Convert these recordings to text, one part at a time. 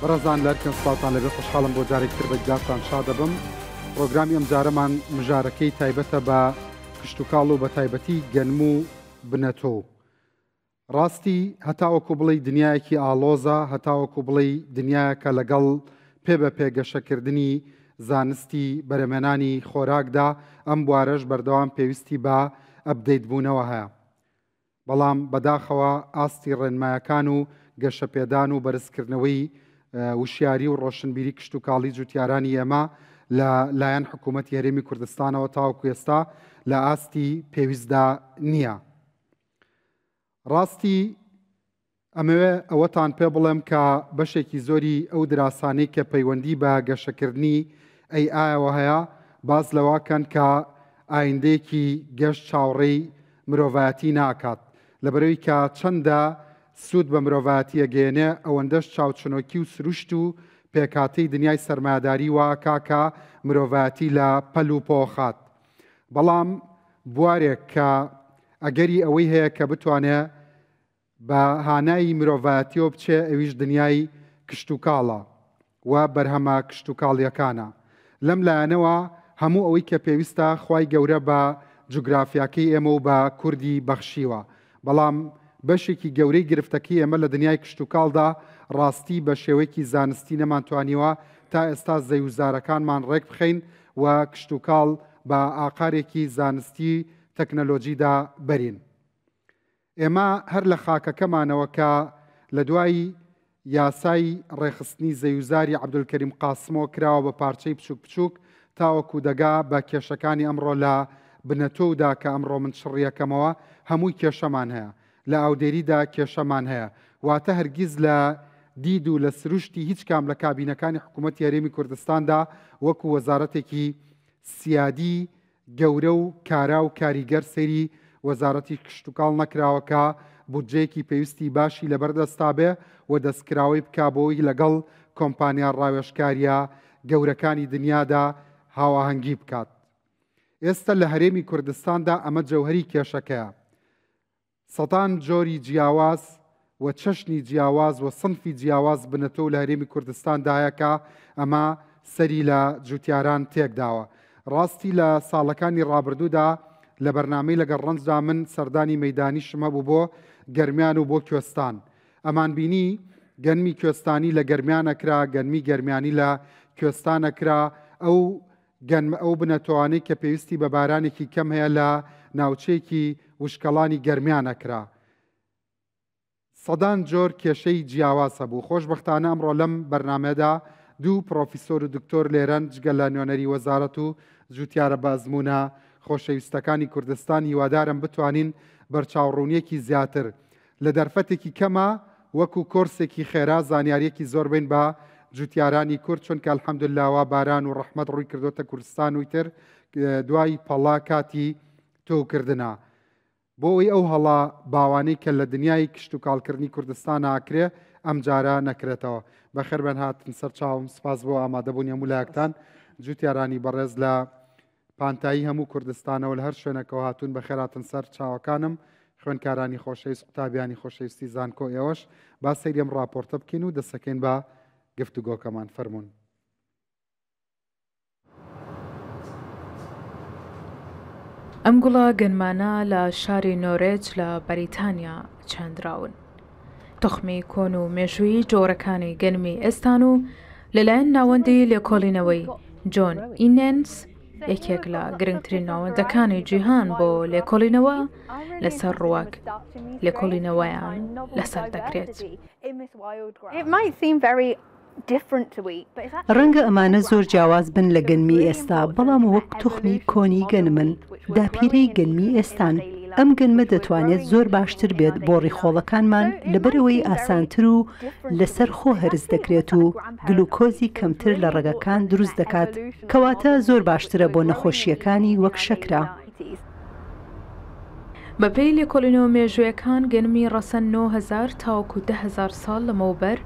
بەڕێزان لەرکەم سڵاوتان لەبێ خۆشحاڵم بۆ جارێکی تر بە دیدارتان شادەبم پرۆگرامی ئەم جارەمان مژارەکەی تایبەتە بە کشتوکاڵ و بە تایبەتی گەنم و بنەتۆ ڕاستی هەتاوەکو بڵێی دنیایەکی ئاڵۆزە، هەتاوەکو بڵێی دنیایەکە لەگەڵ پێ بە پێ گەشەکردنی زانستی بەرهەمهێنانی خۆراکدا، ئەم بوارەش بەردەوام پێویستی بە ئەپدەیت بوونەوە هەیە. بەڵام بەداخەوە ئاستی ڕێنمایەکان و گەشەپێدان و بەرزکردنەوەی وشیاری و ڕۆشنبیری کشتوکاڵی جوتیارانی ئێمە لە لایەن حکوومەتی هەرێمی کوردستانەوە تاوەکو ئێستا لە ئاستی پێویستدا نییە. ڕاستی ئەمەوێ ئەوەتان پێ بڵێم کە بەشێکی زۆری ئەو دراسانەی کە پەیوەندی بە گەشەکردنی ئەی ئایەوە هەیە باس لەوە کەن کە ئایندەیەکی گەش چاوەڕێی مرۆڤایەتی ناکات لەبەرەوەی کە چەندە سوود بە مرۆڤایەتی ئەگەیەنێ ئەوەندەش چاوچنۆکی و سروشت و پێکهاتەی دنیای سەرمایەداری واکا کە مرۆڤایەتی لە پەل و پۆخات بەڵام بوارێک کە ئەگەری ئەوەی هەیە کە بتوانێ بە هانای مرۆڤایەتیەوە بچێ ئەویش دنیای کشتوکاڵە و بەرهەمە کشتوکاڵیەکانە. لەم لایەنەوە هەموو ئەوەی کە پێویستە خوای گەورە بە جوگرافیاکەی ئێمە و بە کوردی بەخشیوە. بەڵام بەشێکی گەورەی گرفتەکەی ئێمە لە دنیای کشتوکاڵدا ڕاستی بە شێوەیەکی زانستی نەمانتوانیوە تا ئێستا زەیوزارەکانمان ڕێکبخەین و کشتوکاڵ بە ئاقارێکی زانستی تەکنەلۆجیدا بەرین. ئێمە هەر لە خاکەکەمانەوە کە لە دوای یاسای ڕێکخستنی زەیوزاری عەبدولکەریم قاسمەوە کراوە بە پارچەی بچوک بچوک تاوەکو دەگا بە کێشەکانی ئەمڕۆ لە بنەتۆودا کە ئەمڕۆ من چڕیەکەمەوە هەمووی کێشەمان هەیە لە ئاودێریدا کێشەمان هەیە واتە هەرگیز لە دید و لە سروشتی هیچ کام لە کابینەکانی حکوومەتی هەرێمی کوردستاندا وەکو وەزارەتێکی سیادی گەورە و کارا و کاریگەر سەیری وەزارەتی کشتوکاڵ نەکراوە کە بودجەیەکی پێویستی باشی لەبەردەستا بێ و دەستکراوەی بکا بۆی لەگەڵ کۆمپانیا ڕاوێژکاریە گەورەکانی دنیادا هاوئاهەنگی بکات. ئێستە لە هەرێمی کوردستاندا ئەمە جەوهەری کێشەکەیە. سەدان جۆری جیاواز و چەشنی جیاواز و سنفی جیاواز بنەتۆو لە هەرێمی کوردستاندایە کە ئەمە سەری لە جوتیاران تێکداوە. ڕاستی لە ساڵەکانی ڕابردوودا لە بەرنامەی لەگەڵ ڕەنجدا من سەردانی مەیدانیشم هەبوو بۆ گەرمیان و بۆ کوێستان. ئەمانبینی گەنمی کوێستانی لە گەرمیان ئەکرا، گەنمی گەرمیانی لە کوێستان ئەکرا، ئەو گەنم ئەو بنەتۆانەی کە پێویستی بە بارانێکی کەم هەیە لە ناوچەیەکی وشکەڵانی گەرمیان ئەکرا. سەدان جۆر کێشەی جیاواز هەبوو. خۆشبەختانە ئەمڕۆ لەم بەرنامەیەدا دوو پڕۆفیسۆر و دکتۆر لێرەن جگە لە نوێنەری وەزارەت و جوتیارە بەئەزموونە خۆشەویستەکانی کوردستان هیوادارم بتوانین بەرچاوڕوونیەکی زیاتر لە دەرفەتێکی کەما وەکو کۆرسێکی خێرا زانیاریەکی زۆر بەین بە جوتیارانی کورد چونکە الحمدللە وا باران و ڕەحمەت ڕووی کردۆتە کوردستان و ئیتر دوای پەڵە کاتی تۆوکردنە بۆ ئەوەی ئەو هەڵە باوانەی کە لە دنیای کشتوکاڵکردنی کوردستان ئاکرێ ئەمجارە نەکرێتەوە. بەخێربێن هاتن سەر چاوم سپاس بۆ ئامادەبوونی هەموو لایەکتان جوتیارانی بەڕێز لە پانتایی هەموو کوردستانەوە لە هەر شوێنەکەوە هاتوون بەخێراتن سەر چاوەکانم خوێندکارانی خۆشەویست قوتابیانی خۆشەویستی زانکۆ ئێوەش با سەیری ئەم ڕاپۆرتە بکەین و دەسەکەین بە گفتوگۆکەمان فەرموون. ئەم گوڵە گەنمانە لە شاری نۆرێج لە بەریتانیا چێندراون. توخمی کۆن و مێژوویی جۆرەکانی گەنمی ئێستان و لەلایەن ناوەندی لێکۆڵینەوەی جۆن ئینێنس، یەکێک لە گرنگترین ناوەندەکانی جیهان بۆ لێکۆڵینەوە لەسەر ڕووەک، لێکۆڵینەوەیان لەسەر دەکرێت. ڕەنگە ئەمانە زۆر جیاواز بن لە گەنمی ئێستا، بەڵام وەک توخمی کۆنی گەنمن، داپیرەی گەنمی ئێستان. ئەم گەنمە دەتوانێت زۆر باشتر بێت بۆ ڕیخۆڵەکانمان لەبەرئەوەی ئاسانتر و لەسەر خۆ هەرس دەکرێت و گلوکۆزی کەمتر لە ڕەگەکان دروست دەکات، کەواتە زۆر باشترە بۆ نەخۆشییەکانی وەک شەکرە. بەپێی لێکۆڵینەوە مێژوویەکان گەنمی ڕەسەن 9000 تاوەکو 10000 ساڵ لەمەوبەر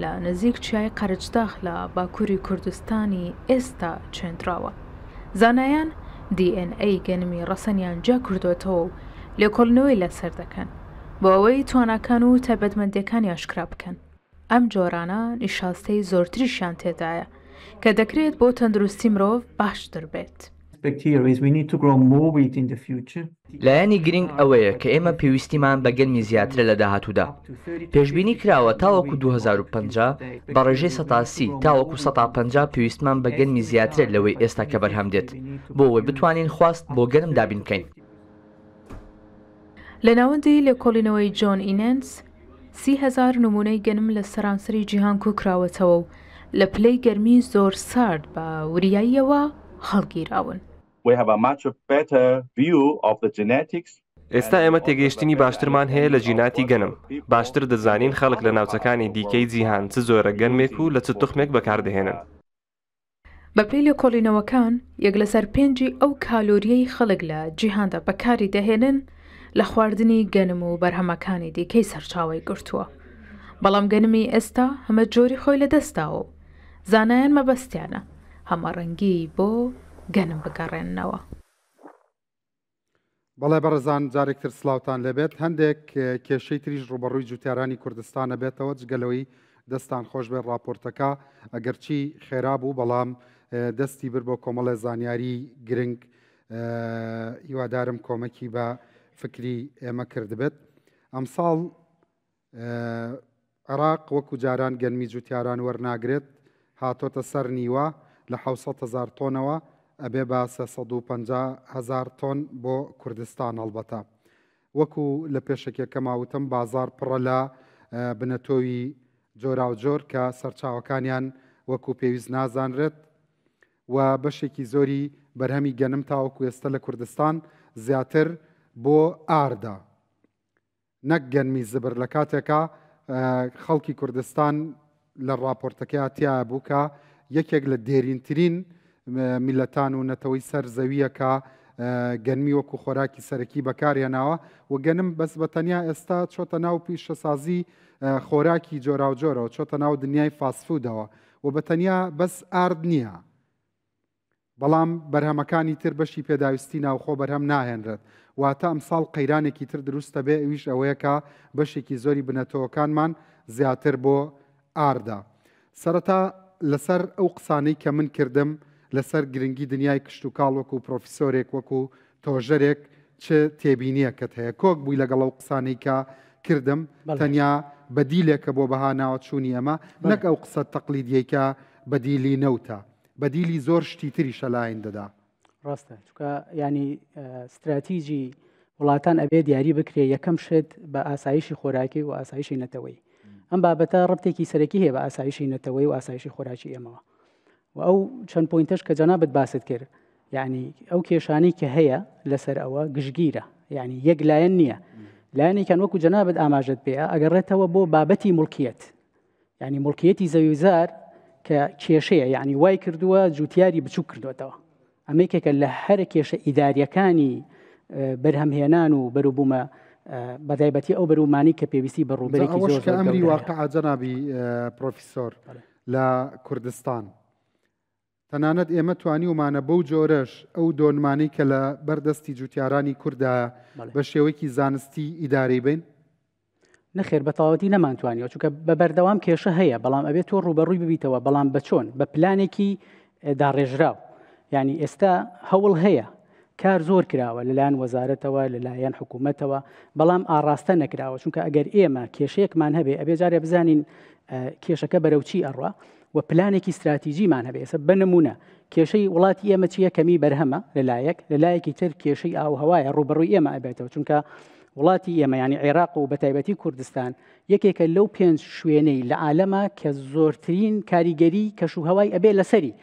لە نزیک چیای قەرەجداغ لە باکووری کوردستانی ئێستا چێندراوە. زانایان دی ئێن ئەی گەنمی ڕەسەنیان جیا کردۆتەوە و لێکۆڵینەوەی لەسەر دەکەن بۆ ئەوەی تواناکان و تایبەتمەندییەکانی ئاشکرا بکەن. ئەم جۆرانە نیشاستەی زۆرتریشیان تێدایە کە دەکرێت بۆ تەندروستی مرۆڤ باشتر بێت. لایەنی گرنگ ئەوەیە کە ئێمە پێویستیمان بە گەنمی زیاترە لە داهاتوودا. پێشبینی کراوە تاوەکو 2050 بە ڕێژەی 30% تاوەکو 50% پێویستمان بە گەنمی زیاترە لەوەی ئێستا کە بەرهەم دێت بۆ ئەوەی بتوانین خواست بۆ گەنم دابین بکەین. لە ناوەندی لێکۆڵینەوەی جۆن ئینێنس، 30,000 نموونەی گەنم لە سەرانسەری جیهان کۆکراوەتەوە و لە پلەی گەرمی زۆر سارد بە وریاییەوە هەڵگیراون. ئێستا ئێمە تێگەیشتنی باشترمان هەیە لە جیناتی گەنم، باشتر دەزانین خەڵک لە ناوچەکانی دیکەی جیهان چ جۆرە گەنمێک و لە چ توخمێک بەکاردەهێنن. بەپێی لێکۆڵینەوەکان، یەک لەسەر پێنجی ئەو کالۆرییەی خەڵک لە جیهاندا بەکاری دەهێنن لە خواردنی گەنم و بەرهەمەکانی دیکەی سەرچاوەی گرتووە. بەڵام گەنمی ئێستا هەمە جۆری خۆی لەدەستداوە و زانایان مەبەستیانە هەمەڕەنگیی بۆ گەنم بگەڕێننەوە. بەڵێ بەڕێزان جارێکتر سلااوان لێبێت هەندێک کێشەی تریش ڕوبەڕووی جوتیارانی کوردستانە بێتەوە جگەلەوەی دەستان خۆش بێت راپۆرتەکە ئەگەرچی خێرا بوو بەڵام دەستی بر بۆ کۆمەڵێ زانیاری گرنگ هیوادارم کۆمەکی بە فکری ئێمە کردبێت ئەمساڵ عێراق وەکو جاران گەنمی جوتیاران وەرناگرێت، هاتۆتە سەر نیوە، لە 700 هەزار تۆنەوە ئەبێ بە 350 هەزار تۆن بۆ کوردستان هەڵبەتە وەکو لە پێشەکیەکەما وتم بازاڕ پڕە لە بنەتۆوی جۆراوجۆر کە سەرچاوەکانیان وەکو پێویست نازانرێت و بەشێکی زۆری بەرهەمی گەنم تاوەکو ئێستا لە کوردستان زیاتر بۆ ئاردە. نەک گەنمی زبر لە کاتێکا خەڵکی کوردستان لە ڕاپۆرتەکەیا تیایا بوو کە یەکێک لە دێرینترین میلەتان و نەتەوەی سەر زەویە کە گەنمی وەکو خۆراکی سەرەکی بەکارهێناوە و گەنم بەس بە تەنیا ئێستا چۆتە ناو پیشەسازی خۆراکی جۆراوجۆرەوە چۆتە ناو دنیای فاستفودەوە و بە تەنیا بەس ئارد نییە بەڵام بەرهەمەکانی تر بەشی پێداویستی ناوخۆ بەرهەم ناهێنرێت، واتە ئەمساڵ قەیرانێکی تر دروست دەبێ ئەویش ئەوەیە کە بەشێکی زۆری بنەتەوەکانمان زیاتر بۆ ئاردە. سەرەتا لەسەر ئەو قسانەی کە من کردم لەسەر گرنگی دنیای کشتوکاڵ وەکو پرۆفیسۆرێک وەکو تۆژەرێک چ تێبینیەکت هەیە؟ کۆک بووی لەگەڵ ئەو قسانەی کە کردم تەنیا بەدیلێکە بۆ بەهاناوە چوونی ئەمە نەک ئەو قسە تەقلیدیەی کە بەدیلی نەوتە؟ بەدیلی زۆر شتی تریشە لە ئایندەدا. ڕاستە چونکە ینی ستراتیجی وڵاتان ئەبێ دیاری بکرێ یەکەم شت بە ئاسایشی خۆراکی و ئاسایشی نەتەوەی ئەم بابەتە ڕبتێکی سەرەکی هەیە بە ئاسایشی نەتەوەی و ئاسایشی خۆراکی ئێمەوە و ئەو چەند point ەش کە جەنابەت باست کرد یعنی ئەو کێشانەی کە هەیە لەسەر ئەوە گشتگیرە یعنی یەک لایەن نییە لایەنێکیان وەکو جەنابەت ئاماژەت پێ ئەگەڕێتەوە بۆ بابەتی مڵکیەت یعنی مڵکیەتی زەویوزار کە کێشەیە یعنی وای کردووە جوتیاری بچوک کردوێتەوە ئەمە یەکێکە لە هەرە کێشە ئیداریەکانی بەرهەمهێنان و بەروبوومە بەتایبەتی ئەو بەرومانی کە پێویستی بە ڕووبەرێکی زۆر کە ئەمری واقع جەنابی پرۆفیسۆر لە کوردستان تەنانەت ئێمە توانیومانە بەو جۆرەش ئەو دۆنمانەی کە لە بەردەستی جوتیارانی کوردایە بە شێوەیەکی زانستی ئیدارەی بین نەخێر بە تەواوەتی نەمانتوانیوە چونکە بە بەردەوام کێشە هەیە بەڵام ئەبێت تۆ ڕوبەڕووی ببیتەوە بەڵام بە چۆن بە پلانێکی داڕێژراو یعنی ئێستا هەوڵ هەیە کار زۆر کراوە لەلایەن وەزارەتەوە لەلایەن حکوومەتەوە بەڵام ئاڕاستە نەکراوە چونکە ئەگەر ئێمە کێشەیەکمان هەبێ ئەبێ جارێ بزانین کێشەکە بەرەو چی ئەڕوا و پلانێکی استراتیژیمان هەبێ ئێستا بە نمونە کێشەی وڵاتی ئێمە چییە کەمی بەرهەمە لەلایەک لەلایەکی تر کێشەی ئاوهوایە ڕوبەڕووی ئێمە ئەبێتەوە چونکە وڵاتی ئێمە یانی عێراق و بەتایبەتی کوردستان یەکێکە لەو پێنج شوێنەی لە عالەما کە زۆرترین کاریگەری کەش و هەوای ئەبێ لەسەری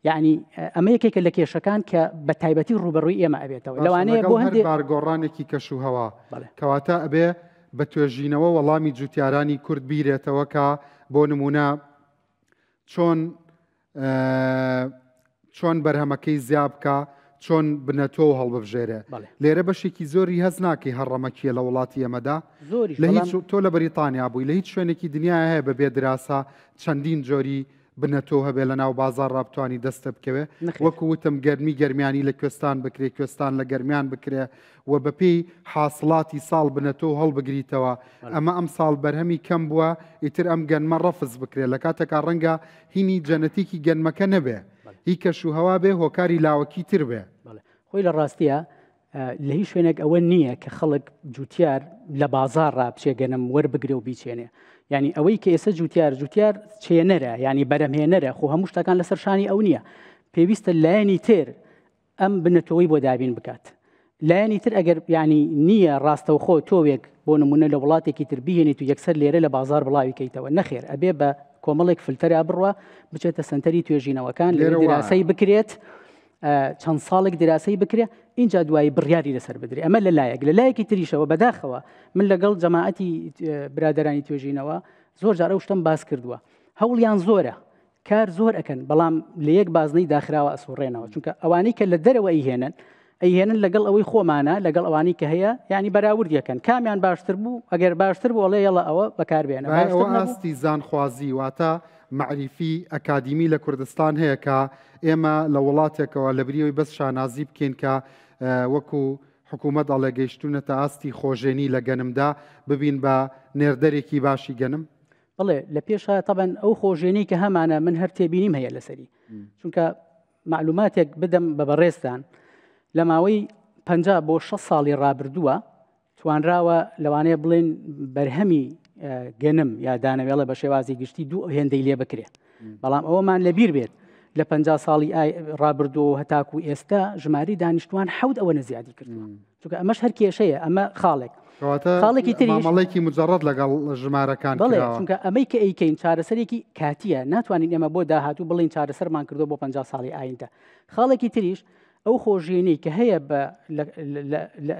یعنی ئەمە یەکێکە لە کێشەکان کە بە تایبەتی ڕوبەڕووی ئێمە ئەبێتەوە لەوانەیە بۆ هەندێک بارگۆڕانێکی کەش و هەوا کەواتە ئەبێ بە توێژینەوە وەڵامی جوتیارانی کورد بیرێتەوە کە بۆ نمونە چۆن چۆن بەرهەمەکەی زیا بکا چۆن بنەتۆ هەڵببژێرێ لێرە بەشێکی زۆری هەز ناکەی هەڕەمەکیە لە وڵاتی ئێمەدا لە هیچ تۆ لە بەریتانیا بووی لە هیچ شوێنێکی دنیا هەیە بە بێ دراسە چەندین جۆری بنەتۆ هەبێ لە ناو بازاڕا بتانی دەستە بکەوێ؟ وەکو وتم گەرمی گەرمیانی لە کوێستان بکرێ، کوێستان لە گەرمیان بکرێ و بەپێی حاسڵاتی ساڵ بنەتۆ هەڵبگریتەوە. ئەمە ئەمساڵ بەرهەمی کەم بووە، ئیتر ئەم گەنمە ڕەفز بکرێ، لە کاتێکا ڕەنگە هینی جەنەتیکی گەنمەکە نەبێ، هی کەش و هەوا بێ، هۆکاری لاوەکی تر بێ. خۆی لە ڕاستیا لە هیچ شوێنێک ئەوە نییە کە خەڵک جوتیار لە بازاڕا بچێ گەنم وەربگرێ و بیچێنێ. یعنی ئەوەی کە ئێستا جوتیار جوتیار چێنەرە، یعنی بەرەمهێنەرە، خۆ هەموو شتەکان لەسەر شانی ئەو نییە. پێویستە لایەنی تر ئەم بنەتەوەی بۆ دابین بکات. لایەنی تر ئەگەر یعنی نییە ڕاستەوخۆ تۆوێک بۆ نمونە لە وڵاتێکی تر بهێنیت و یەکسەر لێرە لە بازار بڵاوی کەیتەوە، نەخێر، ئەبێ بە کۆمەڵێک فلتەرا بڕوا بچێتە سنتەری توێژینەوەکان، لێرە دراسەی بکرێت، چەند ساڵێک دراسەی بکرێ، اینجا دوایی بڕیاری لەسەر بدرێ. ئەمە لە لایەک، لە لایەکی تریشەوە بەداخەوە من لەگەڵ جەماعەتی برادەرانی توێژینەوە زۆر جار ئەو شتەم باس کردووە، هەوڵیان زۆرە، کار زۆر ئەکەن، بەڵام لە یەک بازنەی داخراوە ئەسوڕێنەوە، چونکە ئەوانەی کە لە دەرەوە ئەیهێنن ئەیهێنن لەگەڵ ئەوەی خۆمانە، لەگەڵ ئەوانەی کە هەیە، یعنی بەراورد یەکەن کامیان باشتر بوو، ئەگەر باشتر بوو ئەڵێ یەڵا ئەوە بەکاربێنە. ئەوە ئاستی زانخوازی واتە مەعریفی ئەکادیمی لە کوردستان هەیە کە ئێمە لە وڵاتێکەوە لە بریەوەی بەس شانازی بکەین کە وەکو حکوومەت ئەڵێ گەیشتوونەتە ئاستی خۆژێنی لە گەنمدا، ببین بە نێردەرێکی باشی گەنم. بەڵێ لە پێشە تەبەن ئەو خۆژێنی کە هەمانە من هەر تێبینیم هەیە لەسەری، چونکە معلوماتێک بدەم بە بەڕێزتان، لە ماوەی 50 بۆ 6 ساڵی ڕابردووە توانراوە لەوانەیە بڵێن بەرهەمی گەنم یا دانەوێڵە بە شێوازی گشتی دوو هێندەی لێ بکرێ. بەڵام ئەوەمان لەبیر بێت لە 50 ساڵی ڕابردوو هەتاکو ئێستا ژماری دانیشتوان حەوت ئەوە زیادی کردووە، چونکە ئەمەش هەر کێشەیە. ئەمە خاڵێک. خاڵێکی تری مامەڵێکی مجرد لەگەڵ ژمارەکان، چونکە ئەمەی کە ئەیکەین چارەسەرێکی کاتیە، ناتوانین ئێمە بۆ داهاتوو بڵین چارەسەرمان کردو بۆ 50 ساڵی ئایندە. خاڵێکی تریش ئەو خۆژینەی کە هەیە بە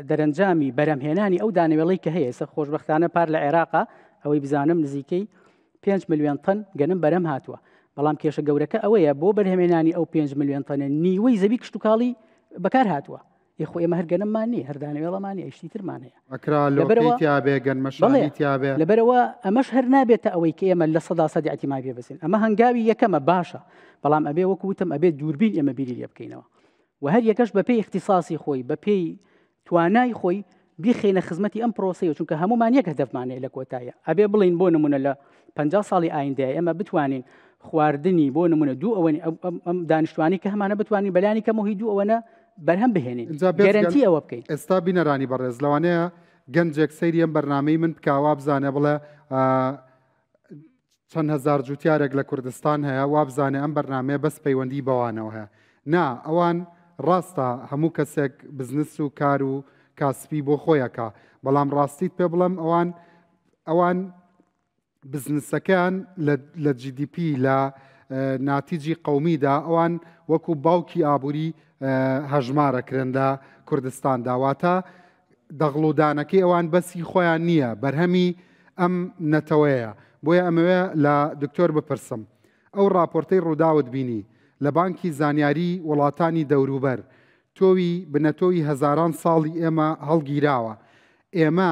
دەرەنجامی بەرەمهێنانی ئەو دانەوێڵەی کە هەیە، ئێستا خۆشببختانە پار لە عێراقا ئەوەی بزانم نزیکەی 5 ملیۆن تەن گەنم بەرەم هاتووە، بەڵام کێشە گەورەکە ئەوەیە بۆ بەرهەمێنانی ئەو 5 ملیۆن تەنە نیوەی زەوی کشتتوکاڵی بەکار هاتووە. یخۆ ئێمە هەر گەنممان نییە، هەر دانەوێڵەمان نییە، شتی ترمان هەیە. ئەکرا لۆکەی تیابێ، گەنمەشانی تیابێ. لەبەرەوە ئەمەش هەر نابێتە ئەوەی کە ئێمە لە 100% اعتیماد پێ بەسین. ئەمە هەنگاوی یەکەمە باشە، بەڵام ئەبێ وەکو وتم ئەبێ دووربین ئێمە بیری لێ بکەینەوە و هەر یەکەش بەپێی اختصاصی خۆی بەپێی توانای خۆی بیخینە خزمەتی ئەم پرۆسەیە، چونکە هەمومان یەک هەدەفمان هەیە لە کۆتایە. ئەبێ بڵین بۆ نمونە لە 50 ساڵی ئایندەیە ئێمە بتوانین خواردنی بۆ نمونە دوو ئەوەنی ئەم دانیشتوانی کە هەمانە بتوانین بەلانی کەمەوە هی دوو ئەوەنە بەرهەم بهێنین، گەرەنتی ئەوە بکەین. ئێستا بینەرانی بەڕێز لەوانەیە گەنجێک سەیری ئەم بەرنامەی من بکا وابزانێ بڵێ چەند هەزار جوتیارێک لە کوردستان هەیە، وابزانێ ئەم بەرنامەیە بەس پەیوەندی بەوانەوە هەیە. نا، ئەوان ڕاستە هەموو کەسێک بزنس و کار و کاسپی بۆ خۆیەکە، بەڵام ڕاستیت پێ بڵێم ئەوان بزنسەکەیان لە GDP لە ناتیجی قومیدا ئەوان وەکو باوکی ئابووری هەژمارەکرێن لە کوردستاندا. واتە دەغڵودانەکەی ئەوان بەسی خۆیان نییە، بەرهەمی ئەم نەتەوەیە. بۆیە ئەمەوێ لە دکتۆر بپرسم، ئەو راپۆرتەی ڕووداوت بینی لە بانکی زانیاری وڵاتانی دەوروبەر تۆوی بنەتۆوی هەزاران ساڵی ئێمە هەڵگیراوە، ئێمە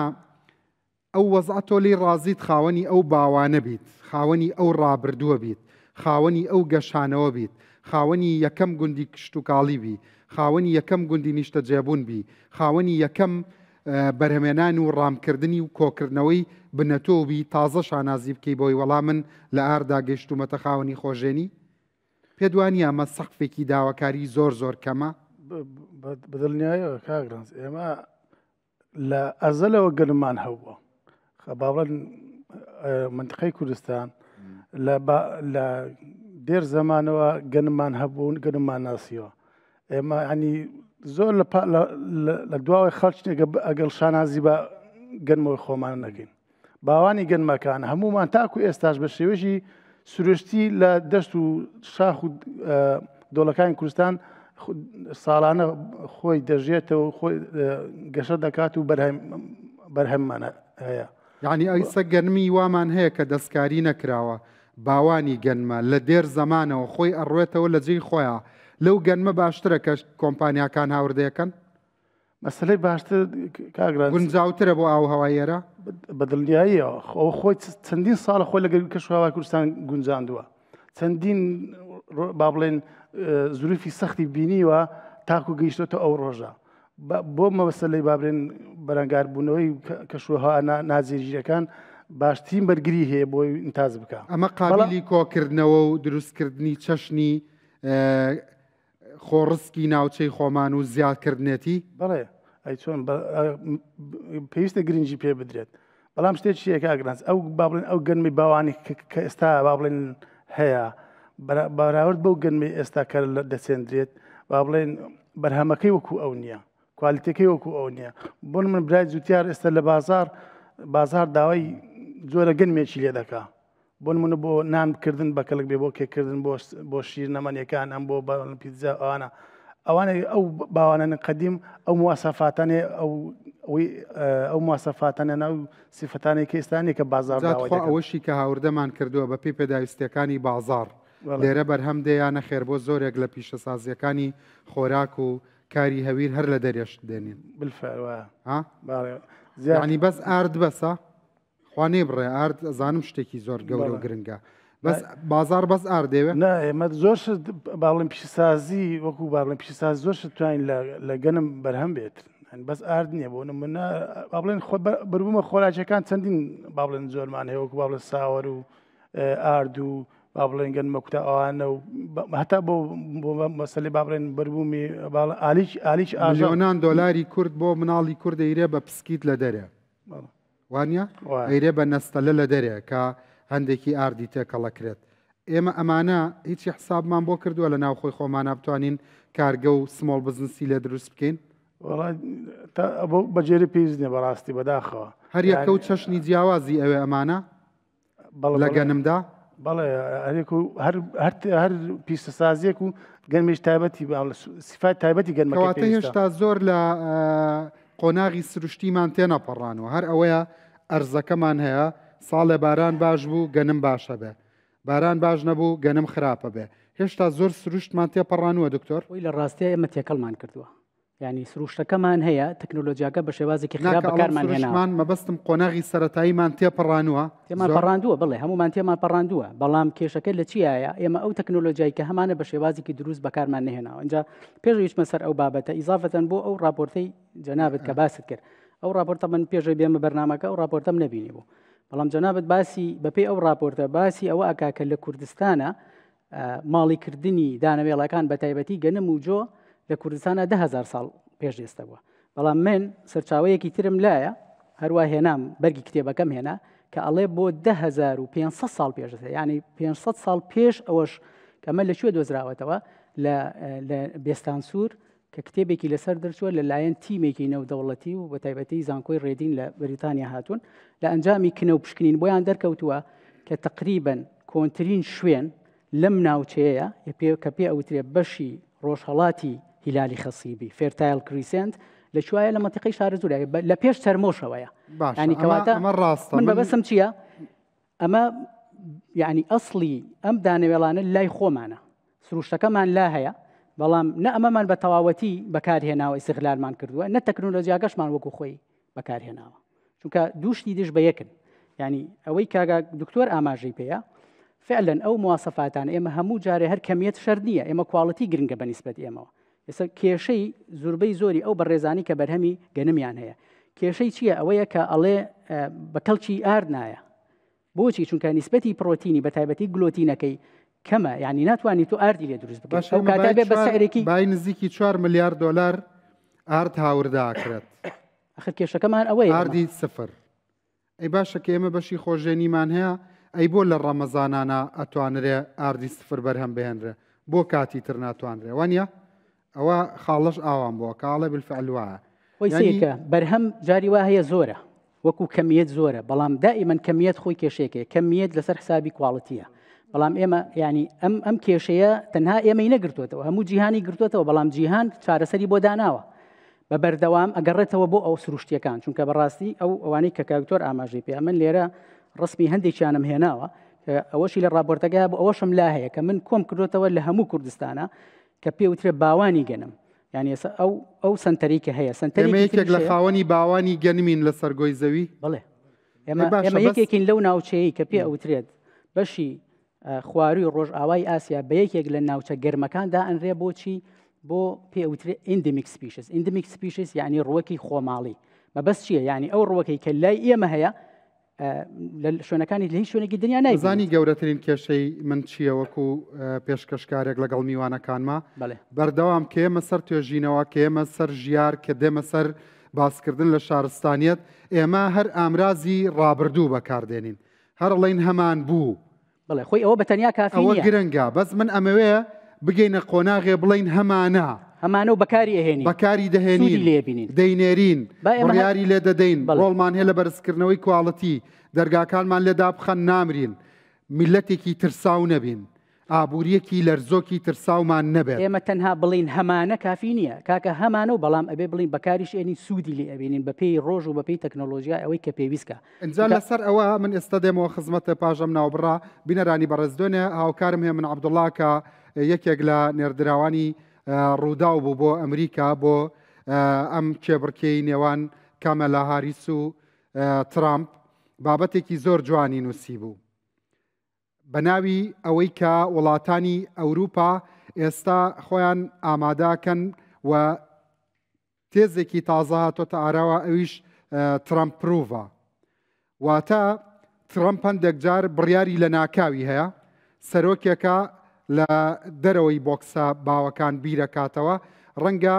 ئەو وەزعە تۆ لێی ڕازیت خاوەنی ئەو باوانە بیت، خاوەنی ئەو ڕابردووە بیت، خاوەنی ئەو گەشانەوە بیت، خاوەنی یەکەم گوندی کشتوکاڵی بی، خاوەنی یەکەم گوندی نیشتەجێبوون بی، خاوەنی یەکەم بەرهەمێنان و ڕامکردنی و کۆکردنەوەی بنەتۆ بی، تازە شانازی بکەی بەوەی وەڵا من لە ئاردا گەیشتوومەتە خاوەنی خۆژێنی؟ پێت وانییە ئەمە سەقفێکی داواکاری زۆر زۆر کەمە؟ بەدڵنیایەوە کاک ڕەنج، ئێمە لە ئەزەلەوە گەنممان هەبووە. با بڵێن منتیقەی کوردستان لە دێر زەمانەوە گەنممان هەبوون، گەنممان ناسیەوە. ئێمە ینی زۆر لە دواوەی خەڵک ئەگەڵ شانازی بە گەنمەوەی خۆمان نەکەین. باوانی گەنمەکان هەمومان تاکو ئێستاش بە شێوەیەکی سروشتی لە دەشت و شاخ و دۆڵەکانی کوردستان ساڵانە خۆی دەژێتەوە، خۆی گەشە دەکات و بەرهەممان هەیە. یعنی ئەیسە گەنمی وامان هەیە کە دەستکاری نەکراوە، باوانی گەنمە لە دێر زەمانەوە خۆی ئەڕوێتەوە لە جێی خۆیان. لەو گەنمە باشترە کە کۆمپانیاکان هاوردەیەکەن؟ مەسلەی باشتر کاک ڕەنج گونجاوترە بۆ ئاو هەوای ئێرە؟ بە دڵنیاییەوە. ئەو خۆی چەندین ساڵە خۆی لەگەڵ کەشوهەوای کوردستان گونجاندووە. چەندین با بڵێن زروفی سەختی بینیوە تاکو گەیشتۆتە ئەو ڕۆژە بۆ مەبەستە لەی با بڵێن بەرەنگاربوونەوەی کەشوهەوا ناجێگیرەکان باشترین بەرگری هەیە بۆی ئینتاج بکە. ئەمە قابیلی کۆکردنەوە و دروستکردنی چەشنی خۆڕسکی ناوچەی خۆمان و زیادکردنێتی؟ بەڵێ ئەی چۆن پێویستە گرنگی پێ بدرێت بەڵام شتێکی هەیە کاک ڕەنج ئەو با بڵێن ئەو گەنمی باوانی کە ئێستا با بڵێن هەیە بەراورد بەو گەنمی ئێستا کە دەچێندرێت با بڵێن بەرهەمەکەی وەکو ئەو نییە کوالیتەکەی وەکو ئەو نییە بۆ من برای جوتیار ئێستا لە بازار بازار داوای جۆرە گەنمێکی لێ دەکا بۆ نمونە بۆ نان کردن بە کەلک بێ بۆ کێکردن بۆ بۆ شیرنەمەنیەکان ئەم بۆ پیتزا ئەوانە ئەوانە ئەو باوانە قەدیم ئەو مواسەفاتانێ ئەو ئەو مواسەفاتانە ناو سیفەتانێک کە ئێستانێ کە بازار داوای ئەوەشی کە هاوردەمان کردووە بە پێی پێداویستیەکانی بازاڕ لێرە بەرهەم دێ یا نەخێر بۆ زۆرێک لە پیشەسازیەکانی خۆراک و کاری هەویر هەر لە دەرێش دێنین بالفعل وایە ها یعنی بەس ئارد بەسە خوا نەیبڕێ ئارد ئەزانم شتێکی زۆر گەورە و گرنگە بەس بازار بەس ئارد دەوێ نا ئێمە زۆر شت با بڵێن پیشەسازی وەکو با بڵێن پیشەسازی زۆر شت توانین لە گەنم بەرهەم بێت بەس ئارد نییە بۆ نمونە با بڵێن خۆ بەربوومە خۆراکیەکان چەندین با بڵێن زۆرمان هەیە وەکو با بڵێن ساوەر و ئارد و با بڵێن گەنمە کوتە ئەوانە و هەتا بۆ بۆ مەسەلەی با بڵێن بەربوومی ئالیک ئالیک ئاژەڵان دۆلاری کورد بۆ مناڵی کورد دەیرێ بە پسکیت لە دەرێ وانە ئەیرێ بە نەستەلە لە دەرێ کە هەندێکی ئاردی تێکەڵەکرێت ئێمە ئەمانە هیچی حسابمان بۆ کردووە لە ناوخۆی خۆمانە بتوانین کارگە و small business ی لێ دروست بکەین بەجێری پێویست نیە بەڕاستی بەداخەوە هەر یەکە و چەشنی جیاوازی ئەوێ ئەمانە لە گەنمدا؟ بەڵێ هەرێک و هەر هەر هەر پیشەسازیەک و گەنمیش تایبەتی سیفای تایبەتی گەنمەکە کەواتە هێشتا زۆر لە قۆناغی سروشتیمان تێنەپەڕانەوە هەر ئەوەیە ئەرزەکەمان هەیە ساڵێ باران باش بوو گەنم باشە بێ باران باش نەبوو گەنم خراپە بێ هێشتا زۆر سروشتمان تێپەڕانووە دکتۆر خۆی لە ڕاستیا ئێمە تێکەڵمان کردووە یانی سروشتەکەمان هەیە تەکنۆلۆجیاکە بە شێوازێکی خراپ بەکارمان هێناوە مەبەستم قۆناغی سەتاییمان تێپەڕانووە تێمان پەڕاندووە بڵێ هەمومان تێمان پەڕاندووە بەڵام کێشەکە لە چیایە ئێمە ئەو تەکنۆلۆژیای کە هەمانە بە شێوازێکی دروست بەکارمان نهێناوە اینجا پێش هیچمە سەر ئەو بابەتە ئیزافەتەن بۆ ئەو راپۆرتەی جەنابت کە باست کرد ئەو راپۆرتە من پێشەوەی بێمە بەرنمەکە ئەو راپۆرتەم نەبینی بوو بەڵام جەنابت باسی بەپێی ئەو راپۆرتە باسی ئەوە ئەکا کە لە کوردستانە ماڵیکردنی دانەوێڵەکان بە تایبەتی گەنم و جۆ لە کوردستانە دههزار ساڵ پێش ئێستا بووە بەڵام من سەرچاوەیەکی ترم لایە هەروە هێنام بەرگی کتێبەکەم هێنا کە ئەڵێ بۆ 1500 ساڵ پێش ینی 500 ساڵ پێش ئەوەش کەمە لە کوێ دۆزراوەتەوە لە بێستانسوور کە کتێبێکی لەسەر دەرچووە لە لایەن تیمێکی نێودەوڵەتی و بەتایبەتی زانکۆی ڕێدین لە بەریتانیا هاتوون لە ئەنجامی کنە و پشکنین بۆیان دەرکەوتووە کە تقریبن کۆنترین شوێن لەم ناوچەیە کە پێ ئەوترێ بەشی ڕۆژهەڵاتی هیلالی خەسیبی Fertile Crescent لە کوایە لە مەنتیقەی شارەزوورە لە پێش چەرمۆشەوەیە ینی کەواتە ئەمە ڕاستە من مەبەستم چییە ئەمە یعنی ئەسڵی ئەم دانەوێڵانە لای خۆمانە سروشتەکەمان لا هەیە بەڵام نە ئەمەمان بە تەواوەتی بەکارهێناوە ئیسغلالمان کردووە نە تەکنۆلۆژیاکەشمان وەکو خۆی بەکارهێناوە چونکە دووشتی دژ بە یەکن ینی ئەوەی کاگا دکتۆر ئاماژەی پێەیە فعلا ئەو موواسەفاتان ئێمە هەموو جارێ هەر کەمیەت شەر نییە ئێمە quality گرنگە بە نیسبەت ئێمەوە ئێستا کێشەی زوربەی زۆری ئەو بەڕێزانی کە بەرهەمی گەنمیان هەیە کێشەی چییە ئەوەیە کە ئەڵێ بە کەڵکی ئارد نایە بۆچی چونکە نیسبەتی پرۆتینی بە تایبەتی گلۆتینەکەی کەمە یعنی ناتوانانی تۆ ئاردی لێ دروست بکەیت ئەو کاتە بێ بە سعرێکی بای نزیکی 4 ملیار دلار ئارد هاورداکرێت ئەخر کێشەکەمان ئەوەیە ئاردی سفر ئەی باشە کە ئێمە بەشی خۆژێنیمان هەیە ئەی بۆ لە ڕەمەزانانا ئەتوانرێ ئاردی سفر بەرهەم بهێنرێ بۆ کاتی تر ناتوانرێ وانە ئەوە خاڵەش ئاوان بووە کاڵێ بالفعل وایە خۆی سەیرکە بەرهەم جاری وا هەیە زۆرە وەکو کەمیەت زۆرە بەڵام دائیمەن کەمیەت خۆی کێشێکەیە کەمیەت لەسەر حسابی quality ە بەڵام ئێمە ینی ئەم ئەم کێشەیە تەنها ئێمەی نەگرتوێتەوە هەموو جیهانی گرتوێتەوە بەڵام جیهان چارەسەری بۆ داناوە بە بەردەوام ئەگەڕێتەوە بۆ ئەو سروشتیەکان چونکە بەڕاستی ئەو ئەوانەی کە کاکتۆر ئاماژەی پێ من لێرە ڕسمی هەندێکیانم هێناوە ئەوەشی لە ڕاپۆرتەکە بۆ ئەوەشم لا هەیە کە من کۆم کردوتەوە لە هەموو کوردستانە کە پێوترێ باوانی گەنم یعنی ئێستا ئەو ئەو سنتەری کە هەیە سنتەری یەکێک لە خاوەنی باوانی گەنمین لە سەرگۆی زەوی بڵێ ئێمە یەکێکین لەو ناوچەیە کە پێ ئەوترێت بەشی خواروی ڕۆژئاوای ئاسیا بە یەکێک لە ناوچە گەرمەکان دائەنرێ بۆچی بۆ پێ ئەوترێ endemic species endemic species یعنی ڕوەکی خۆماڵی مەبەست چییە یعنی ئەو ڕوەکەی کە لای ئێمە هەیە لە شوێنەکانی لە هیچ شوێنێکی دنیا نایزانی گەورەترین کێشەی من چییە وەکو پێشکەشکارێک لەگەڵ میوانەکانما بەردەوام کە ئێمە سەر توێژینەوە کە ئێمە سەر ژیار کە دێمە سەر باسکردن لە شارستانیەت ئێمە هەر ئامرازی ڕابردوو بەکاردێنین هەر ئەڵێین هەمان بوو. بەڵێ خۆی ئەوە بە تەنیا کافی ئەوە نییە. گرنگە بەس من ئەمەوێ بگەینە قۆناغێ بڵێین هەمانە. هەمانە و بەکاری ئەهێنین. بەکاری دەهێنین. سوودی لێ بینین. دەینێرین. با ئێمە هەر. بڕیاری لێ دەدەین. بەڵێ. ڕۆڵمان هەیە لە بەرزکردنەوەی کواڵتی. دەرگاکانمان لێ دابخەن نامرین. میللەتێکی ترساو نەبین. ئابوورییەکی لەرزۆکی ترساومان نەبێت. ئێمە تەنها بڵێین هەمانە کافی نییە کاکە هەمانە و بەڵام ئەبێ بڵێین بەکاریش ئێنین سوودی لێ ئەبینین بە پێی ڕۆژ و بە پێی تەکنۆلۆژیا ئەوەی کە پێویست کا. ئینجا لەسەر ئەوە من ئێستا دێمەوە خزمەتت پاش ئەم ناوبڕە بینەرانی بەڕێز دوێنێ هاوکارم هێمن عەبدوڵا کە یەکێک لە نێردراوانی ڕووداو بوو بۆ ئەمریکا بۆ ئەم کێبڕکێی نێوان کامەلا هاریس و ترامپ بابەتێکی زۆر جوانی نووسیبوو. بە ناوی ئەوەی کە وڵاتانی ئەوروپا ئێستا خۆیان ئامادەکەن و تێزێکی تازە هاتۆتە ئاراوە ئەویش ترامپ پروڤە واتە ترامپ هەندێک جار بڕیاری لە ناکاوی هەیە سەرۆکێکە لە دەرەوەی بۆکسە باوەکان بیرەکاتەوە ڕەنگە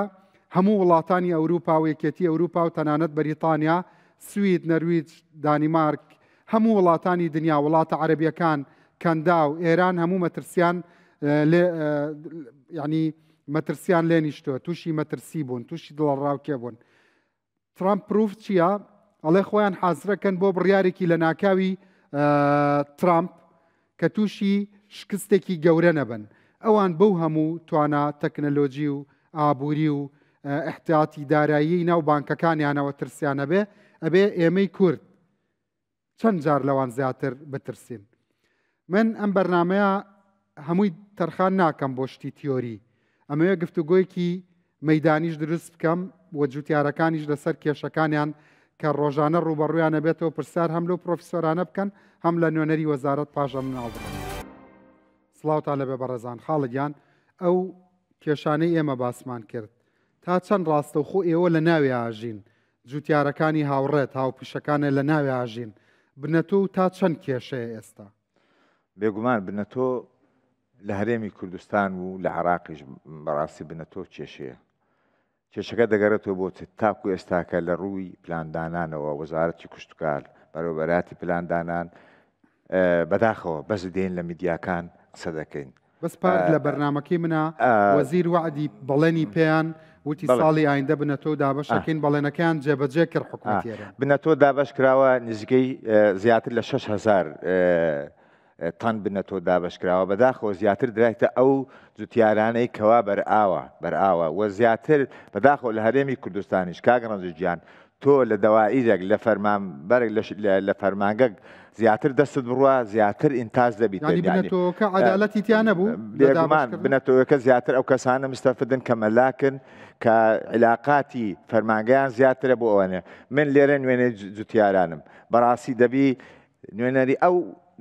هەموو وڵاتانی ئەوروپا و یەکێتی ئەوروپا و تەنانەت بەریتانیا سوید نەرویج دانیمارک هەموو وڵاتانی دنیا، وڵاتە عەرەبیەکان، کەنداو، ئێران هەموو مەترسیان لێ یعنی مەترسیان لێ نیشتووە، تووشی مەترسی بوون، تووشی دڵەڕاوکێ بوون. ترامپ پروف چییە؟ ئەڵێ خۆیان حازرەکەن بۆ بڕیارێکی لە ناکاوی ترامپ کە تووشی شکستێکی گەورە نەبن. ئەوان بەو هەموو توانا تەکنەلۆجی و ئابووری و ئیحتیاتی دارایی ناو بانکەکانیانەوە ترسیان هەبێ، ئەبێ ئێمەی کورد چەند جار لەوان زیاتر بترسین. من ئەم بەرنامەیە هەمووی تەرخان ناکەم بۆ شتی تیۆری، ئەمەوێ گفتوگۆیەکی مەیدانیش دروست بکەم و جوتیارەکانیش لەسەر کێشەکانیان کە ڕۆژانە ڕووبەڕوویان ئەبێتەوە پرسیار هەم لەو پرۆفیسۆرانە بکەن هەم لە نوێنەری وەزارەت پاش ئەم مناڵ بکەن. سڵاوتان لەبێ بەڕێزان. خاڵە گیان ئەو کێشانەی ئێمە باسمان کرد تا چەند ڕاستەوخۆ ئێوە لە ناوێ ئاژین جوتیارەکانی هاوڕێت، هاوپیشەکانت لە ناوێ ئاژین، بنەتۆ و تا چەند کێشەیە ئێستا؟ بێگومان بنەتۆ لە هەرێمی کوردستان و لە عێراقیش بەڕاستی بنەتۆ کێشەیە. کێشەکە دەگەڕێتەوە بۆ چ؟ تاکو ئێستاکە لە ڕووی پلاندانانەوە وەزارەتی کشتوکال، بەڕێوەبەرایەتی پلاندانان بەداخەوە بەس دێن لە میدیاکان قسە دەکەین. بەس پار لە بەرنامەکەی منە وەزیر وەعدی بەڵێنی پێیان وتی ساڵی ئایندە بنەتۆ دابەشەکەین بەڵێنەکەیان جێبەجێ کرد حکومەتی هەرێم. بنەتۆ دابەش کراوە نزیکەی زیاتر لە 6000 تەن بنەتۆ دابەش کراوە بەداخەوە زیاتر درایتە ئەو جوتیارانەی کەوا بەرئاوە بەرئاوە و زیاتر بەداخەوە لە هەرێمی کوردستانیش کاک ڕەنج گیان تۆ لە دەوائیرێک لە فەرمانبەرێک لە فەرمانگەک زیاتر دەستت بڕوا زیاتر ئینتاج دەبیتن یانی یانی بنەتۆکە عەدالەتی تیا نەبوو لە بێگومان دابەشکردن؟ بنەتۆکە زیاتر ئەو کەسانە مستەفدن کە مەلاکن کە عیلاقاتی فەرمانگەیان زیاترە بۆ ئەوانە من لێرە نوێنەری جوتیارانم بەڕاستی دەبی نوێنەری ئەو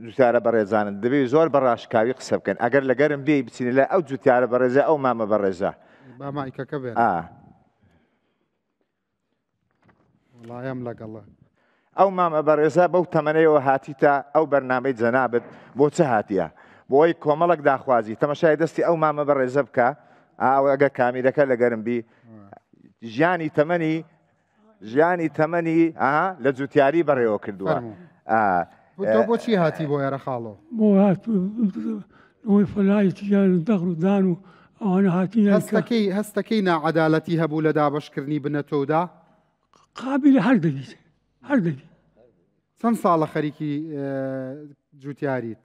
جوتیارە بەڕێزانن دەبێ زۆر بە ڕاشکاوی قسە بکەن ئەگەر لەگەرم بێی بچینە لای ئەو جوتیارە بەڕێزە ئەو مامە بەڕێزە با مایکەکە بێنم. ئا. وەڵایم لەگەڵە. ئەو مامە بەڕێزە بەو تەمەنەیەوە هاتیتە ئەو بەرنامەی جەنابت بۆ چ هاتیە؟ بۆ ئەوەی کۆمەڵک داخوازی تەمەشای دەستی ئەو مامە بەڕێزە بکە ئاوە ئەگەر کامیرەکە لەگەرم بی ژیانی تەمەنی ژیانی تەمەنی ئا لە جوتیاری بەڕێوە کردووە فەرموو. تۆ بۆچی هاتی بۆ ئێرە خاڵۆ؟ بۆ هات ئەوەی فەلای تیان و دەغڵ و دان و ئەوانە هاتینە کە هەستەکەی هەستەکەی ناعەدالەتی هەبوو لە دابەشکردنی بنەتۆدا؟ قابیلە هەر دەبیت هەر دەبی. چەند ساڵە خەریکی جوتیاریت؟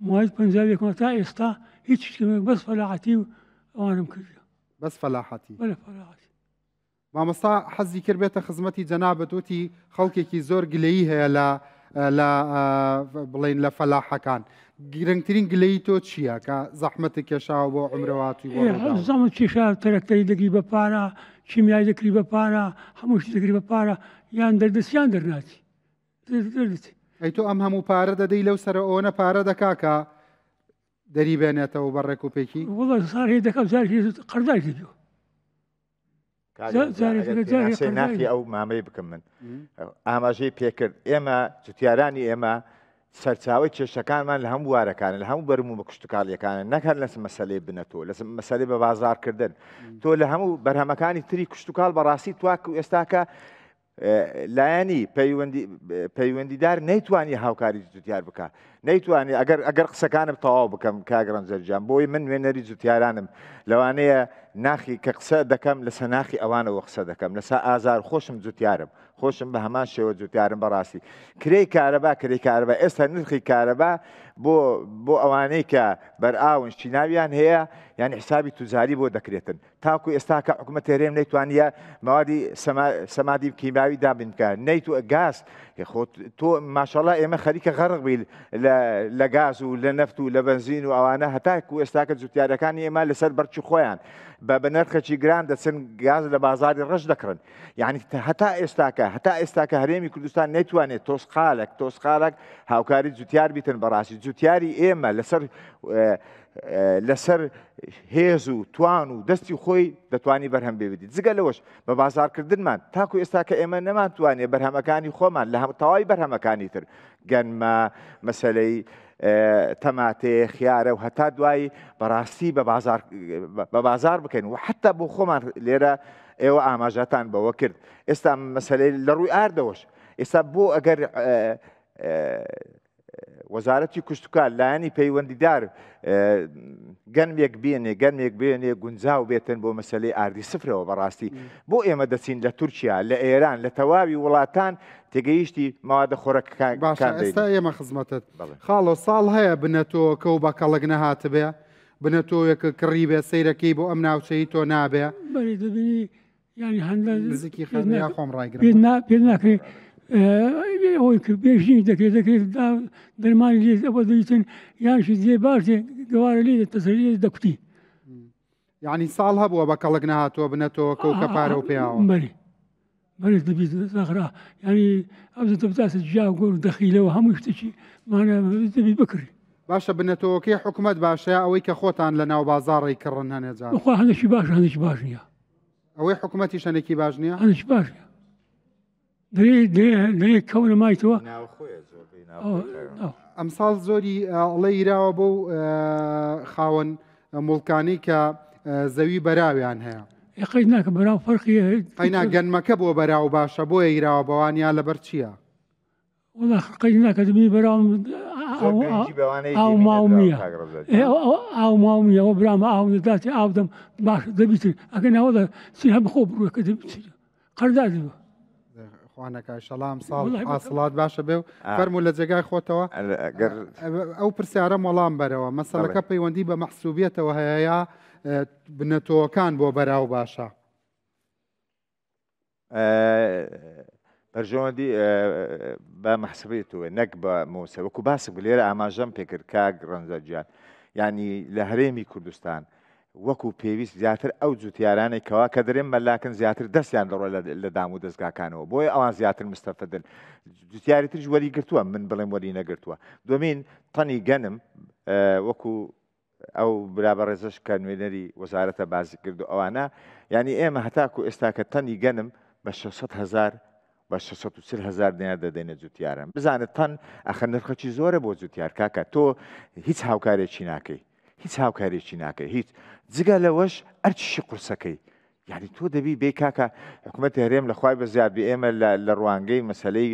موالید 51 تا ئێستا هیچ شتێک بەس فەلاحەتی و ئەوانم کردیە. بەس فەلاحەتی؟ بەلێ فەلاحەتی. مامۆستا حەزی کرد بێتە خزمەتی جەنابت وتی خەڵکێکی زۆر گلەیی هەیە لە لە بڵین لە فەلاحەکان گرنگترین گلەیی تۆ چییە کە زەحمەتت کێشاوە بۆ عمرەواتوی بۆ ڕووداو؟ زەحمەت کێشا تەرەکتەری دەگری بە پارە کیمیای دەکری بە پارە هەموو شتی دەکری بە پارە یان دەردەچی یان دەرناچی دەردەچی ئەی تۆ ئەم هەموو پارە دەدەی لەو سەرە ئەوەنە پارە دەکا کە دەری بێنێتەوە بە ڕێک و پێکی؟ وەڵا سارێ دەکەم جارێکی قەرزار کردووە. ناخی ئەو مامەی بکەم من ئاماژەی پێکرد ئێمە جوتیارانی ئێمە سەرچاوی کێشەکانمان لە هەموو وارەکانە لە هەموو بەرم و بە کشتتوکاڵیەکانە نەک هەر لەس مەسلەی بنەتۆ لە مەسلەی بە بازارکردن تۆ لە هەموو بەرهەمەکانی تری کشتتوکاڵ بەڕاستی تواک و ئێستاکە لایەنی پەیوەندیدار نەیتوانی هاوکاری جوتیار بکە نەیتوانی ئەگەر ئەگەر قسەکانم تەواو بکەم کاک ڕەنجەرجان بۆی من نوێنەری جوتیارانم لەوانەیە ناخی کە قسە دەکەم لەسە ناخی ئەوانەوە قسە دەکەم لەسە ئازار خۆشم جوتیارم خۆشم بە هەمان شێوە جوتیارم بەڕاستی کرێی کارەبا کرێی کارەبا ئێستا نرخی کارەبا بۆ بۆ ئەوانەی کە بەرئاون شیناویان هەیە یان حسابی توجاری بۆ دەکرێتن تاکو ئێستاکە حکومەت هەرێم نەیتوانیە مەوادی سەمادی کیماوی دابین بکە نەیت و گاز خۆ تۆ ماشەڵا ئێمە خەریکە غەرق بیل لە گاز و لە نەفت و لە بەنزین و ئەوانە هەتاکو ئێستاکە جوتیارەکانی ئێمە لەسەر بەرچی خۆیان بە بە نرخێکی گران دەچن گاز لە بازاری ڕەش دەکڕن یعنی هەتا ئێستاکە هەتا ئێستاکە هەرێمی کوردستان نەیتوانێت تۆسقالێک تۆسقالێک هاوکاری جوتیار بیتن بەڕاستی جوتیاری ئێمە لەسەر لەسەر هێز و توان و دەستی خۆی دەتوانی بەرهەم بێبیت جگە لەوەش بە بازارکردنمان تاکو ئێستا کە ئێمە نەمانتوانێ بەرهەمەکانی خۆمان لە هەم تەواوی بەرهەمەکانی تر گەنمە مەسلەی تەماتێ خیارە و هەتا دوایی بەڕاستی بە بازار بە بازار بکەین و حتا بۆ خۆمان لێرە ئێوە ئاماژەتان بەوە کرد ئێستا مەسلەی لە ڕووی ئاردەوەش ئێستا بۆ ئەگەر وەزارەتی کشتوکال لایەنی پەیوەندیدار گەنمێک بێنێ گەنمێک بێنێ گونجاو بێتن بۆ مەسلەی ئاردی سفرەوە بەڕاستی بۆ ئێمە دەچین لە تورکیا لە ئێران لە تەواوی وڵاتان تێگەیشتی مەوادە خۆرەکەکان باشە ئێستا ئێمە خزمەتت خاڵۆ ساڵ هەیە بنەتۆکە و بە کەڵک نەهاتبێ بنەتۆیەکە کڕی بێ سەیرەکەی بۆ ئەم ناوچەی تۆ نابێ بەری دەبینی یانی هەندە نزیکی خەریا خۆم ڕایگرم پێ نا پێ ناکرێ ئەوەی کە بێژینی دەکرێت دەکرێت دەرمانی لێ ئەوە دەیتن یانشی لێ باش دێ گەوارە لێ تەسەر لێ دەکوتی یعنی ساڵ هەبووە بە کەڵک نەهاتووە بنەتەوەکە و کە پارە و پێیاوە بەری بەری دەبیت زەخرا یعنی ئەو دەبتاسە جیا گۆر دەخیلەوە هەموو شتێکی مانە دەبی بکڕی باشە بنەتەوەکەی حکومەت باشەیە ئەوەی کە خۆتان لە ناو بازاڕی کڕن هەنێ جار خوا هەندێکی باش هەندێکی باش نییە ئەوەی حکومەتیش هەنێکی باش نییە؟ هەنێکی باش نییە. درێ درێ درێ کەونە مایتەوە. ئەمساڵ زۆری ئەڵێ ئیراوە بۆ خاوەن مڵکانی کە زەوی بەراویان هەیە. قەی ناکە بەراو فەرقی قەینا گەنمەکە بۆ بەراو باشە بۆیە ئیراوە بەوانیا لەبەر چییە؟ وەڵا قەی ناکە دەبی بەراوم زۆر گرنگی بەوانەی ئاو دێمی ماوم نەدراوە نییە کاک ڕەزا ئێ گیان. ئاو ماوم نییە ئەوە برامە ئاو نەداتێ ئاو دەم باش دەبیتن ئەگە ناوەڵا چی هەم خۆ بڕۆ کە دەبی قەردار دەبی خوانەکە شەڵام ساڵ وەڵای بەکەم. حاسڵات باشە بێ و ئا. فەرموو لە جێگای خۆتەوە ئەگەر ئەو پرسیارەم وەڵام بەرەوە مەسەلەکە بەڵێ. پەیوەندی بە مەحسوبیەتەوە هەیە یا بنەتۆوەکان بۆ بەراو باشە بەرژەوەندی بە مەحسبێتەوە نەک بە مۆسە وەکو باسم لێرە ئاماژەم پێکرد کاک ڕەنجە گیان ینی لە هەرێمی کوردستان وەکو پێویست زیاتر ئەو جوتیارانەی کەوا کە دەرێن مەلاکن زیاتر دەستیان دەڕۆ لە دام و دەستگاکانەوە بۆیە ئەوان زیاتر مستەفدن جوتیاری تریش وەری گرتووە من بڵێم وەری نەگرتووە دومین تەنی گەنم وەکو ئەو برا بەڕێزەش کە نوێنەری وەزارەتە باسی کرد و ئەوانە یعنی ئێمە هەتاکو ئێستا کە تەنی گەنم بە 600 هزار بە 640 هزار دینار دەدەینە جوتیاران بزانە تەن ئەخە نرخەکی زۆرە بۆ جوتیار کاکە تۆ هیچ هاوکارێکی ناکەی هیچ هاوکارێکی ناکەی هیچ جگە لەوەش ئەرچشی قورسەکەی یعنی تۆ دەبی بێ کاکە حکوومەت هەرێم لە خوای بەزیاد بێ ئێمە لە ڕوانگەی مەسلەی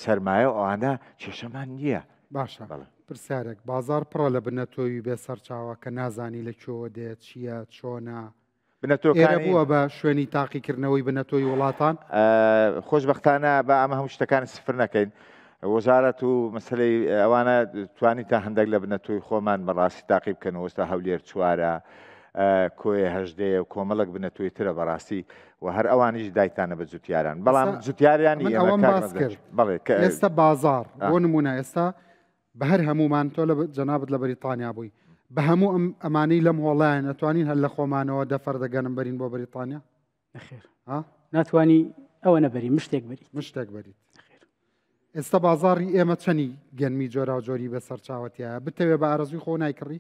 سەرمایە و ئەوانە کێشەمان نییە باشە پرسیارێک بازار پڕە لە بنەتۆوی بێ سەرچاوە کە نازانی لە کوێوە دێت چییە چۆنە بنەتۆکانی بووە بە شوێنی تاقیکردنەوەی بنەتۆی وڵاتان خۆشببختانە بە ئەمە هەموو شتەکان سفر نەکەین وەزارەت و مەسلەی ئەوانە توانی تا هەندێک لە بنەتۆی خۆمان بەڕاستی تاقی بکەنەوە ئێستا هەولێر چوارە کۆیە هەژدەیە و کۆمەڵک بنەتۆی ترە بەڕاستی و هەر ئەوانیش دایتانە بە جوتیاران بەڵام جوتیاریانی من ئەوەم باس کرد بەڵێ کە ئێستا بازار بۆ نمونە ئێستا بە هەر هەمومان تۆ لە جەنابت لە بەریتانیا بووی بە هەموو ئەم ئەمانەی لەم هۆڵیان ئەتوانین هەر لە خۆمانەوە دەفەر دەگەنم بەرین بۆ بەریتانیا نەخێر ناتوانی ئەوە نەبەری مشتێک بەری مشتێک بەریت. ئێستا بازاڕی ئێمە چەنی گەنمی جۆراوجۆری بە سەرچاوە تیایە بتەوێ بە ئارەزووی خۆ نایکڕی؟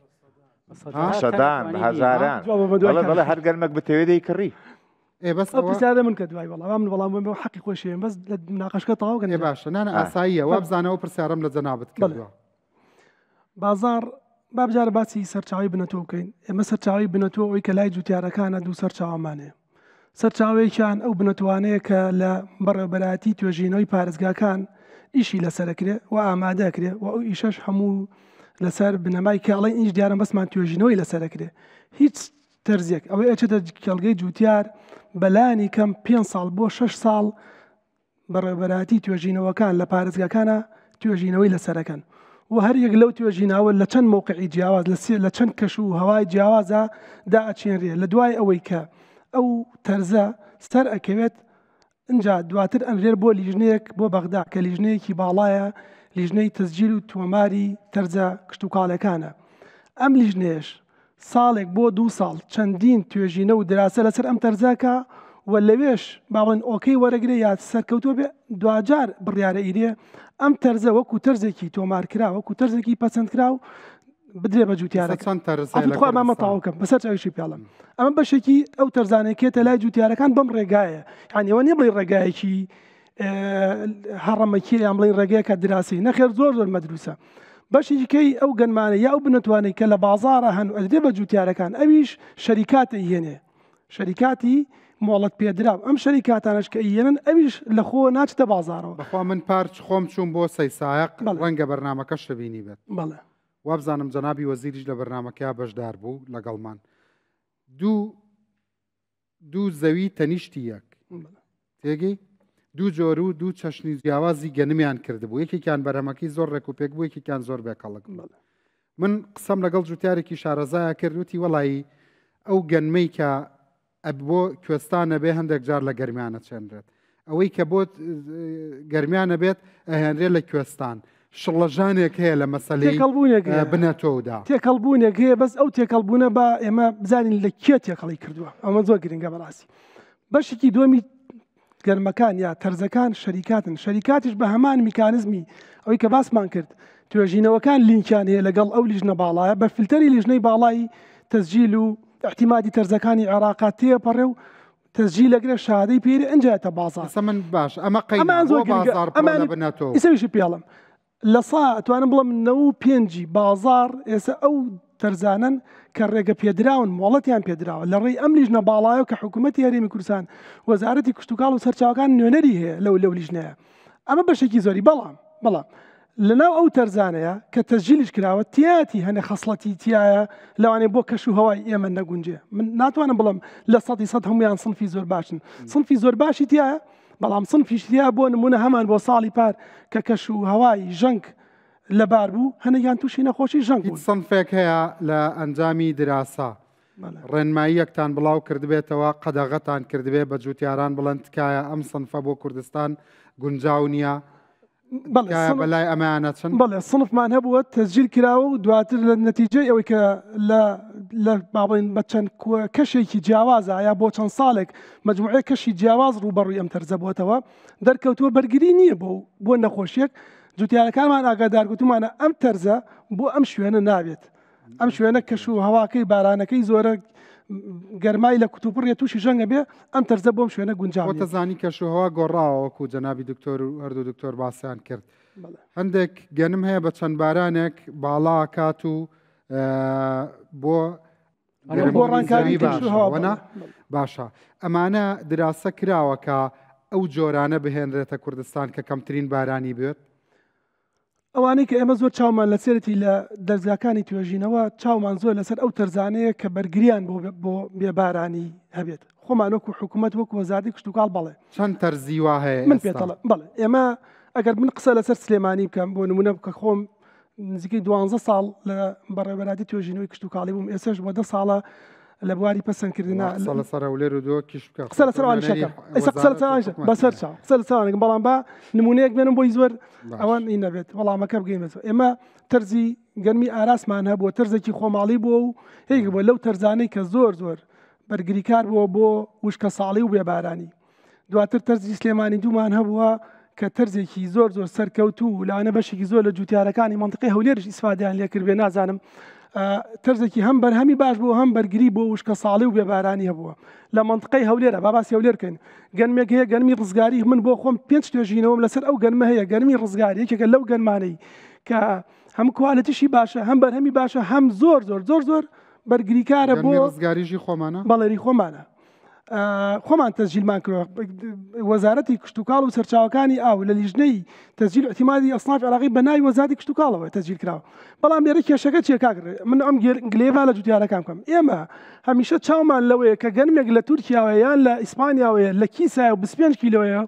ها؟ سەدان بە هەزاران بەڵێ بەڵێ هەر گەنمەک بتەوێ دەیکڕی. ئێ بەس ئەو پرسیارە من کە دوای وەڵام من وەڵام بۆ حەقی خۆشی بەس لە مناقەشکە تەواو کەن. ئێ باشە نانا ئاساییە وابزانە ئەو پرسیارەم لە جەنابت کردووە. بازاڕ با بجارە باسی سەرچاوی بنەتۆ بکەین ئێمە سەرچاوی بنەتۆ ئەوی کە لای جوتیارەکانە دوو سەرچاوەمان هەیە سەرچاوەیەکیان ئەو بنەتوانەیە کە لە بەڕێوەبەرایەتی توێژینەوەی پارێزگاکان ئیشی لەسەرەکرێ و ئامادەکرێ و ئەو ئیشەش هەموو لەسەر بنەمای کاڵی ئیش دیارە بەسمان توێژینەوەی لەسەرەکرێ هیچ تەرزێک ئەوەی ئەچێتە کێڵگەی جوتیار بەلانی کەم پێ ساڵ بۆ 6 ساڵ بەڕێوەبەرایەتی توێژینەوەکان لە پارێزگاکانە توێژینەوەی لەسەرەکەن و هەر یەک لەو توێژینەوە لە چەند مەوقعی جیاواز لە سێ لە چەند کەش و هەوای جیاوازە دا ئەچێنرێ لە دوای ئەوەی کە ئەو تەرزە سەر ئەکەوێت ئینجا دواتر ئەنرێت بۆ لیژنەیەک بۆ بەغدا کە لیژنەیەکی باڵایە لیژنەی تەسجیل و تۆماری تەرزە کشتوکاڵەکانە ئەم لیژنەیەش ساڵێک بۆ دوو ساڵ چەندین توێژینە و دراسە لەسەر ئەم تەرزەکە و لەوێش با بڵێن okay وەرەگرێ یا سەرکەوتووە بێ دواجار بڕیارە ئیرێ ئەم تەرزە وەکو تەرزێکی تۆمارکرا وەکو تەرزێکی پەسەندکراو بدرێ بە جوتیارەکە چەند تەرز هەیە لە خوا مامە کوردستان؟ تەواوکەم بەسەر چاویشی پیاڵم ئەمە بەشێکی ئەو تەرزانێکێتە لای جوتیارەکان بەم ڕێگایە یعنی ئەوە نییە بڵێ ڕێگایەکی هەڕەمەکیە یان بڵێن ڕێگەیەکە دراسی نەخێر زۆر زۆر مەدروسە بەشێکی کەی ئەو گەنمانە یا ئەو بنەتوانەی کە لە بازاڕە هەن و ئەدرێ بە جوتیارەکان ئەویش شەریکات ئەیهێنێ شەریکاتی مۆڵەت پێدراو ئەم شەریکاتانەش کە ئەیهێنن ئەویش لە خۆ ناچتە بازاڕەوە. بەخوا من پارچ خۆم چووم بۆ سەیسایەق ڕەنگە بەرنامەکەشت بینیبێت. بەڵێ. وابزانم جەنابی وەزیریش لە بەرنامەکەیا بەشدار بوو لەگەڵمان. دوو دوو زەوی تەنیشتی یەک تێگەی دوو جۆر و دوو چەشنی جیاوازی گەنمیان کردبوو یەکێکیان بەرهەمەکەی زۆر ڕێک و پێک بوو یەکێکیان زۆر بێکەڵک بوو من قسەم لەگەڵ جوتیارێکی شارەزایە کرد وتی وەڵایی ئەو گەنمەی کە بۆ کوێستانە بێ هەندێک جار لە گەرمیانە چێنرێت ئەوەی کە بۆ گەرمیانە بێت ئەهێنرێت لە کوێستان شڵەژانێک هەیە لە مەسەلەی تێکەڵبوونێک هەیە. بنەتۆودا. تێکەڵبوونێک هەیە بەس ئەو تێکەڵبوونە با ئێمە بزانین لە کێ تێکەڵی کردووە ئەمە زۆر گرنگە بەڕاستی بەشێکی دووەمی گەرمەکان یا تەرزەکان شەریکاتن شەریکاتیش بە هەمان میکانزمی ئەوەی کە باسمان کرد توێژینەوەکان لینکیان هەیە لەگەڵ ئەو لیژنە باڵایە بە فلتەری لیژنەی باڵای تەسجیل و اعتیمادی تەرزەکانی عێراقا تێپەڕێ و تەسجیل ئەگرێ شەهادەی پێری ئەنجا یەتە بازاڕ. ئێستا من باش ئەمە قەینا ئەمەیان زۆر بۆ گرنگە بازاڕ پڕە ئەمەیان لە بنەتۆ. ئیسەویشی پێڵم لە سا ئەتوانم بڵێم نەوە و پێنجی بازاڕ ئێستا ئەو تەرزانەن کە ڕێگە پێدراون مۆڵەتیان پێدراوە لە ڕێی ئەم لیژنە باڵایەوە کە حکوومەتی هەرێمی کوردستان وەزارەتی کشتوکاڵ و سەرچاوەکان نوێنەری هەیە لەو لەو لیژنەیە ئەمە بەشێکی زۆری بەڵام بەڵام لەناو ئەو تەرزانەیە کە تەسجیلیش کراوە تیایەتی هەنێ خەسڵەتی تیایە لەوانەیە بۆ کەش و هەوای ئێمە نەگونجێ من ناتوانم بڵێم لە سەدی سەد هەمویان سنفی زۆر باشن سنفی زۆر باشی تایە بەڵام سنفیش تیا بۆ نمونە هەمان بۆ ساڵی پار کە کەش و هەوای ژەنگ لەبار بوو هەنێکیان تووشی نەخۆشی ژەنگ هیچ بوون. سنفێک هەیە لە ئەنجامی دراسە ڕێنماییەکتان بڵاو کردبێتەوە قەدەغەتان کردبێ بە جوتیاران بڵێن تکایە ئەم سنفە بۆ کوردستان گونجاو نییە تکایە بە لای ئەمەیان نەچن؟ بەڵێ سنفمان هەبووە تەسجیل کراوە و دواتر لە نەتیجەی ئەوەی کە لە لە با بڵێین بە چەند کەشێکی جیاوازە یا بۆ چەند ساڵێک مجموعەیە کەشی جیاواز ڕووبەڕووی ئەم تەرزە بووەتەوە دەرکەوتووە بەرگری نییە بۆ بۆ نەخۆشیەک جوتیارەکانمان ئاگادار گوتومانە ئەم تەرزە بۆ ئەم شوێنە نابێت ئەم شوێنە کەش و هەواکەی بارانەکەی زۆرە گەرمای لە کوتوپڕە تووشی ژەنگە بێ ئەم تەرزە بۆم شوێنە گونجاو خۆتە زانی کەش و هەوا گۆڕاوە وەکو جەنابی دکتۆر و هەردوو دکتۆر باسیان کرد هەندێک گەنم هەیە بە چەند بارانێک باڵا کات و بۆ گۆڕانکاری باشە باشە ئەمانە دراسە کراوە کە ئەو جۆرانە بهێنرێتە کوردستان کە کەمترین بارانی بێت ئەوانەی کە ئێمە زۆر چاومان لەسەرێتی لە دەزگاکانی توێژینەوە چاومان زۆر لەسەر ئەو تەرزانەیە کە بەرگریان بۆ بۆ بێبارانی هەبێت خۆمان وەکو حکوومەت وەکو وەزارەتی کشتوکاڵ بەڵێ چەند تەرزی وا هەیە من پێتەڵێم بەڵێ ئێمە ئەگەر من قسە لەسەر سلێمانی بکەم بۆ نمونە بکە خۆم نزیکەی دوانزە ساڵ لە بەڕێوەبەرایەتی توێژینەوەی کشتوکاڵی بووم ئێسش بۆ دە ساڵە لە بواری پەسەندکردنا قسە لەسەر هەولێر و دهۆکیش بکە قسە لەسەر ئەوانیش ئەکەم ئێستا قسە لەسەر ئەوانیش بەسەر چاو قسە لەسەر ئەوانەکەم بەڵام با نمونەیەک بێنم بۆی زۆر ئەوان ئی نەبێت وەڵامەکە بگەینەوە ئێمە تەرزی گەرمی ئاراسمان هەبووە تەرزێکی خۆماڵی بووە و هەیە بووە لەو تەرزانەی کە زۆر زۆر بەرگریکار بووە بۆ وشکە ساڵی و بێبارانی دواتر تەرزی سلێمانی دوومان هەبووە کە تەرزێکی زۆر زۆر سەرکەوتوو و لەوانە بەشێکی زۆر لە جوتیارەکانی مەنتقەی هەولێریش ئیسفادەیان لێ کردبێ نازانم تەرزێکی هەم بەرهەمی باش بوو هەم بەرگری بۆ وشکە ساڵی و بێبارانی هەبووە لە مەنتقەی هەولێرە با باسی هەولێر بکەین گەنمێک هەیە گەنمی ڕزگاری من بۆ خۆم پێنج توێژینەوەم لەسەر ئەو گەنمە هەیە گەنمی ڕزگاری یەکێکە لەو گەنمانەی کە هەم کوالێتیشی باشە هەم بەرهەمی باشە هەم زۆر زۆر زۆر زۆر بەرگریکارە بۆ ڕزگاریژی خۆمانە بەڵێری خۆمانە خۆمان تەسجیلمان کردوە وەزارەتی کشتوکاڵ و سەرچاوەکانی ئاو لە لیژنەی تەسجیل اعتمادی ئەسناف عراقی بە ناوی وەزارەتی کشتوکاڵەوە تەسجیل کراوە بەڵام لێرە کێشەکە چیە کاک من ئەم گلەیە با لە جوتیارەکان بکەم ئێمە هەمیشە چاومان لەوەیە کە گەنمێک لە تورکیاوە یان لە ئیسپانیاوەیە لە کیسایە و 25 کیلۆیە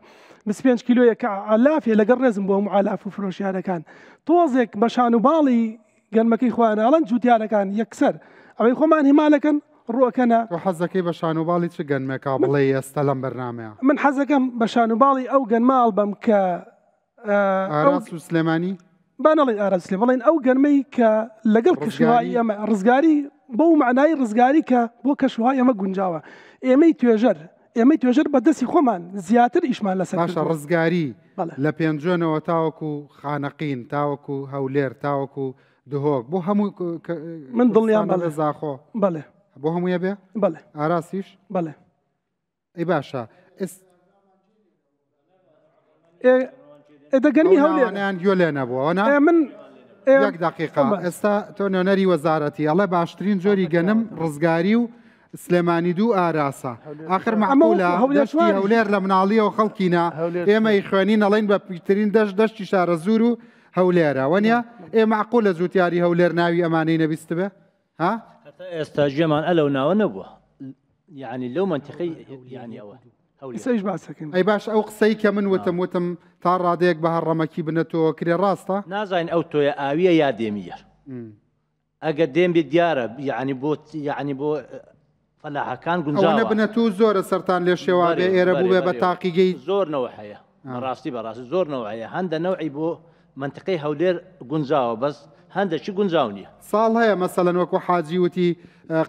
25 کیلۆیە کە عەلافێ لەگەڵ ڕێزم بۆ هەموو عەلاف و فرۆشیارەکان تۆزێک بە شان و باڵی گەنمەکەی خۆیان ئەڵەن جوتیارەکان یەکسەر ئەوەی خۆمان هیمالەکەن ڕوەکەنە. تۆ حەزەکەی بە شانوباڵی چ گەنمێکا بڵێی ئێستا لەم بەرنامەیە؟ من حەزەکەم بە شانوباڵی ئەو گەنمە ئەڵبەم کە ئاراس و سلێمانی؟ با نەڵێین ئاراس و سلێمانی بڵێین ئەو گەنمەی کە لەگەڵ کەشوهەوای ئێمە ڕزگاری بەو مەعنای ڕزگاری کە بۆ کەشوهەوای ئێمە گونجاوە ئێمەی توێژەر ئێمەی توێژەر بە دەستی خۆمان زیاتر ئیشمان لەسەر باشە ڕزگاری لە پێنجوێنەوە تاوەکو خانەقین تاوەکو هەولێر تاوەکو دهۆک بۆ هەموو من دڵنیام بەڵێ زاخۆ بەڵێ بۆ هەموویە بێ بەڵێ ئاراسیش بەڵێ ئەی باشە ئێس ئێ گەنمی هەولێرانیان گوێ لێ نەبووە نا من یەک دقیقا ئێستا تۆ نوێنەری وەزارەتی ئەڵێ باشترین جۆری گەنم ڕزگاری و سلێمانی دوو ئاراسە آخر معقولە دەشتی هەولێر لە مناڵیەوە خەڵکینە ئێمەی خوێنین ئەڵێن بە پیترین دەشت دەشتی شارەزوور و هەولێرە وەنیە ئێ معقولە جوتیاری هەولێر ناوی ئەمانەی نەبیستبێ ها هەتا ئێستا گوێمان ئەلەو ناوە نەبووە یعنی لەو مەنتیقەی یعنی ئەوە ئیسەیش باسەکەین ئەی باش ئەو قسەی کە من وتم وتم تا ڕادەیەک بە هەڕەمەکی بنەتەوە کرێ ڕاستە؟ نازانین ئەو تۆیە ئاویە یا دێمیە ئەگەر دێم بێت دیارە یعنی بۆ یعنی بۆ فەلاحەکان گونجاوە. ئەوەنە بنەتوو زۆرە سەرتان لێ شێوابێ ئێرە بووبێ بە تاقیگەی. زۆر نەوع هەیە بەڕاستی بەڕاستی زۆر نەوع هەیە هەندە نەوعی بۆ مەنتقەی هەولێر گونجاوە بەس هەندەکی گونجاو نییە. ساڵ هەیە مەسەلەن وەکو حاجی وتی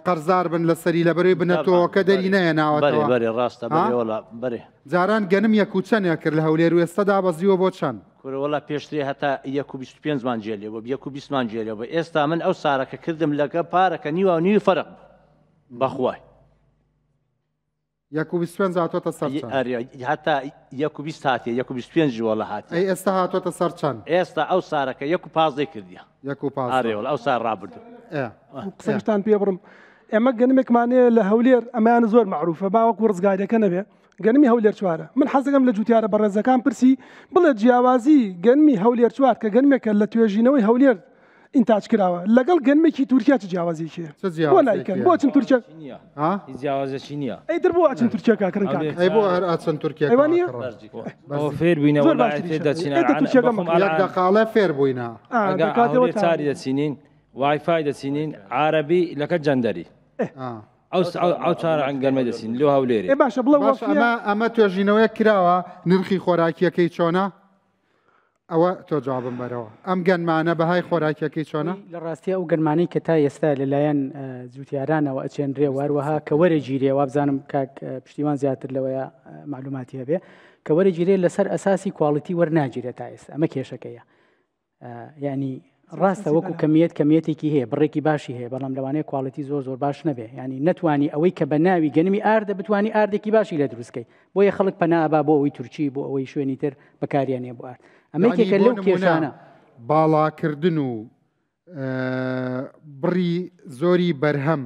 قەرزار بن لەسەری لەبەرەی بنەتۆوەکە دەری نەهێناوەتەوە. بەرێ بەرێ ڕاستە بەرێ وەڵا بەرێ. جاران گەنم یەک و چەنێ کرد لە هەولێر و ئێستا دابەزیوە بۆ چەند؟ کورە وەڵا پێشترێ هەتا یەک و 25 مان جێ لێ بوو یەک و 20 مان جێ لێ بوو ئێستا من ئەو سارەکە کردم لەگە پارەکە نیوە و نیوی فەرق بوو بەخوای. یەک و 25 هاتۆتە سەر چەند؟ ئەرێ هەتا یەک و 20 هاتیە یەک و 25 وەڵا هاتیە. ئەی ئێستا هاتۆتە سەر چەند؟ ئێستا ئەو سارەکە یەک و پازدەی کردیە. یەک و پازدە. ئەرێ وەڵا ئەو سار ڕابردوو. ئێ. قسەکەشتان پێ بڕم ئێمە گەنمێکمان هەیە لە هەولێر ئەمەیان زۆر مەعروفە با وەکو ڕزگاریەکە نەبێ گەنمی هەولێر چوارە من حەزەکەم لە جوتیارە بەڕێزەکان پرسی بڵێ جیاوازی گەنمی هەولێر چوار کە گەنمێکە لە توێژینەوەی هەولێر ئینتاج کراوە لەگەڵ گەنمێکی تورکیا چ جیاوازیەکی هەیە بۆ نایکەن بۆ ئەچن تورکیا ها هیچ جیاوازێکی نییە ئەی در بۆ ئەچن تورکیا کاکڕن کاک ئەی بۆ هەر ئەچن تورکیا ئەی وا نییە؟ ئەوە فێر بووینە زۆر وەڵا باشتریشە. تێ دەچین ئەی دە تورکیا بەخۆم گەمە. یەک دەقاڵە فێر بووینە ئا ئەگە دەکاتەوە هەولێر تا چاری دەچینین وایفای دەچینین عربی لەکە جەندەری ئا. ئەو ئەو چارە گەرمە دەچین لۆ هەولێرێ ئێ باشە بڵێ باش وەفیە ئەمە ئەمە توێژینەوەیەک کراوە نرخی خۆراکیەکەی چۆنە ئەوە تۆ جوابم بەرەوە ئەم گەنمانە بەهای خۆراکیەکەی چۆنە؟ لە ڕاستیا ئەو گەنمانەی کە تا ئێستا لەلایەن جوتیارانەوە ئەچێنرێ و هەروەها کە وەرەگیرێ وابزانم کاک پشتیوان زیاتر لەوەیە معلوماتی هەبێ کە وەرەگیرێ لەسەر ئەساسی کواڵیتی وەرناگیرێت تا ئێستا ئەمە کێشەکەیە یعنی ڕاستە وەکو کەمیەت کەمیەتێکی هەیە بڕێکی باشی هەیە بەڵام لەوانەیە کواڵیتی زۆر زۆر باش نەبێ ینی نەتوانی ئەوەی کە بە ناوی گەنمی ئاردە بتوانی ئاردێکی باشی لە دروستکەی بۆیە خەڵک پەنا ئەبا بۆ ئەوەی تورکی بۆ ئەوەی شوێنی تر بەکاریان هەیە بۆ ئارد ئەمە یعنی یەکێکە بۆ لەو نمونە کێشانە. باڵاکردن و بڕی زۆری بەرهەم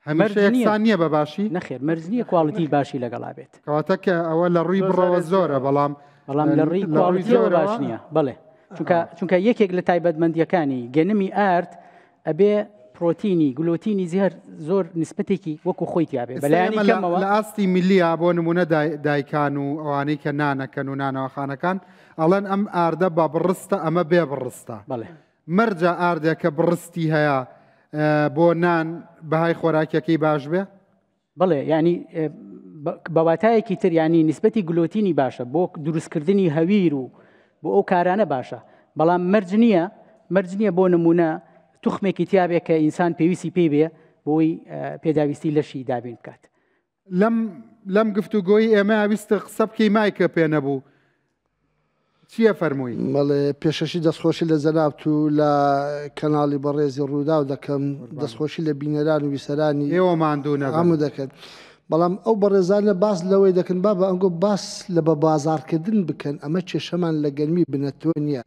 هەمیشە مەرج نییە. یەکسان نییە بە باشی؟ نەخێر مەرج نییە کواڵیتی باشی لەگەڵا بێت. کەواتە کە ئەوە لە ڕووی بڕەوە زۆرە بەڵام بەڵام لە ڕووی لە ڕووی کواڵیتیەوە باش زۆرەوە نییە. بەڵێ چونکە چونکە یەکێک لە تایبەتمەندییەکانی گەنمی ئارد ئەبێ پرۆتینی گلۆتینی زیهر زۆر نسبەتێکی وەکو خۆی تیابێ ئێستا بەلایەنی ئێمە لە کەمەوە لە ئاستی میللیە بۆ نمونە دایکان و ئەوانەی کە نانەکەن و نانەوەخانەکان ئەڵێن ئەم ئاردە بە بڕستە ئەمە بێ بڕستە بەڵێ. مەرجە ئاردێک کە بڕستی هەیە بۆ نان بەهای خۆراکیەکەی باش بێ؟ بەڵێ یانی بە واتایەکی تر یانی نیسبەتی گلۆتینی باشە بۆ دروستکردنی هەویر و بۆ ئەو کارانە باشە بەڵام مەرج نییە مەرج نییە بۆ نمونە توخمێکی تیاابێ کە ئینسان پێویستی پێی بێ بۆی پێداویستی لەشی دابین بکات. لەم لەم گفتوگۆی ئێمە ویست قسە بکەی مایکە پێ نەبوو. چییە فەرمووی؟ بەڵێ پێشەشی دەستخۆشی لە جەنابت و لە کەناڵی بەڕێزی ڕووداو دەکەم، دەستخۆشی لە بینەران و بیسەرانی ئێوە ماندوو نەبن. هەموو دەکەن. بەڵام ئەو بەڕێزانە باس لەوەی دەکەن بابە ئەنگۆ باس لە بە بازاڕکردن بکەن ئەمە کێشەمان لە گەرمی بنەتۆ نییە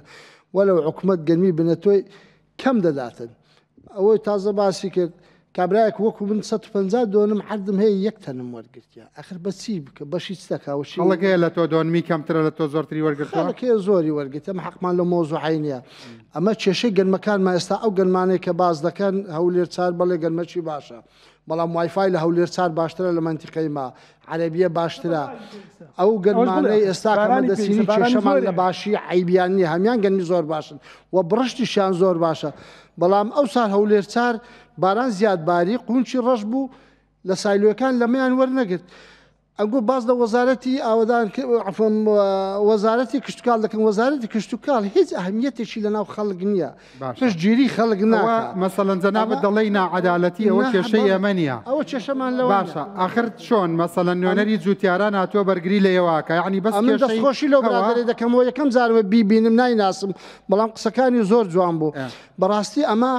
وەلەو حکومەت گەرمی بنەتۆی کەم دەداتن ئەوەی تازە باسی کرد کابرایەک وەکو من 150 دۆنم عەردم هەیە یەک تەنم وەرگرتیە ئەخر بە چی بکە بەشی چ دەکا و چی خەڵک هەیە لە تۆ دۆنمی کەمترە لە تۆ زۆرتری وەرگرتووە خەڵک هەیە زۆری وەرگرتە ئەمە حەقمان لەو مەوزوعەی نییە ئەمە کێشەی گەنمەکانمان ئێستا ئەو گەنمانەی کە باس دەکەن هەولێر چار بەڵێ گەنمەکی باشە بەڵام وایفای لە هەولێر چار باشترە لە مەنتیقەی ما عەرەبیە باشترە ئەو گەنمانەی ئێستا کە مەدەسینی کێشەمان لە باشی عەیبیان نییە هەمیان گەنمی زۆر باشن و بڕشتیشیان زۆر باشە بەڵام ئەو سار هەولێر چار باران زیاد باری قونچی ڕەش بوو لە سایلۆکان لەمەیان وەرنەگرت ئەگۆ باس لە وەزارەتی ئاوەدان عەفوەن وەزارەتی کشتوکاڵ دەکەن وەزارەتی کشتوکاڵ هیچ ئەهمیەتێکی لەناو خەڵک نییە باشە پشتگیری خەڵک ئەوە ناکا مەسەلەن جەنابت ئەمە دەڵێی ناعەدالەتی ئەوە نا کێشەی بەڵێ ئێمە نییە ئەوە کێشەمان لەوە نییە باشە ئاخر چۆن مەسەلەن ئەم نوێنەری جوتیاران هاتووە بەرگری لە ئێوە ئەکا یەعنی بەس ئەمن کێشەی دەستخۆشی لەو ئەوە برادەرەی دەکەمەوە یەکەم جارمە بیبینم نایناسم بەڵام قسەکانی زۆر جوان بوو ئێ. بەڕاستی ئەمە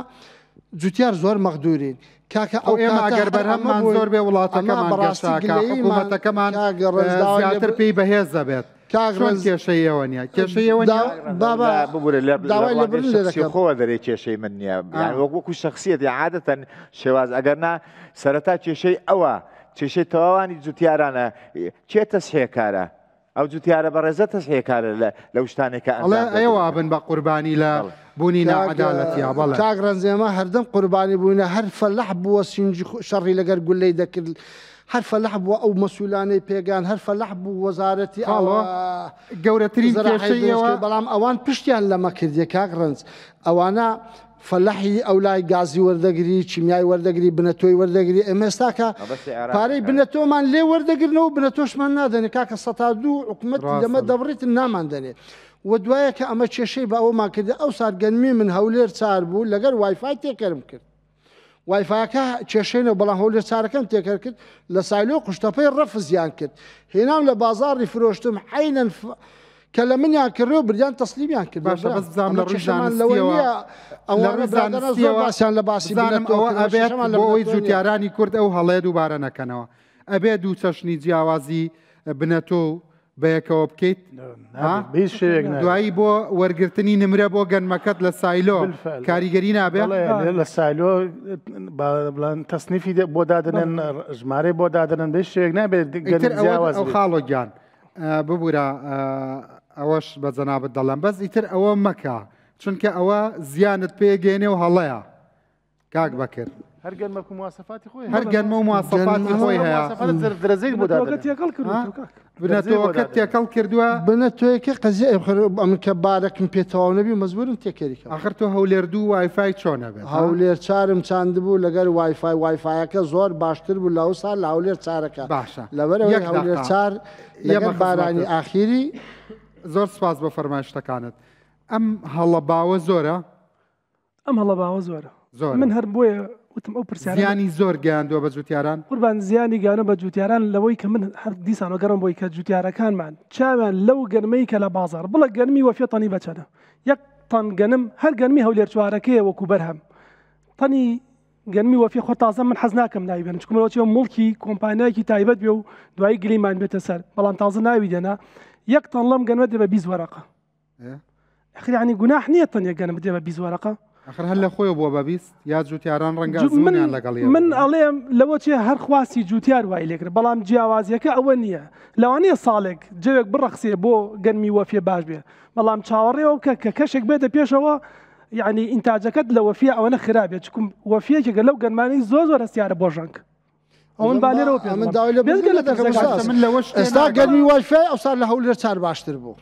جوتیار زۆر مەغدورین کاکە خۆ ئەو ئێمە کاتە ئەگەر هەر ئەمە بەرهەممان بووین زۆر بێ ئەمە وڵاتەکەمان بەڕاستی گەشاکا گلەییمان حکوومەتەکەمان کاک ڕەنج داوای لێ زیاتر پێی بەهێز دەبێت کاک چۆن ڕەنج کێشەی ئێوە نییە کێشەی ئێوە نییە بابا ببورە لە داوای ڕوانگەی لێبوردن لێ شخصی دەکەم خۆوە دەرێ کێشەی من نییە یان وەک وەکو شخصیەتی عادەتەن شێواز ئەگەر نا سەرەتا کێشەی ئەوە کێشەی تەواوانی جوتیارانە کێ تەسحیەکارە ئەو جوتیارە بەڕێزە تەسحیەکارە لە لەو شتانێک کە ئەڵێ ئەنجام ئێوە دەدرێت. ئەبن بە قوربانی لە بوونی کاک ناعەدالەتیا بەڵێ. کاک ڕەنج ئێمە هەردەم قوربانی بووینە هەر فەلاح بووە سینگی شەڕی لەگەر گولەی دەکرد هەر فەلاح بووە ئەو مەسولانەی پێگان هەر فەلاح بوو وەزارەتی خاڵۆ گەورەترین زەراعەی کێشەی دروست ئێوە کرد بەڵام ئەوان پشتیان لەمە کردیە کاک ڕەنج ئەوانە فەلاحی ئەولای گازی وەردەگری کیمیای وەردەگری بنەتۆی وەردەگری ئێمە ئێستاکە مەبەستی عێراق پارەی کاک. بنەتۆمان لێ وەردەگرنەوە بنەتۆشمان نادەنێ کاکە سەتا دوو حکومەتی لەمە ڕاستە. دەبڕیتن ناماندەنێ و دوایە کە ئەمە کێشەی بە ئەوەمان کرد ئەوسار گەنمی من هەولێر چار بوو لەگەر وایفای تێکەرم کرد وایفاکە کێشەی نەبوو بەڵام هەولێر چارەکەم تێکەر کرد لە سایلۆ قوشتەپەی ڕەفزیان کرد هێنام لە بازاڕی فرۆشتم عەینەن کە لە منیان کڕی و بردیان تەسلیمیان کرد باشە بەس بزانم لە ڕووی کێشەمان لەوە زانستیەوە نییە لە ئەوانە ڕووی برادەران زۆر زانستیەوە باسیان لە باسی بزانم بنەتۆ ئەوە کرد ئەمە ئەبێت کێشەمان لە بۆ ئەوەی بنەتۆ نییە جوتیارانی کورد ئەو هەڵەیە دووبارە نەکەنەوە ئەبێ دوو چەشنی جیاوازی بنەتۆ و بەیەکەوە بکەیت ها؟ نابێت، بە هیچ شێوەیەک نابێت. دوایی بۆ وەرگرتنی نمرە بۆ گەنمەکەت لە سایلۆ بالفعل. کاریگەری نابێ؟ بەڵێ، لە سایلۆ با بڵێن تەسنیفی دە- بۆ دادەنێن ژمارەی بۆ دادەنێن بە هیچ شێوەیەک نابێت گەنم ئیتر ئەوە جیاواز ئەو بێت. خاڵۆ گیان ببورە ئەوەش بە جەنابت دەڵێم بەس ئیتر ئەوە مەکە چونکە ئەوە زیانت پێگەێنێ و هەڵەیە کاک بەکر. هەر گەنمەک و مواسەفاتی خۆی هەیە. هەر گەنمە و مواسەفاتی خۆی هەیە. مواسەفات دەرەجەی بۆ دادەنێن. بنەتۆکە تێکەڵ کردووە ها؟ تۆ کاک. بنەتۆکە تێکەڵ کردووە. بنەتۆیەکە قەزیە ئێ خەر ئەمن کە بارەکم پێ تەواو نەبی مەجبوورم تێکەری کەم. ئاخر تۆ هەولێر دوو وایفای چۆن ئەبێت ها؟ هەولێر چارم چاندبوو لەگەر وایفای وایفایەکە زۆر باشتر بوو لە ئەوسا لە هەولێر چارەکە. باشە لەبەرئەوەی یەک هەولێر دەقە چار ئێمە لەگەر بارانی خزمەتت. ئاخیری. زۆر سوپاس بۆ فەرمایشتەکانت. ئەم هەڵە باوە زۆرە؟ ئەم هەڵە باوە زۆرە. زۆرە. من هەر بۆیە وتم ئەو پرسیارە زیانی زۆر گەیاندووە بە جوتیاران؟ قوربان زیانی گەیاندووە بە جوتیاران لەوەی کە من هەر دیسان وەگەڕم بۆی کە جوتیارەکانمان چاویان لەو گەنمەی کە لە بازاڕ بڵێ گەنمی وەفیە تەنی بە چەنە یەک تەن گەنم هەر گەنمی هەولێر چوارەکەیە وەکو بەرهەم تەنی گەنمی وەفیە خۆ تازە من حەز ناکەم ناوی بێنم چونکە لەوە چیە موڵکی کۆمپانیایەکی تایبەت بێ و دوایی گلیمان بێتە سەر بەڵام تازە ناوی دێنا یەک تەن لەم گەنمە دێ بە 20 وەرەقە ئەخر یعنی گوناح نییە تەنیا گەنم بدێ بە 20 وەرەقە ئەخر هەر لە خۆیەوە بووە بە 20 یا جوتیاران ڕەنگە من ئەزموونیان لەگەڵ یەوە من ئەڵێم لەوە چێ هەر خواستی جوتیار وای لێکرد بەڵام جیاوازیەکە ئەوە نییە لەوانەیە ساڵێک جەوێک بڕەخسێ بۆ گەنمی وەفیە باش بێ بەڵام چاوەڕێەوە بکە کە کەشێک بێتە پێشەوە یعنی ئینتاجەکەت لە وەفیە ئەوەنە خراپێت چکم وەفیەکێکە لەو گەنمانەی زۆر زۆر هەستیارە بۆ ژەنگ. ئەوەن با لێرەوە پێ ئەمن داوای لێ بێجگە لە دەکەم تەرزەکان. ئوستاز. من لەوەش تێ ئێستا ناگەم. گەرمی وایفای ئەوسا لە هەولێر چار باشتر بوو.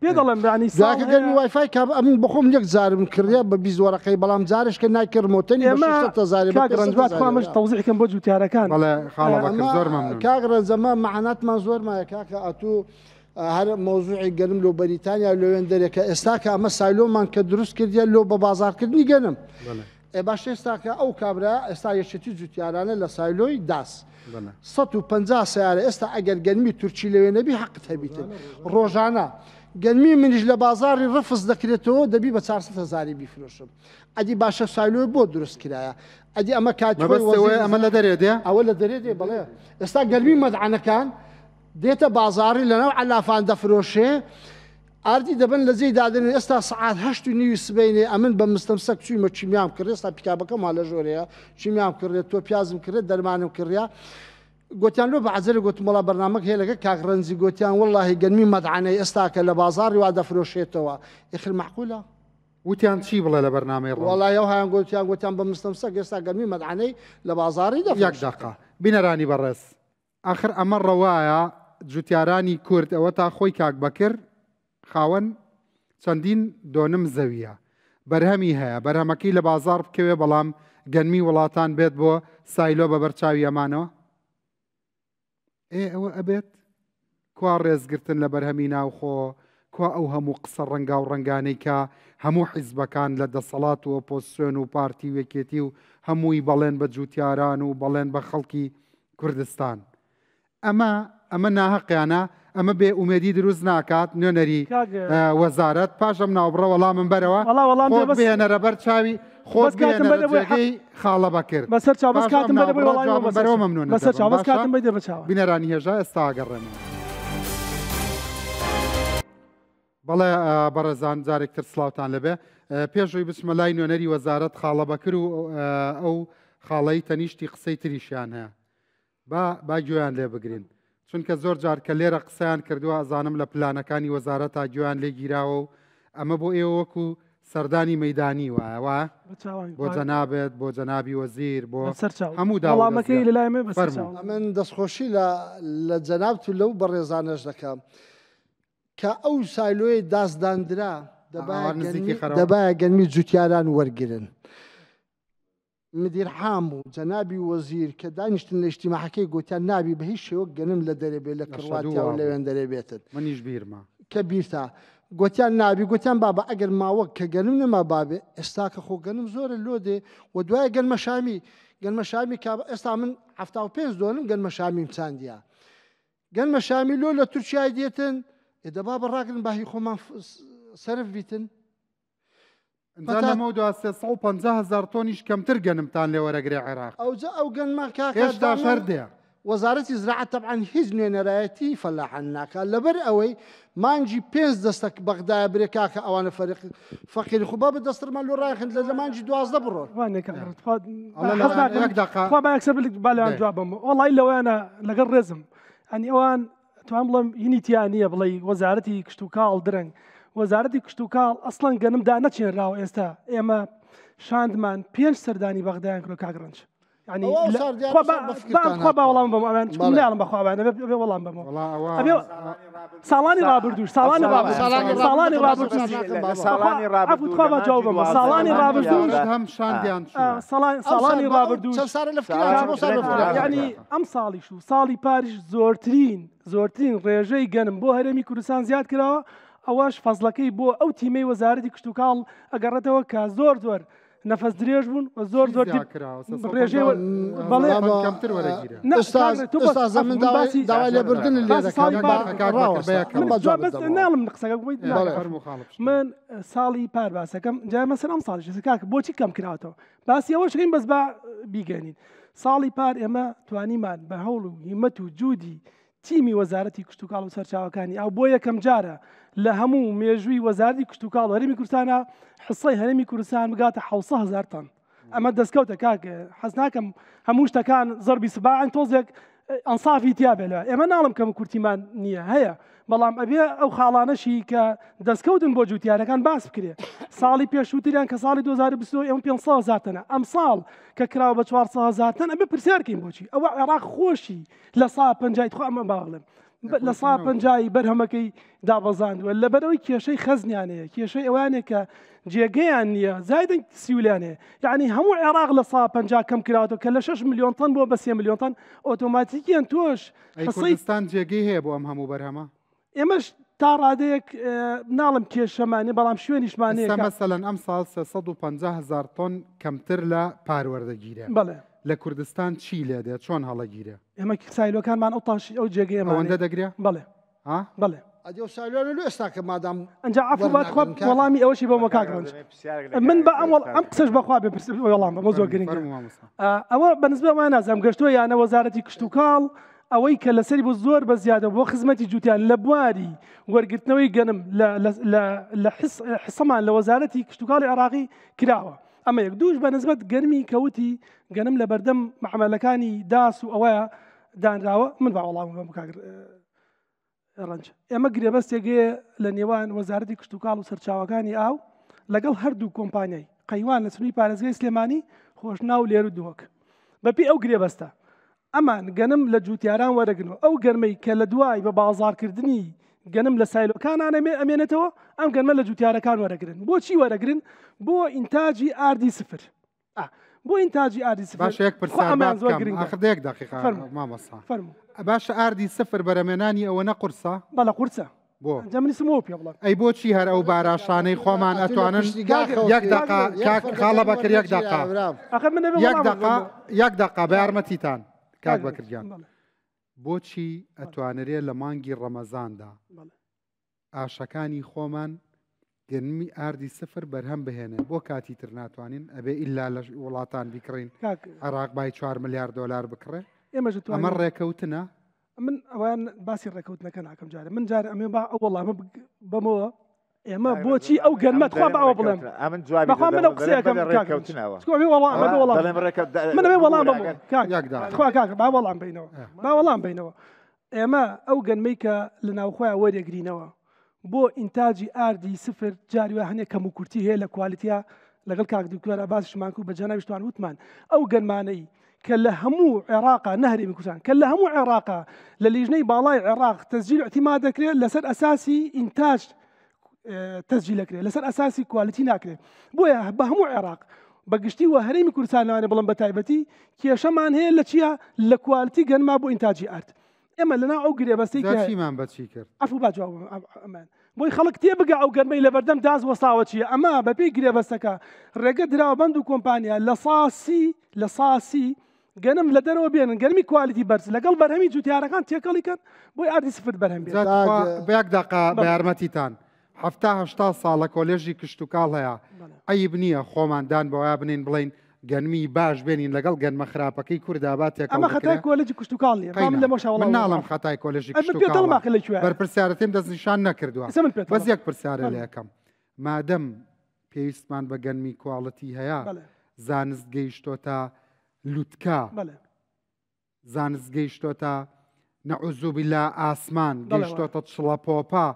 پێ دەڵێم یعنی ساڵ دوایەکە گەرمی هەیە وایفای کە ئەمن بەخۆم یەک جارم کڕیە بە 20 وەرەقەی بەڵام جارێش کە نایکڕمەوە تەنی بە ئێمە 600 هەزاری بە کاک 500 ڕەنج با هەزاری تخوا ئەمەش یا. تەوزیح کەم بۆ جوتیارەکان. بەڵێ خاڵە بەکر ئەمە زۆر مەمنون. کاک ڕەنج ئەمە مەعاناتمان زۆر مایە کاکە ئەتوو هەر مەوزوعی گەنم لۆ بەریتانیا لۆوێن دەرێ کە ئێستا کە ئەمە سایلۆمان کە دروست کردیە لۆ بە بازاڕکردنی گەنم. ئێ باشە ئێستا کە ئەو کابرا ئێستا یەکێتی جوتیارانە لە سایلۆی داس 150 سیارە ئێستا ئەگەر گەنمی تورکی لەوێ نەبی حەقت هەبیتن ڕۆژانە. گەنمی منیش لە بازاڕی ڕفز دەکرێتەوە دەبی بە 400 هەزاری بیفرۆشم. ئەدی باشە silo ی بۆ دروست کرایە؟ ئەدی ئەمە کاتی خۆی مەبەست ئەوەیە وەزیری ئەمە لە دەرێ دێ؟ ئەوە لە دەرێ دێ بەڵێ. ئێستا گەرمی مەدعەنەکان دێتە بازاڕی لەناو عەلافان دەفرۆشێ، ئاردی دەبەن لە جێی دادەنێن. ئێستا سەعات هەشت و نیوی سبەینێ ئەمن بە مستەمسەک چوویمە کیمیام کڕێ، ئێستا پیکابەکەم وا لە ژۆرەیە، کیمیام کڕێ، تۆ پیازم کڕێ، دەرمانم کڕیا. گۆتیان لۆ بە عەجەلە؟ گۆتم وەڵا بەرنامەک هەیە لەگەر کاک ڕەنجی. گۆتیان وەڵاهی گەنمی مەدعەنەی ئێستاکە لە بازاڕی وا دەفرۆشێتەوە. ئیخر مەعقولە؟ وتیان چی بڵێ لە بەرنامەی ڕەنج؟ وەڵاهی ئەوهایان گۆتیان، گۆتیان بە مستەمسەک ئێستا گەنمی مەدعەنەی لە بازاڕی یەک دەفرۆشێتەوە. دەقە. بینەرانی بەڕێز ئاخر ئەمە ڕەوایە جوتیارانی کورد ئەوەتا خۆی کاک بەکر خاوەن چەندین دۆنم زەویە بەرهەمی هەیە بەرهەمەکەی لە بازاڕ بکەوێ بەڵام گەنمی وڵاتان بێت بۆ silo بە بەر چاوی ئەمانەوە؟ ئێ ئەوە ئەبێت؟ کوا ڕێزگرتن لە بەرهەمی ناوخۆ؟ کوا ئەو هەموو قسە ڕەنگاو ڕەنگانەی کە هەموو حیزبەکان لە دەسەڵات و ئۆپۆزسیۆن و پارتی و یەکێتی و هەمووی بەڵێن بە جوتیاران و بەڵێن بە خەڵکی کوردستان ئەمە ئەمە ناهەقیانە ئەمە بێ ئومێدی دروست ناکات نوێنەری وەزارەت پاش ئەم ناوبڕە وەڵامم بەرەوە خۆت بهێنەرە بەر چاوی خۆت بهێنەرە جێگەی خاڵە بەکر بەسەر چاو بەس کاتم بەرە بۆی وەڵامی جوابم بەرەوە مەمنونت بەسەر چاو دەبم بەس باشە کاتم بەیدە بە چاوە. بینەرانی هێژا ئێستا ئەگەڕێمەوە. بەڵێ بەڕێزان جارێک تر سڵاوتان لەبێ پێش ئەوی بچمە لای نوێنەری وەزارەت خاڵە بەکر و ئەو خاڵەی تەنیشتی قسەی تریشیان هەیە با با گوێیان لێ بگرین چونکە زۆر جار کە لێرە قسەیان کردووە ئەزانم لە پلانەکانی وەزارەتا گوێیان لێ گیراوە و ئەمە بۆ ئێوە وەکو سەردانی مەیدانی وایە وایە بۆ جەنابت بۆ جەنابی وەزیر بۆ هەموو داو وەڵامەکەی لە لای من بەسەر فەرموو. چاو. ئەمن دەستخۆشی لە لە جەنابت و لەو بەڕێزانەش دەکەم کە ئەو سایلۆیەی داس داندرا دەبایە ئاوا نزیکی گەنمی خەرەوە. دەبایە گەنمی جوتیاران وەرگرن. مدیر عام و جەنابی وەزیر کە دانیشتن لە ئیجتیماعەکەی گۆتیان نابی بە هیچ شێوەک گەنم لە دەرێ بێ لە لە شەدوو کڕواتیا و وابوو. لەوێن دەرێ بێتن. منیش بیرمە. کە بیرتە گۆتیان نابی گۆتیان بابە ئەگەر ماوەک کە گەنم نەما بابێ ئێستا کە خۆ گەنم زۆرە لۆ دێ و دوایە گەنمە شامی گەنمە شامی کە ئێستا من 75 دۆنم گەنمە شامیم چاندیە گەنمە شامی لۆ لە تورکیای دێتن ئێ دەبا بە ڕاگرن باهی خۆمان سەرف بیتن. ئینجا لەمەو دوا 350 هەزار تۆنیش کەمتر گەنمتان لێ وەرەگرێ عێراق. ئەوجا ئەو گەنمە کاکە هێشتاش هەر دێ. وەزارەتی زراعەت تەبعەن هیچ نوێنەرایەتی فەلاحان ناکات لەبەر ئەوەی مانگی پێنج دەستە بەغدایە برێ کاکە ئەوانە فەریق فەقیری خو با بە دەسترمان لۆ ڕایخن لە مانگی 12 بڕۆن. وانێ کاکە تخوا ئەڵێ حەز لە ناکەم یەک دەقە. تخوا با یەکسەر بل- با لەوان دێ. جواب بەمەوە. وەڵی لەوانە لەگەڵ ڕێزم ئەنی ئەوان توان بڵێم هینی تیا نییە بڵێ وەزارەتی کشتوکاڵ درەنگ وەزارەتی کشتوکاڵ ئەسڵەن گەنمدا نەچێنراوە ئێستا ئێمە شاندمان پێنج سەردانی بەغدایان کردو کاک ڕەنج یعنی ئەوە ئەو لە- سار دیارە خوا سار با- بە فکرتان با- خوا با هاتووە. وەڵام بەمەوە ئەوان چونکە بەڵێ. ناڵم بەخوا ئەوان ئەبێ ئەبێ وەڵام بەمەوە. وەڵا ئەوە ئەبێ ساڵانی ڕابردووش ساڵانی ڕابردووش ساڵانی ساڵانی ڕابردوو ڕابردووش بەس ناکەم بابا. ساڵانی ڕابردوو عەفو تخوا با جواب بەمەوە. ساڵانی ڕابردووش هەم شاندیان چوو. ساڵانی ڕابردووش چەند ساڵە لە فکران چوو، بۆ ساڵ لە فکران چوو. یعنی ئەم ساڵیش و ساڵی پاریش زۆرترین زۆرترین ڕێژەی گەنم بۆ هەرێمی کوردستان زیاد کراوە ئەوەش فەزڵەکەی بۆ ئەو تیمەی وەزارەتی کشتوکاڵ ئەگەڕێتەوە کە زۆر زۆر نەفەس درێژ بوون و زۆر زۆر زیاد کراوە؟ ڕێژەی بەڵێ تۆن کەمتر وەرەگیرە. نا، ئوستاز، کاک، تۆ بەس ئوستاز، من من داوای- باسی- داوای لێبوردن لێ باسی دەکەم. ساڵی پار- کاک، ڕاوەستە. بە یەکەم. من بە جواب بەس دەدەمەوە. ناڵم قسەکە بۆی بەڵێ، ناکەم. فەرموو خاڵە بشتە. من ساڵی پار باسەکەم جا مەسەر ئەم ساڵیش ئێستا کاک بۆچی کەم کراوەتەوە باسی ئەوەش کەین بەس با بیگەنین ساڵی پار ئێمە توانیمان بە هەوڵ و هیمەت و جودی تیمی وەزارەتی کشتوکاڵ و سەرچاوەکانی ئاو بۆ یەکەم جارە لە هەموو مێژووی وەزارەتی کشتوکاڵ و هەرێمی کوردستانە حسەی هەرێمی کوردستان بگاتە 700 هەزار تەن. ئەمە دەستکەوتە کاک، حەز ناکەم هەموو شتەکان زەربی سباعن تۆزێک ئەنسافی تیا بێ لەوە. ئێمە ناڵم کەم کورتیمان نییە هەیە، بەڵام ئەبێ ئەو خاڵانەشی کە دەستکەوتن بۆ جوتیارەکان باس بکرێ. ساڵی پێشووتریان کە ساڵی 2022 ئێمە 500 هەزار تەنە، ئەم ساڵ کە کراوە بە 400 هەزار تەن ئەبێ پرسیارکەین بۆچی؟ ئەوە عێراق خۆشی لە سا پەنجای تخوا ئەمە با بڵێم. لە سا پەنجای بەرهەمەکەی دابەزاندووە لەبەرەوەی کێشەی خەزنیانەیە، کێشەی ئەوانەیە کە جێگەیان نییە، زایدن سیولیانەیە. یعنی هەموو عێراق لە سا پەنجا کەم کراوەتەوە کە لە 6 میلیۆن تەن بووە بە 3 میلیۆن تەن، ئۆتۆماتیکیان تۆش ئەی حسەی کوردستان جێگەی هەیە بۆ ئەم هەموو بەرهەمە؟ ئێمەش تا ڕادەیەک، ناڵم کێشەمانێ، بەڵام شوێنیشمانەیە ئێستا کە مەسەلەن ئەم ساڵ 350 هەزار تۆن کەمتر لە پاروەردەگیرێ. بەڵێ. لە کوردستان چی لێ دێ؟ چۆن هەڵەگیرێ؟ ئێمە silo کانمان ئەو تاشی ئەو جێگەیەمانێ. ئەوەندە دەگرێ؟ بەڵێ. ها؟ بەڵێ. ئەدی ئەو سایلۆنە لۆ ئێستا کە مادام ئەنجا عەفو با تخوا وەرناگرن کاکە. وەڵامی ئەوەشی بەمەوە کاک ڕەنج من بە ئەم وەڵ ئەم قسەش بەخوا بێ پرس وەڵام بەمە زۆر گرنگە فەرموو مامۆستا. ئا، ئەوە بە نسبەت وایە نازانم گەشتووە یانە وەزارەتی کشتوکاڵ ئەوەی کە لەسەری بوو زۆر بە زیادە بۆ خزمەتی جوتیان لە بواری وەرگرتنەوەی گەنم لە لە لە لە حس حسەمان لە وەزارەتی کشتوکاڵی عێراقی کراوە ئەمە یەک دووش بە نسبەت گەرمی کەوتی گەنم لە بەردەم معامەلەکانی داس و ئەوەیە دانراوە من با وەڵام بەم کاک ڕەنج ئێمە گرێبەستێک هەیە لە نێوان وەزارەتی کشتوکاڵ و سەرچاوەکانی ئاو لەگەڵ هەردوو کۆمپانیای قەیوان لە سنووری پارێزگای سلێمانی خۆشناو لێر و دهۆک بەپێی ئەو گرێبەستە ئەمان گەنم لە جوتیاران وەرەگرن و ئەو گەرمەی کە لە دوای بە بازاڕکردنی گەنم لە سایلۆکانان ئەمێنێتەوە ئەم گەنمە لە جوتیارەکان وەرەگرن بۆچی وەرەگرن بۆ ئینتاجی ئاردی سفر بۆ ئینتاجی ئاردی سفر باشە یەک خۆ پرسیار ئەمەیان با زۆر بکەم گرنگە ئاخر دە یەک دەقیقە فەرموو مامۆستا فەرموو باشە ئاردی سفر بەرەمێنانی ئەوە نە قورسە بەڵێ قورسە بۆ ئەنجا منی سمەوە پێ بڵێم ئەی بۆچی هەر ئەو باراشانەی خۆمان ئەتوو لە ئەتوانن پشتی گاخەوە یەک پێ دەقە یەک کاک فەردە خاڵە گەنم بەکر یەک وەرنەگیرا دەقە برام. ئاخر من نەبێ یەک وەڵامت دەقە بەمەوە یەک دەقە بە یارمەتیتان کاک کاک بەکر گیان بەڵێ بۆچی ئەتوانرێ لە مانگی ڕەمەزاندا بەڵێ ئاشەکانی خۆمان گەنمی ئاردی سفر بەرهەم بهێنێ بۆ کاتی تر ناتوانین ئەبێ ئیلا لە وڵاتان بیکڕین کاک عێراق بای 4 ملیار دۆلار بکڕێ ئێمەش ئەمە دەتوانین ڕێکەوتنە من ئەوان باسی ڕێکەوتنەکە ناکەم جارێ من جارێ ئەمێ با ئەو وەڵامە بەمەوە ئێمە بۆچی ئەو گەنمە تخوا با ئەوە بڵێم ئەمن جوابی بەخوا من ئەو قسەیەکەم کاک چکۆ ئەمێ وەڵام ئەمێ وەڵام دەڵێم ڕێکەوت من ئەمێ وەڵام بەمەوە کاک یەکدا تخوا کاک با وەڵام بینەوە با وەڵام بینەوە ئێمە ئەو گەنمەی کە لە ناوخۆیان وەرێگرینەوە بۆ ئینتاجی ئاردی سفر جاری وایە هەنێک کەم و کورتی هەیە لە کوالیتیا لەگەڵ کاک دکتۆر عەباسیشمان کرد بە جەنابیشتان وتمان ئەو گەنمانەی کە لە هەموو عێراقا نە هەرێمی کوردستان کە لە هەموو عێراقا لە لیژنەی باڵای عێراق تەسجیل اعتماد دەکرێت لەسەر ئەساسی ئینتاج تەسجیل دەکرێت لەسەر ئەساسی کوالیتی ناکرێت بۆیە بە هەموو عێراق بە گشتی و هەرێمی کوردستان لەوانەیە بڵێم بە تایبەتی کێشەمان هەیە لە چییە لە کوالیتی گەنما بۆ ئینتاجی ئارد ئێمە لەناو ئەو گرێبەستەی جا کە چیمان بە چی کرد؟ عەفو با جواب بەم ئەمان بۆی خەڵک تێ بگا ئەو گەرمەی لەبەردەم داس وەستاوە چییە ئەمە بەپێی گرێبەستەکە ڕێگە دراوە بەم دوو کۆمپانیا لە ساسی لە ساسی گەنم لە دەرەوە بێنن گەرمی کوالیتی بەرز لەگەڵ بەرهەمی جوتیارەکان تێکەڵی کەن بۆی ئاردی سفر بەرهەم بێت جا تخوا کاک بە یەک دەقە بە بەڵێ یارمەتیتان 70 80 ساڵە کۆلێژی کشتوکاڵ هەیە بەڵێ عەیب نییە خۆمان دان بەوەیا بنێین بڵێین گەنمی باش بێنین لەگەڵ گەنمە خراپەکەی کوردا با تێکەڵ ئەمە خەتای بکرێ کۆلێجی کشتوکاڵ نییە با من قەینا لەمەشا من وەڵام ناڵێم بەمەوە خەتای کۆلێژی ئەی من پێت دەڵێم کشتوکاڵە ئاخر لە کوێیە بەرپرسیارەتیم دەستنیشان نەکردووە ئێستا من پێت بەس دەڵێم یەک پرسیارە فەرموو لێ ئەکەم مادەم پێویستمان بە گەنمی کواڵتی هەیە بەڵێ زانست گەیشتۆتە لوتکە بەڵێ زانست گەیشتۆتە نەعوزوبیلا ئاسمان بەڵێ وایە گەیشتۆتە چڵە پۆپە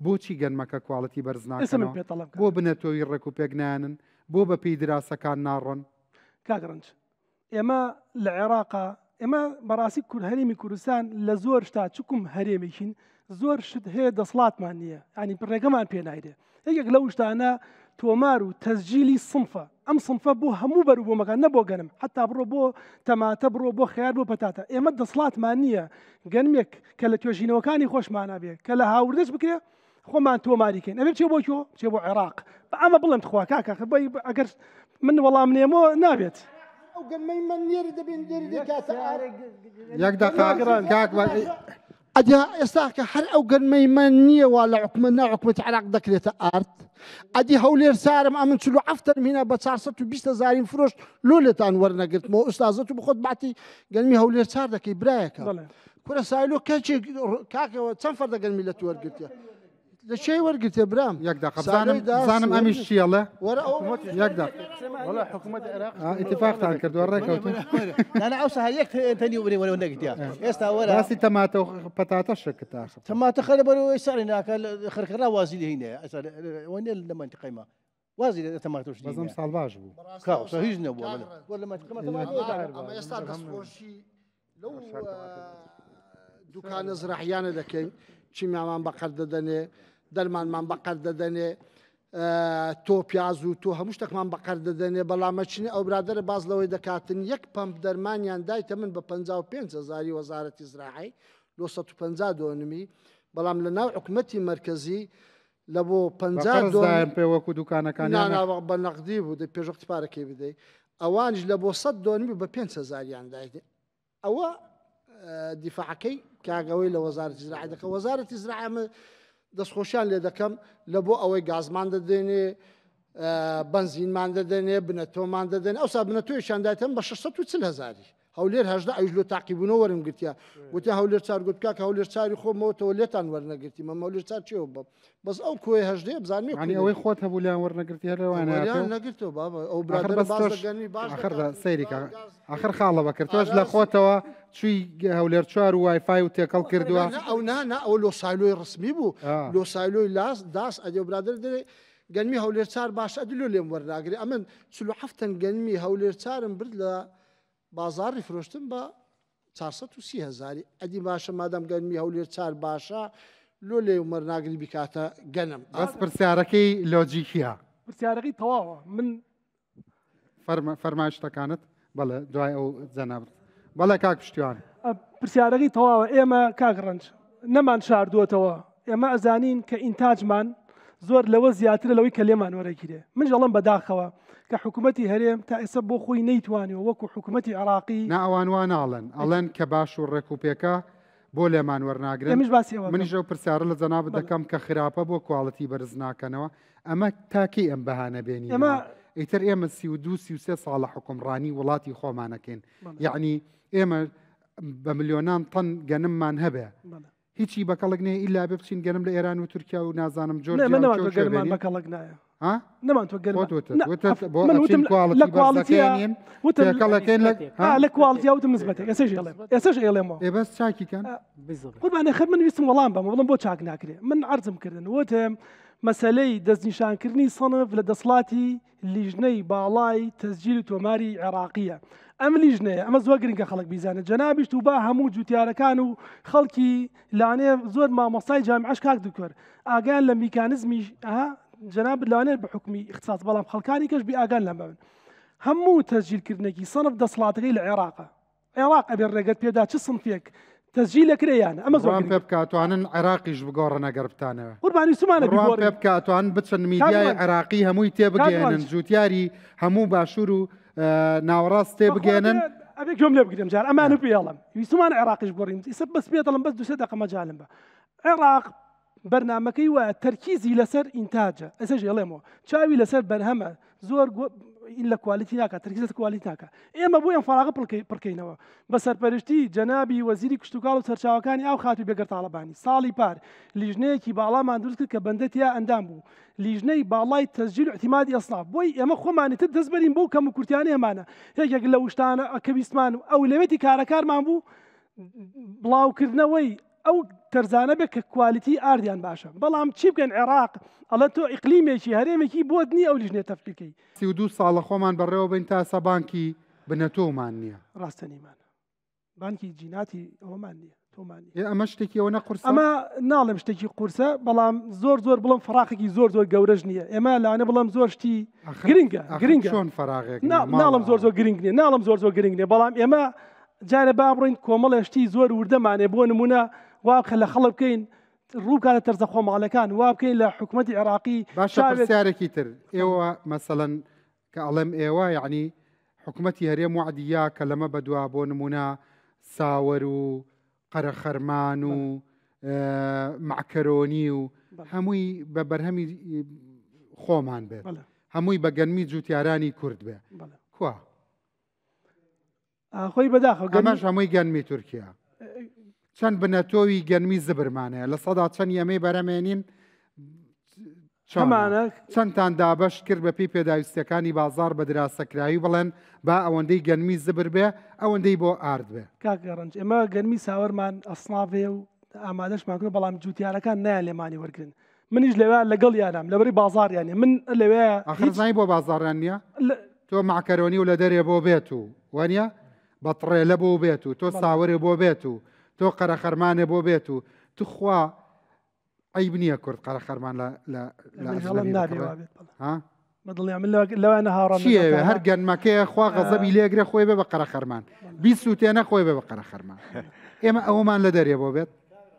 بۆچی گەنمەکە کواڵتی بەرز ئێستا من ناکەنەوە پێت دەڵێم بۆ کاک بنەتۆوی ڕێک و پێک نایەنن بۆ بە پێی دراسەکان ناڕۆن کاک ڕەنج ئێمە لە عێراقا ئێمە بەڕاستی کورد هەرێمی کوردستان لە زۆر شتا چکم هەرێمێکین زۆر شت هەیە دەسڵاتمان نییە ینی ڕێگەمان پێ نایرێ یەکێک لەو شتانە تۆمار و تەسجیلی سنفە ئەم سنفە بۆ هەموو بەروبوومەکان نە بۆ گەنم حتا بڕۆ بۆ تەماتە بڕۆ بۆ خیار بۆ پەتاتە ئێمە دەسڵاتمان نییە گەنمێک کە لە توێژینەوەکانی خۆشمانە بێ کە لە هاوردەش بکرێ خۆمان تۆماری کەین ئەبێ بچێ بۆ کوێ بچێ بۆ عێراق بە ئەمە بڵێم تخوا کاکە بەی ئەگەر من وەڵام نێمۆ نابێت. ئەو گەنمەی من لێرە دەبین لێرە دەکاتە ئار. یەک دەقە کاک ئەدی ئێستا کە هەر ئەو گەنمەی من نییە وا لە حکومەت نا حکومەتی عێراق دەکرێتە ئارد ئەدی هەولێر سارم ئەمن 47 تەنم هینا بە 420 هەزاریم فرۆشت لۆ لێتان وەرنەگرتمەوە ئوستازە تو بخۆت باتی گەنمی هەولێر چار دەکەی برایەکەم بەڵێ. کورە سایلۆ کەچێک کاکەوە چەند فەردە گەنمی لە تو وەرگرتیە لە چێ وەرگرتێ برام یەک دەقە بزانم بزانم ئەمیش چیەڵێ وەرە ئەو یەک دەق والله حکومەت عێراق ئیتفاقتان کردووە ڕێکەوتن لا ئەوسا هەر یەک تەنی وەرە وەرە نەگرتیا ئێستا وەرە باسی تەماتە و پەتاتە شکت ئاخر تەماتە خەرە بەرەوەی سەری ناکە خەرکەڕا وازی لێ هینەیە ئەسا وەنێ لە منتیقەی ما وازی لە تەماتە و شتی بەزەم ساڵ باش بوو کاوسە هیچ نەبووە وەرە لە منتیقەی ما تەماتە ئەمە ئێستا دەستخۆشی لەو دوکانە زراحیانە دەکەین چیمیامان بە قەرد دەدەنێ دەرمانمان بە قەرد دەدەنێ تۆ پیاز و تۆ هەموو شتێکمان بە قەرد دەدەنێ بەڵام مەچنی ئەو برادەرە باز لەوەی دەکاتن یەک پەمپ دەرمانیان دایتە من بە 55 هزاری وەزارەتی زراعی لۆ 150 دۆنمی بەڵام لە ناو حکومەتی مەرکەزی لە بۆ 50 دۆنم پێ وەکو دوکانەکان بە نەقدی بوو دەی پێشوەختی پارەکەی بدەی ئەوانیش لە بۆ 100 دۆنمی بە 5 هزاریان دایتێ ئەوە دیفاعەکەی کاک ئەوەی لە وەزارەتی زراعە دەکە وەزارەتی زراعە ئەمە. دەستخۆشیان لێ دەکەم لە بۆ ئەوەی گازمان دەدەنێ بەنزینمان دەدەنێ بنەتۆمان دەدەن ئەوسا بنەتۆیشیان دایتم بە 640 هزاری هەولێر 18 ئەویش لۆ تاقیبوونەوە وەرم گرتیە وتی هەولێر چار گوت کاکە هەولێر چاری خۆمەوە تۆ لێتان وەرنەگرتی مە هەولێر چار چێوە بم بەس ئەو کۆی هەژدەیە بزانم یعنی ئەوەی خۆت هەبوو لێیان وەرنەگرتی هەر لەوانە وەریان نەگرتەوە بابە ئەو برادەرە بەس باس تۆش لە گەنمی باش ئاخر دەکات. سەیری کە ئاخر خاڵە بەکر تۆش لە خۆتەوە چووی هەولێر چوار و وایفای و تێکەڵ کردووە نا ئەو نا نا ئەوە لۆ سایلۆی ڕسمی بوو لۆ سایلۆی لاس داس ئەدێ و برادەر دەرێ گەنمی هەولێر چار باش ئەدی لۆ لێم وەرناگرێ ئەمن 47 تەن گەنمی هەولێر چارم برد لە بازاڕی فرۆشتن بە 430 هەزاری ئەدی باشە مادام گەنمی هەولێر چار باشە لۆ لێ وەرناگری بیکاتە گەنم بەس پرسیارەکەی لۆجیکیە. پرسیارەکەی تەواوە من فەرمایشتەکانت بەڵێ دوای ئەو جەنابت بەڵێ کاک پشتیوان. پرسیارەکەی تەواوە ئێمە کاک ڕەنج نەمان شاردووەتەوە ئێمە ئەزانین کە ئینتاجمان زۆر لەوە زیاترە لەوەی کە لێمان وەرەگیرێ منش ئەڵێم بەداخەوە کە حکوومەتی هەرێم تا ئێستا بۆ خۆی نەیتوانیوە وەکو حکوومەتی عێراقی نا ئەوان وا ناڵێن ئەڵێن کە باش و ڕێک و پێکە بۆ لێمان وەرناگرن ئێمەش باسی ئەوە منیش ئەو پرسیارە لە جەنابت دەکەم کە خراپە بۆ کواڵیتی بەرز ناکەنەوە ئەمە تا کەی ئەم بەهانە بێنینەوە ئێمە ئیتر ئێمە 32 33 ساڵە حوکمڕانی وڵاتی خۆمانەکەین یەعنی ئێمە بە ملیۆنان تەن گەنممان هەبێ هیچی بە کەڵک نییە ئیلا بێ بچین گەنم لە ئێران و تورکیا و نازانم جۆر نەمان تۆ گەنمان بە کەڵک نایە ها نەمان تۆ گەنم خۆت وتت وتت بۆ ئەچین لە کواڵیتی کواڵیتیا بەرزەکەیان وتم تێکەڵەکەین لە ها لە کواڵیتیا وتم نسبەتێک ئێسەش ئێڵێم ئێسەش ئێڵێمەوە ئێ بەس چاکی کەن قوربانێ خەر من ویستم وەڵام بەم بڵم بۆ چاک ناکرێ من عەرزم کردن وتم مەسەلەی دەستنیشانکردنی سەنف لە دەسڵاتی لیژنەی باڵای تەسجیل و تۆماری عێراقییە. ئەم لیژنەیە، ئەمە زۆر گرنگە خەڵک بیزانێت، جەنابیشت و با هەموو جوتیارەکان و خەڵکی لەوانەیە زۆر مامۆستای جامیعەش کاک دکتۆر ئاگایان لە میکانزمی ئەها جەنابت لەوانەیە بە حوکمی ئیختساس بەڵام خەڵکانی کەش بی ئاگان لەمە بن. هەموو تەسجیلکردنێکی سەنف دەسڵاتەکەی لە عێراقە. عێراق ئەبێ ڕێگەت پێدا چ سنفێک تەسجیل ئەکرێ یان ئەمە زۆر بڕوام پێ بکە ئەتوانن عێراقیش بگۆڕن ئەگەر بتانەوێ. قوربانی سومانە بڕوام بیگۆڕین. پێ بکە ئەتوانن بچن میدیای کاک ڕەنج. عێراقی هەمووی کاک تێبگەیەنن ڕەنج. جوتیاری هەموو باشوور و ناوەڕاست بەخوا تێبگەیەنن. ئەبێ ئەبێ گوێم لێ بگرێم جار ئەمان و پێ ئەڵێم ویستومانە عێراقیش بگۆڕین ئیسە بەس پێت ئەڵێم بەس دوو سێ دەقە مەجالم بە عێراق بەرنامەکەی وایە تەرکیزی لەسەر ئینتاجە ئێسەش ئێڵێمەوە چاوی لەسەر بەرهەمە زۆر لە کوالیتی ناکات تەرکیز لەسەر کوالیتی ناکات ئێمە بۆ ئەم فراغە پڕکەینەوە بە سەرپەرشتی جەنابی وەزیری کشتوکاڵ و سەرچاوەکانی ئاو خاتوو بێگەر تاڵەبانی ساڵی پار لیژنەیەکی باڵامان دروست کرد کە بەندە تیا ئەندام بوو لیژنەی باڵای تەسجیل و اعتیمادی ئەسناف بۆی ئێمە خۆمانی تر دەست بەرین بۆ کەم و کورتیانە ئێمانە یەکێک لە وشتانە کە ویستمان و ئەولەوێتی کارەکارمان بوو بڵاوکردنەوەی ئەو تەرزانە بێت کە کوالیتی ئاردیان باشە بەڵام چی بکەن عێراق ئەڵێ تۆ ئیقلیمێکی هەرێمێکی بۆت نییە ئەو لیژنەیە تەفعیل کەی. 32 ساڵە خۆمان بەڕێوە بەین تا ئێستا بانکی بنەتۆمان نییە. ڕاستە نیمانە بانکی جیناتی ئەوەمان نییە تۆمان نییە. ئێ ئەمە شتێکی ئەوەنە قورسە؟ ئەمە ناڵێم شتێکی قورسە بەڵام زۆر زۆر بڵێم فەراقێکی زۆر زۆر گەورەش نییە ئێمە لەوانە بڵێم زۆر شتی گرنگە گرنگە چۆن فەراغێک نییە؟ ناڵم زۆر زۆر گرنگ نییە ناڵم زۆر زۆر گرنگ نییە بەڵام ئێمە جارێ با بڕۆین کۆمەڵێ شتی زۆر وردەمانێ بۆ نمونە وا بکە لە خەڵک بکەین ڕوو بکاتە تەرزە خۆماڵەکان وا بکەین لە حکوومەتی عێراقی باشە پرسیارێکی تر ئێوە مەسەلەن کە ئەڵێم ئێوە یعنی حکوومەتی هەرێم وعدی یا کە لەمە بەدوا بۆ نمونە ساوەر و قەرەخەرمان و مەعکەرۆنی و هەمووی بە بەرهەمی خۆمان بێت هەمووی بە گەنمی جوتیارانی کورد بێ کوا خۆی بەداخەوە ئەمەش هەمووی گەنمی تورکیا چەند بنەتۆوی گەنمی زبرمانەیە لە سەدا چەند ئەمەی بەرەمێنین چۆنە چەندتان دابەش کرد بە پێی پێداویستیەکانی بازار بە دراسەکراوی بڵێن با ئەوەندەی گەنمی زبر بێ ئەوەندەی بۆ ئارد بێ. کاک ڕەنج ئێمە گەنمی ساوەرمان ئەسناف هەیە و ئامادەشمان کردوە بەڵام جوتیارەکان نایان لێمانی وەرگرن منیش لەوێ لەگەڵیانام لەبەری بازاڕیان نیە من لەوێ ئاخر زانی بۆ بازاڕیان نییە تۆ مەعکەرۆنی و لە دەرێ بۆ بێت و وانە بەتڕێلە بۆ بێت و تۆ ساوەرێ بۆ بێت و تۆ قەرەخەرمانێ بۆ بێت و توخوا عیب نییە کورد قەرەخەرمان لە لە لە ئەجنەبی بکڕێ ها بەدڵنیا من لەوانە هاوڕام چییە هەر گەنمەکەیە خوا غەزەبی لێگرە خۆی بێ بە قەرەخەرمان بیسووتێنە خۆی بێ بە قەرەخەرمان ئێمە ئەوەمان لە دەرێ بۆ بێت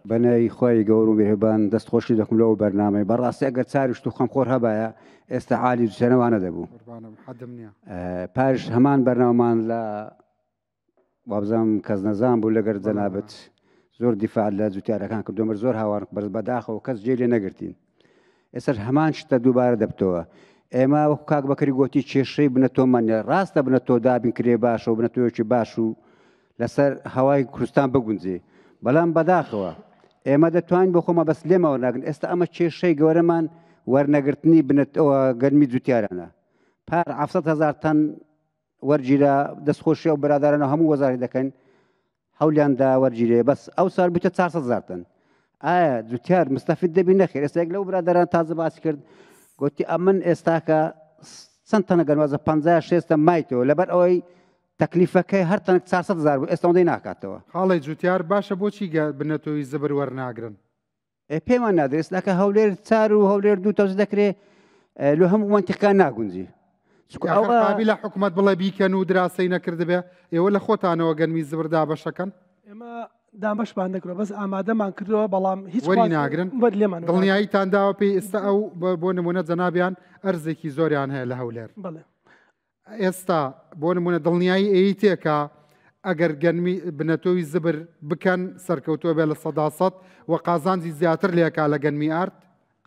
بە ناوی خوای گەورە و میهرەبان دەست خۆشی دەکەم لەو بەرنامەی بەڕاستی ئەگەر چاریشت و خەمخۆر هەبایە ئێستا عالی جوسێنەوانە دەبوو قوربانم حەدم نییە پاش هەمان بەرنامەمان لە وابزانم کەس نەزان بوو لەگەر جەنابت. زۆر دیفاع لە جوتیارەکان کردو مر زۆر هاوار بەرز بەداخەوە کەس جێ لێ نەگرتین ئێستا هەمان شتە دووبارە دەبتەوە ئێمە وەکو کاک بەکری گۆتی کێشەی بنەتۆمان نیە ڕاستە بنەتۆ دابین کرێ باشە و بنەتۆیەکی باش و لەسەر هەوای کوردستان بگونجێ بەڵام بەداخەوە ئێمە دەتوانین بۆ خۆمە بەس لێمەوە ناگرن ئێستا ئەمە کێشەی گەورەمان وەرنەگرتنی بنەتەوە گەرمی جوتیارانە پار 700 هزار تەن وەرگیرا دەستخۆشی ئەو برادەرانە هەموو وەزاری دەکەن هەولیان دا وەرگیرێ بەس ئەو سال بووتە 400 هزار تەن ئایا جوتیار مستەفید دەبی نەخێر ئێستا یەک لەو برادەران تازە باسی کرد گوتی ئەمن ئێستاکە چەند تەنە گەنوازە 50 شێستە مایتەوە لەبەر ئەوەی تەکلیفەکەی هەر تەنک 400 هزار بوو ئێستا ئەوەندەی ناکاتەوە. خاڵی جوتیار باشە بۆچی گە بنەتۆی زبر وەرناگرن؟ ئێ پێمان نادرێ ئێستاکە هەولێر چار و هەولێر دوو تەوزی دەکرێ لۆ هەموو مەنتیقەکان ناگونجی چونکە ئەوە قابیلە حکومەت بڵێ بیکەن و دراسەی نەکردبێ ئێوە لە خۆتانەوە گەنمی زبر دابەشەکەن؟ ئێمە دابەشمان نەکردوە بەس ئامادەمان کردووە بەڵام هیچ وەری ناگرن وەر لێمان دڵنیاییتان داوە پێی ئێستا ئەو بۆ نمونە جەنابیان ئەرزێکی زۆریان هەیە لە هەولێر بەڵێ ئێستا بۆ نمونە دڵنیایی ئەی تێکا ئەگەر گەنمی بنەتۆوی زبر بکەن سەرکەوتووە بێ 100% و قازانجی زیاتر لێکا لە گەنمی ئارد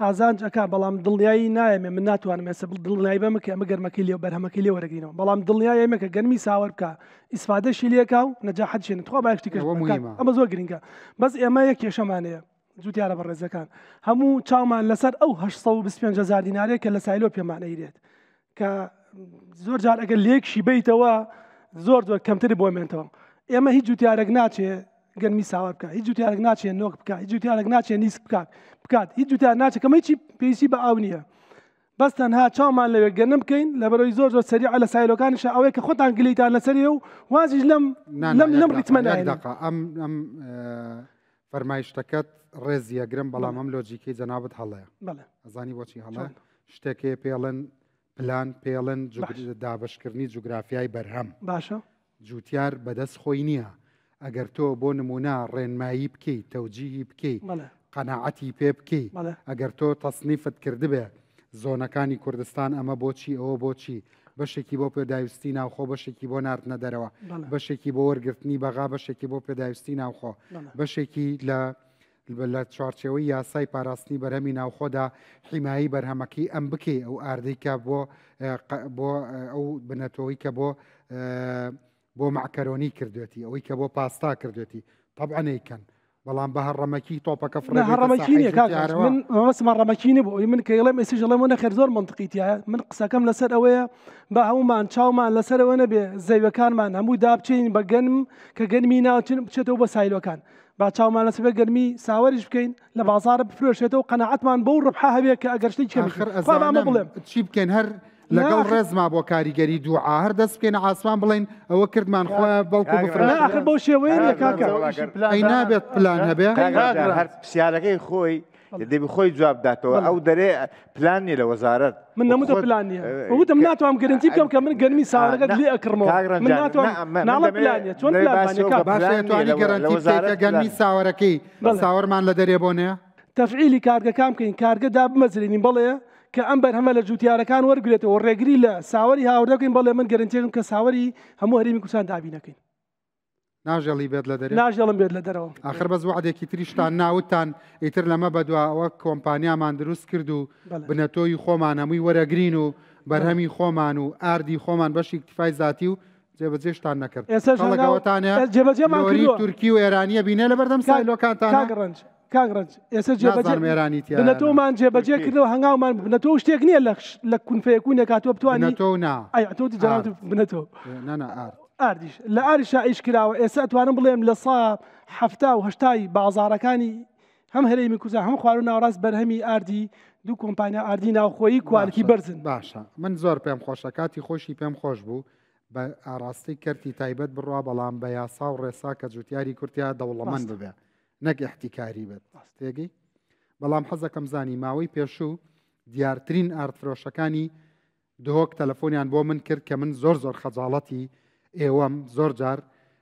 قازانج ئەکا بەڵام دڵنیایی نایەمێ من ناتوانم ئێستا بڵ دڵنیایی بەمە کە ئەمە گەرمەکەی لێ بەرهەمەکەی لێ وەرەگرینەوە بەڵام دڵنیای ئێمە کە گەنمی ساوەر بکا ئیسفادەشی لێکا و نەجاحەت شێنێ تخوا با یەک شتی کەش ئەوە بکات مهمە. ئەمە زۆر گرنگە بەس ئێمە یەک کێشەمان هەیە جوتیارە بەڕێزەکان هەموو چاومان لەسەر ئەو 825 هزار دینارەیە کە لە silo پێمان ئەیرێت کە زۆر جار ئەگەر لێکشی بیتەوە زۆر زۆر کەمتری بۆ مێنتەوە ئێمە هیچ جوتیارێک ناچێ گەنمی ساوار بکە هیچ جوتیارێک ناچێ نۆک بکە هیچ جوتیارێک ناچێ نیسک بکات بکات هیچ جوتیار ناچێت کەمە هیچی پێویستی بە ئاو نییە بەس تەنها چاومان لەوێ گەنم بکەین لەبەرەوەی زۆر زۆر سەریعە لە silo کانیشە ئەوەیە کە خۆتان گلیتان لەسەری و وازیش لەم لەم لەم ڕیتمە نایەنن. ئەم ئەم فەرمایشتەکەت ڕێزی ئەگرم بەڵام ئەم لۆجیکەی جەنابت هەڵەیە ئەزانی بۆچی هەڵە شتێکێ پێڵن پلان پێڵن دابشکردنی جوگرافیای بەرهەم باشە جوتیار بەدەست خۆی نییە ئەگەر تۆ بۆ نمونە ڕێنمایی بکەی تەوجیهی بکەی قەناعەتی پێ بکەی ئەگەر تۆ تەسنیفت کردبێ زۆنەکانی کوردستان ئەمە بۆچی ئەوە بۆچی بەشێکی بۆ پێداویستی ناوخۆ بەشێکی بۆ ناردنە دەرەوە بەشێکی بۆ وەرگرتنی بەغا بەشێکی بۆ پێداویستی ناوخۆ بەشێکی لە لە چوارچێوەی یاسای پاراستنی بەرهەمی ناوخۆدا حیمایی بەرهەمەکەی ئەم بکەی ئەو ئاردەی کە بۆ بۆ ئەو بنەتەوەی کە بۆ بۆ مەعکەرۆنی کردوێتی ئەوەی کە بۆ پاستا کردوێتی طبعا ئەیکەن بەڵام بە هەڕەمەکی تۆپەکە فڕێ نا هەڕەمەکی نییە کاک ڕەش من مەبەستم هەڕەمەکی نەبوو ئەوی من کە ئەڵێم ئێستیش ئەڵێم نەخێر زۆر مەنتقی تیایە من قسەکەم لەسەر ئەوەیە با هەموومان چاومان لەسەر ئەوە نەبێ زەویەکانمان هەموو دابچین بە گەنم کە گەنمی ناچن بچێتەوە بۆ silo کان با چاومان لەسەر بێ گەنمی ساوەریش بکەین لە بازاڕ بفرۆشێتەوە قەناعەتمان بەو ڕبحە هەبێ کە ئەگەر شتێکی کەمیش ئاخر بێ. خوا با ئەمە ئەزانم بڵێم چی بکەین هەر لەگەڵ ڕێزما بۆ کاریگەری دوعا هەر دەست بکەینە عاسمان بڵێین ئەوە کردمان خوایە بەڵکو بفرۆشێ. نا ئاخر بەو شێوەیە نییە کاکە. ئەی نابێت پلان هەبێ؟ هەر پرسیارەکەی خۆی دەبی خۆی جواب داتەوە ئەو دەرێ پلان نیە لە وەزارەت من نەموتە پلان نییە وتم ناتوانم گەرنتی بکەم کە من گەرمی ساوەکەت لێ ئەکڕمەوە من ناتوانم ناڵێم پلان نییە چۆن پلان نییە کاکە؟ باشە ئەتوانی گەرەنتی بکەی کە گەنمی ساوەرەکەی ساوەرمان لە دەرێ بۆ نێ؟ تەفعیلی کارگەکان بکەین، کارگە دابمەزرێنین، بەڵێ کە ئەم بەرهەمە لە جووتیارەکان وەرگرێتەوە و ڕێگری لە ساوەری هاوردە بکەین، بەڵێ من گەرەنتییەکم کە ساوەری هەموو هەرێمی کوردستان دابین ئەکەین. ناژێڵی بێت لە دەرێ؟ ناژێڵم بێت لە دەرەوە. ئاخر بەس وەعدێکی تریشتان نا وتتان ئیتر لەمە بەدوا ئەوە کۆمپانیامان دروست کرد و بنەتۆی خۆمان هەمووی وەرەگرین و بەرهەمی خۆمان و ئاردی خۆمان بەشی ئیکتیفای زاتی و جێبەجێشتان نەکرد. ئێستاش خەڵک هەنگاو ئەوەتانە جێبەجێمان لۆری کردووە. تورکی و ئێرانیە بینێ لەبەردەم کاک silo کانتانە؟ کاک ڕەنج کاک ڕەنج ئێستا جێبەجێ نازانم ئێرانی تیایە نا. بنەتۆمان جێبەجێ تورکی. کردەوە هەنگاومان بنەتۆ شتێک نییە لە لە کونفەیەکونێکا تۆ بتوانی بنەتۆ نا ئەی تۆ وتی جەنابت ئارد. بنەتۆ نا نا ئارد. ئاردیش لە ئاریشا ئیش کراوە ئێستا ئەتوانم بڵێم لە سا 70 و هەشتای بازاڕەکانی هەم هەرێمی کوردستان هەم خواروو ناوەڕاست بەرهەمی ئاردی دوو کۆمپانیا ئاردی ناوخۆیی quality باشە بەرزن. باشە من زۆر پێم خۆشە کاتی خۆشی پێم خۆش بوو بە ئاراستەی کەرتی تایبەت بڕوا بەڵام بە یاسا و ڕێسا کە جوتیاری کورتیا دەوڵەمەند ڕاستە. ببێ نەک ئیحتیکاری بێت تێگەی بەڵام حەزەکەم زانی ماوەی پێشوو دیارترین ئاردفرۆشەکانی دهۆک تەلەفۆنیان بۆ من کرد کە من زۆر زۆر خەجاڵەتی ئێوەم زۆر جار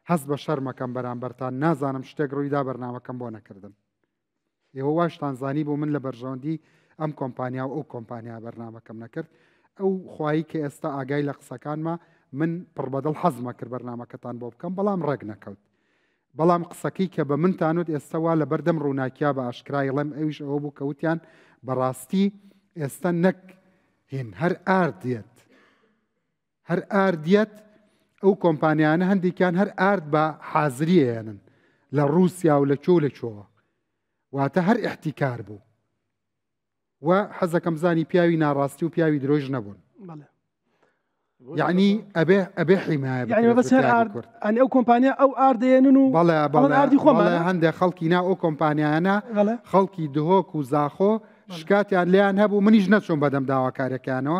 هەست بە شەرمەکەم بەرامبەرتان نازانم شتێک ڕوویدا بەرنامەکەم بۆ نەکردن ئێوە واشتان زانی بۆ من لە بەرژەوەندی ئەم کۆمپانیا و ئەو کۆمپانیا بەرنامەکەم نەکرد ئەو خوایی کە ئێستا ئاگای لە قسەکانمە من پڕ بەدڵ حەزمە کرد بەرنامەکەتان بۆ بکەم بەڵام ڕێک نەکەوت. بەڵام قسەکەی کە بە منتان وت ئێستا وا لەبەردەم ڕووناکیا بە ئاشکرای ڵێم ئەویش ئەوە بوو کە وتیان بەڕاستی ئێستا نەک هین هەر ئارد دێت هەر ئارد دێت ئەو کۆمپانیانە هەندێکیان هەر ئارد بە حازری ئێنن لە ڕووسیا و لە کوێ و لە کوێوە واتە هەر ئیحتیکار بوو و حەزەکەم بزانی پیاوی ناڕاستی و پیاوی درۆیش نەبوون. بەڵێ. یعنی ئەبێ ئەبێ حیمایە یعنی بەس هەر ئارد ئەنی ئەو کۆمپانیا ئەو ئاردێنن و بەڵێ بەڵێ ئاردی خۆمان هەندێک خەڵکی نا ئەو کۆمپانیانە خەڵکی دهۆک و زاخۆ شکاتیان لێیان هەبوو منیش نەچوم بەدەم داواکاریەکانەوە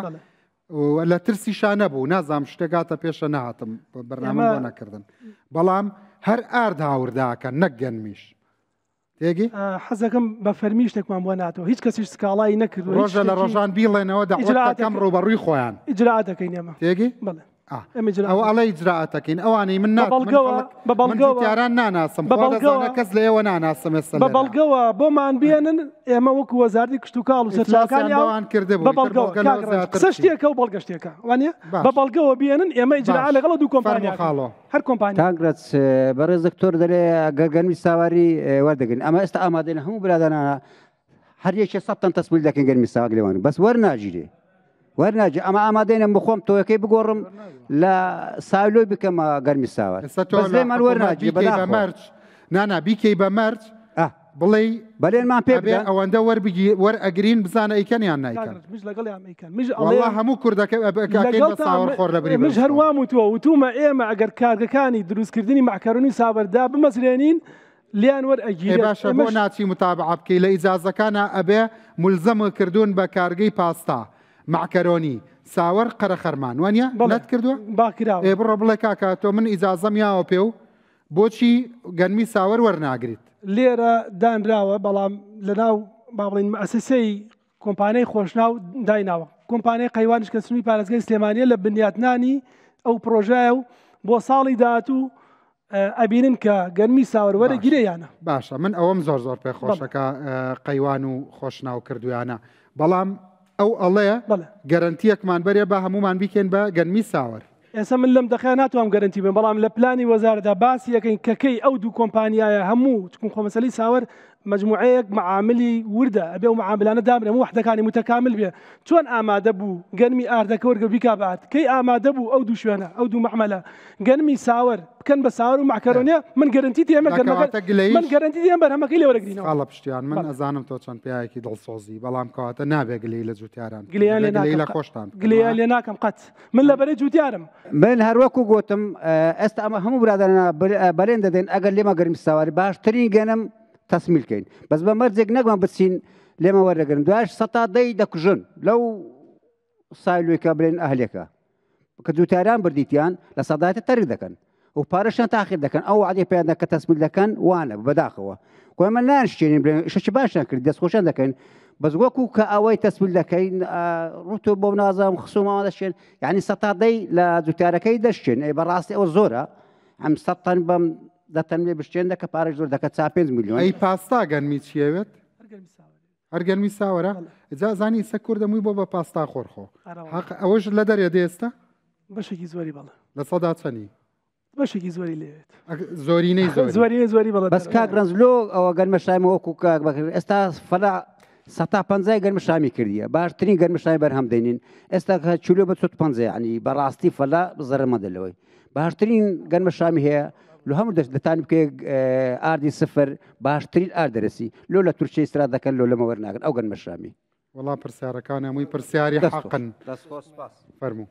لە ترسیشا نەبوو نازانم شتێک هاتە پێشە نەهاتم بەرنامە بۆ نەکردن بەڵام هەر ئارد هاورداکەن نەک گەنمیش تێگی حەزەکەم بە فەرمی شتێکمان بۆ ناتەوە هیچ کەسیش سکاڵای نەکردووە ڕۆژە لە ڕۆژان بیڵێنەوە دەعوەتەکەم ڕووبەڕووی خۆیان ئیجرائاتەکەین ئێمە تێگی بەڵێ ئەوە ئەڵێ ئیجرائاتەکەین ئەوانەی من بەڵگەوە بە بەڵگەوە جوتیاران ناناسم بە بەڵگەوە کەس لە ئێوە ناناسم ئێستا بە بەڵگەوە بۆمان بێنن ئێمە وەکو وەزارەتی کشتوکاڵ و سەرچاوەکانی ئەوان کردبوو بە بەڵگەوە قسە شتێکە و بەڵگە شتێکە وانە بە بەڵگەوە بێنن ئێمە ئیجرا لەگەڵ دوو کۆمپانیا خاڵۆ هەر کۆمپانیا کاک ڕەچ بەڕێز دکتۆر دەلێ گەر گەرمی ساواری وەردەگرن ئەمە ئێستا ئامادەین هەموو برادەرانە هەر یەکێ سە تەن تەسمیل دەکەن گەرمی ساواک لێوان بەس وەرناگیرێ وەرناگیرێ ئەمە ئامادەینە بخۆم تۆیەکەی بگۆڕم لە سایلۆی بکەمە گەرمی ساوار ئێستا تۆ بەس لە لێمان حکوومەت وەرناگیرێ بیکەی بە بەداخەوە مەرج نانا بیکەی بە مەرج بڵێی بەلێنمان پێ ئەبێ بدەن ئەوەندە وەربگی وەرئەگرین بزانە ئەیکەن یان نایکەن کاک ڕەچ مش لەگەڵیان ئەیکەن مش والله ئەڵێم هەموو کوردەکە ئەکەین بە لەگەڵتان ساوەر خۆر لە بری مش برنج هەر خۆر وام وتووە وتومە ئێمە ئەگەر کارگەکانی دروستکردنی مەعکەرۆنی ساوەردا بمەزرێنین لێیان ئێ وەرئەگیرێت باشە بۆ ئێمەش ناچی متابعە بکەی لە ئیجازەکانا ئەبێ مولزەم کردوون بە کارگەی پاستا مەعکەرۆنی ساوەر قەرەخەرمان وانە بەڵێ نەت کردووە با کراوە ئێ بڕۆ بڵێ کاکە تۆ من ئیجازەم یاوە پێ و بۆچی گەنمی ساوەر وەرناگریت؟ لێرە دانراوە بەڵام لەناو با بڵێین مەئەسەسەی کۆمپانیای خۆشناو دایناوە کۆمپانیای قەیوانیش کە سنووری پارێزگای سلێمانیە لە بنیاتنانی ئەو پرۆژایە و بۆ ساڵی داهاتوو ئەبینن کە گەرمی ساوەر وەرەگیرێ یانە. باشە من ئەوەم زۆر زۆر پێ خۆشە کە قەیوان و خۆشناو کردویانە بەڵام ئەو ئەڵێ گەرەنتیەکمان بەرێ با هەمومان بیکەین بە گەنمی ساوەر. ئێستا من لەم دەقەیە ناتوانم گەرەنتی بم بەڵام لە پلانی وەزارەتدا باسی ئەکەین کە کەی ئەو دوو کۆمپانیایە هەموو چکم خۆ مەسەلەی ساوەر مەجموعەیەک مەعاملی وردە ئەبێ ئەو مەعاملانە دابنێ هەموو وەحدەکانی متەکامل بێ چۆن ئامادە بوو گەنمی ئاردەکە وەرگە بیکا بە ئارد کەی ئامادە بوو ئەو دوو شوێنە ئەو دوو مەعمەلە گەنمی ساوەر بکەن بە ساوەر و مەعکەرۆنیە من گەرەنتی تێمە گەنمەکە من گەرەنتی دێم بەرهەمەکەی لێ وەرەگرینەوە خاڵە پشتیان من ئەزانم تۆ چەند پیاوێکی دڵسۆزی بەڵام کەواتە نابێ گلەیی لە جوتیاران بکەی، گلەیان لێ دەبێ گلەیی ناکەم لە خۆشتان بکەن گلەیان لێ ناکەم قەت من لە بەرەی جوتیارم. من هەروەکو گۆتم ئێستا ئەمە هەموو برادەرانە بەلێن دەدەین ئەگەر لێمە گەرمی ساواری باشترین گەنم تەسمیل کەین بەس بە مەرجێک نەگمان بچین لێمە وەردەگرن دوایش سەتا دەی دەکوژن لەو سایلۆیکە بلێن ئەهلێکە کە جوتیاران بردیتیان لە سەدایەتە تەرک دەکەن و پارەشیان تاخیر دەکەن ئەو وعدەی پێیان دەکەن کە تەسمیل دەکەن وانە بەداخەوە خۆ ئێمە نانشکێنین بڵێن ئیشەکی باشیان کرد دەستخۆشیان دەکەین بەس وەکو کە ئەوەی تەسمیل دەکەین ڕوتۆ بۆ نازانم خسومەوە دەشێن یعنی سەتا دەی لە جوتیارەکەی دەشکێن ئەی بەڕاستی ئەوە زۆرە ئەم سەد تەن بەم دە تەن لێ بشکێن دەکە پارەش زۆر دەکە چا پێنج میلیۆن ئەی پاستا گەنمی چیەوێت؟ هەر گەنمی ساوەرە جا زانی ئیسە کوردە مووی بۆ بە پاستا خۆر خۆ حەق ئەوەش لە دەرێ دێ ئێستا بەشێکی زۆری بەڵێ لە سەدا چەنی بەشێکی زۆری لێت زۆرینەی زۆری زۆرینەی زۆری بەڵێ بەس کاک ڕەنج لۆ ئەوە گەنمە شامی وەکو کاک بەکر ئێستا فەلا سەتا پەنجای گەنمە شامی کردیە باشترین گەنمە شامی بەرهەم دێنین ئێستا کە چولۆ بە چوت پەنجە یعنی بەڕاستی فەلا زەرەمەندە لەوەی باشترین گەنمە شامی هەیە لۆ هەموو دەست دەتانی بکەی ئاردی سفر باشترین ئارد دەرەسی لۆ لە تورکیە ئیسرا دەکەن لۆ لەمە وەرناگرن ئەو گەنمە شامی. وەڵا پرسیارەکان هەمووی پرسیاری حەقن. دەست خۆش سپاس. فەرموو.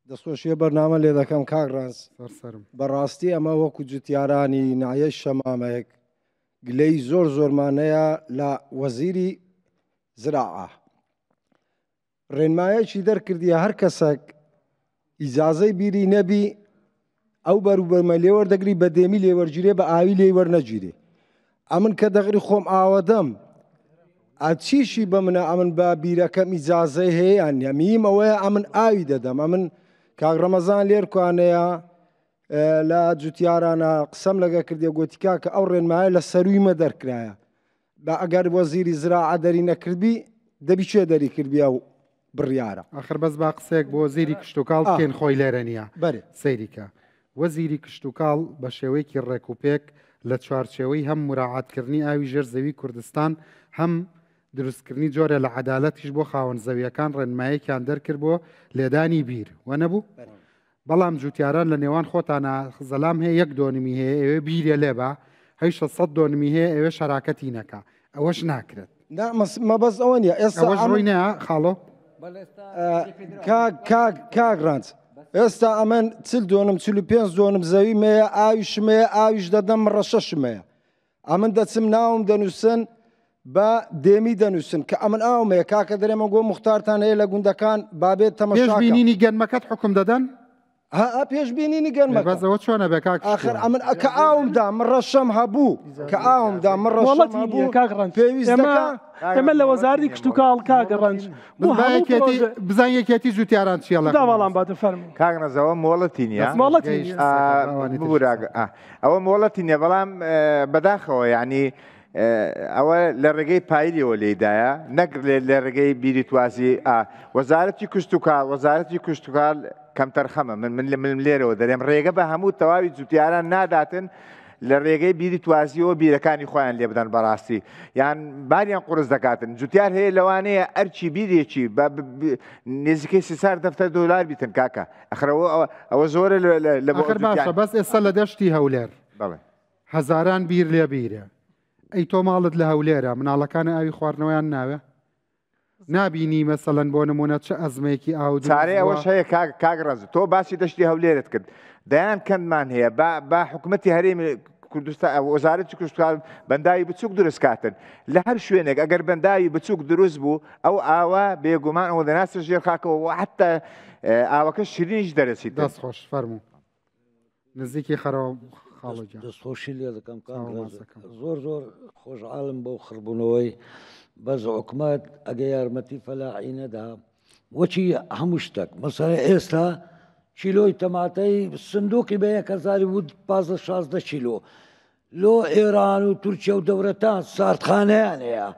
دەستخۆشیە بەرنامە لێ دەکەم کاک ڕەنج سەر سەرم. بەڕاستی ئەمە وەکو جوتیارانی ناحیەی شەمامەک گلەیی زۆر زۆرمان هەیە لە وەزیری زراعە ڕێنمایەکی دەرکردیە هەر کەسەک ئیجازەی بیری نەبی ئەو بەروبەرمە لێوەردەگری بە دێمی لێوەرگیرێ بە ئاوی لێی وەرنەگیرێ ئەمن کە دەغری خۆم ئاوەدەم ئەچیشی بە منە ئەمن بە بیرەکەم ئیجازەی هەیە یان نیە میم ئەوەیە ئەمن ئاوی دەدەم ئەمن کاک ڕەمەزان لێرکوانەیە لە جوتیارانە قسەم لەگە کردێ گۆتی کاکە ئەو ڕێنمایە لە سەروی مە دەرکرایە بە ئەگەر وەزیری زراعە دەری نەکردبی دەبی کێ دەری کردبی ئەو بڕیارە؟ ئاخر بەس با قسەیەک بۆ وەزیری کشتوکاڵ بکەین خۆی لێرە نییە. بەرێ. سەیری کە. وەزیری کشتوکاڵ بە شێوەیەکی ڕێکوپێک لە چوارچێوەی هەم موراعاتکردنی ئاوی ژێر زەوی کوردستان هەم دروستکردنی جۆرێ لە عەدالەتیش بۆ خاوەن زەویەکان ڕێنمایەکیان دەرکرد بۆ لێدانی بیر وە نەبوو؟ بەڵام جوتیاران لە نێوان خۆتانا زەلام هەیە یەک دۆنمی هەیە ئەوێ بیرێ لێبا هەیشە سەد دۆنمی هەیە ئەوێ شەراکەتی نەکا ئەوەش ناکرێت. نا مەبەست ئەوە نییە ئێستا ئەوەش ڕووی نەیا خاڵۆ؟ کاک کاک کاک ڕەنج ئێستا ئەمن چل دۆنم 45 دۆنم زەوی مەیە ئاویشمەیە ئاویش دەدەم ڕەشەشمەیە ئەمن دەچم ناوم دەنووسن بە دێمی دەنووسن کە ئەمن ئاوم هەیە کاکە دەرێمە گۆ مختارتان هەیە لە گوندەکان بابێت پێش تەمەشاکە بینینی گەنمەکەت حکم دەدەن؟ ها پێش بینینی گەنمەکە بەس ئەوە چۆنە بێ کاک ئاخر ئەمن کە ئاوم دا من ڕەشەم هەبوو کە ئاوم دا من ڕەشەم مۆڵەتی نییە هەبوو کاک ڕەنج پێویست ئێمە دەکا ئێمە لە وەزارەتی کشتوکاڵ کاک ڕەنج بۆ با هەموو یەکێتی پرۆژە بزان یەکێتی جوتیاران چیە لە دا وەڵام باتە فەرموو کاک ڕەنج ئەوە مۆڵەتی نییە مۆڵەتی نییە ببورە ئەوە مۆڵەتی نییە بەڵام بەداخەوە یعنی ئەوە لە ڕێگەی پایلیەوە لێدایە نەک لە ڕێگەی بیری توازی وەزارەتی کشتتوکاڵ وەزارەتی کشتتوکاڵ کەمتەرخەمە من من لە من لێرەوە دەرێم ڕێگە بە هەموو تەواوی جوتیاران ناداتن لە ڕێگەی بیری توازیەوە بیرەکانی خۆیان لێ بدەن بەڕاستی یان باریان قرس دەکاتن جوتیار هەیە لەوانەیە ئەرچی بیرێکی بە نزیکەی سسار دەفتەر دۆلار بیتن کاکە ئەخرەوە ئەوە زۆرە لە بۆ باشە بەس ئێستا لە دەشتی هەولێر بەڵێ هەزاران بیر لێ بیرە ئەی تۆ ماڵت لە هەولێرە مناڵەکانە ئاوی خواردنەوەیان ناوێ نابینی مەسەلەن بۆ نمونە چ ئەزمەیەکی ئاو دروست چارەی بووە؟ ئەوەش هەیە کاک کاک ڕەنج تۆ باسی دەشتی هەولێرت کرد دەیان کەندمان هەیە با با حکومەتی هەرێمی کوردستان وەزارەتی کشتوکاڵ بەنداوی بچووک دروست کاتن لە هەر شوێنێک ئەگەر بەنداوی بچووک دروست بوو ئەو ئاوە بێگومان ئەوە دەناسە ژێر خاکەوە و حتا ئاوەکە شیرینیش دەرەچیت دەست خۆش فەرموو نزیکی خەرەوە خاڵۆ گیان. دەستخۆشی لێ دەکەم کاک چاوە ڕێز ماچەکەم. زۆر زۆر خۆشحاڵم بەو خڕبوونەوەی بەس حکومەت ئەگە یارمەتی فەلاحی نەدا وەکی هەموو شتێک مەسەلە ئێستا کیلۆی تەماتەی سندوقی بە یەک هەزاری و پازدە شازدە کیلۆ لۆ ئێران و تورکیا و دەورەتان ساردخانەیان هەیە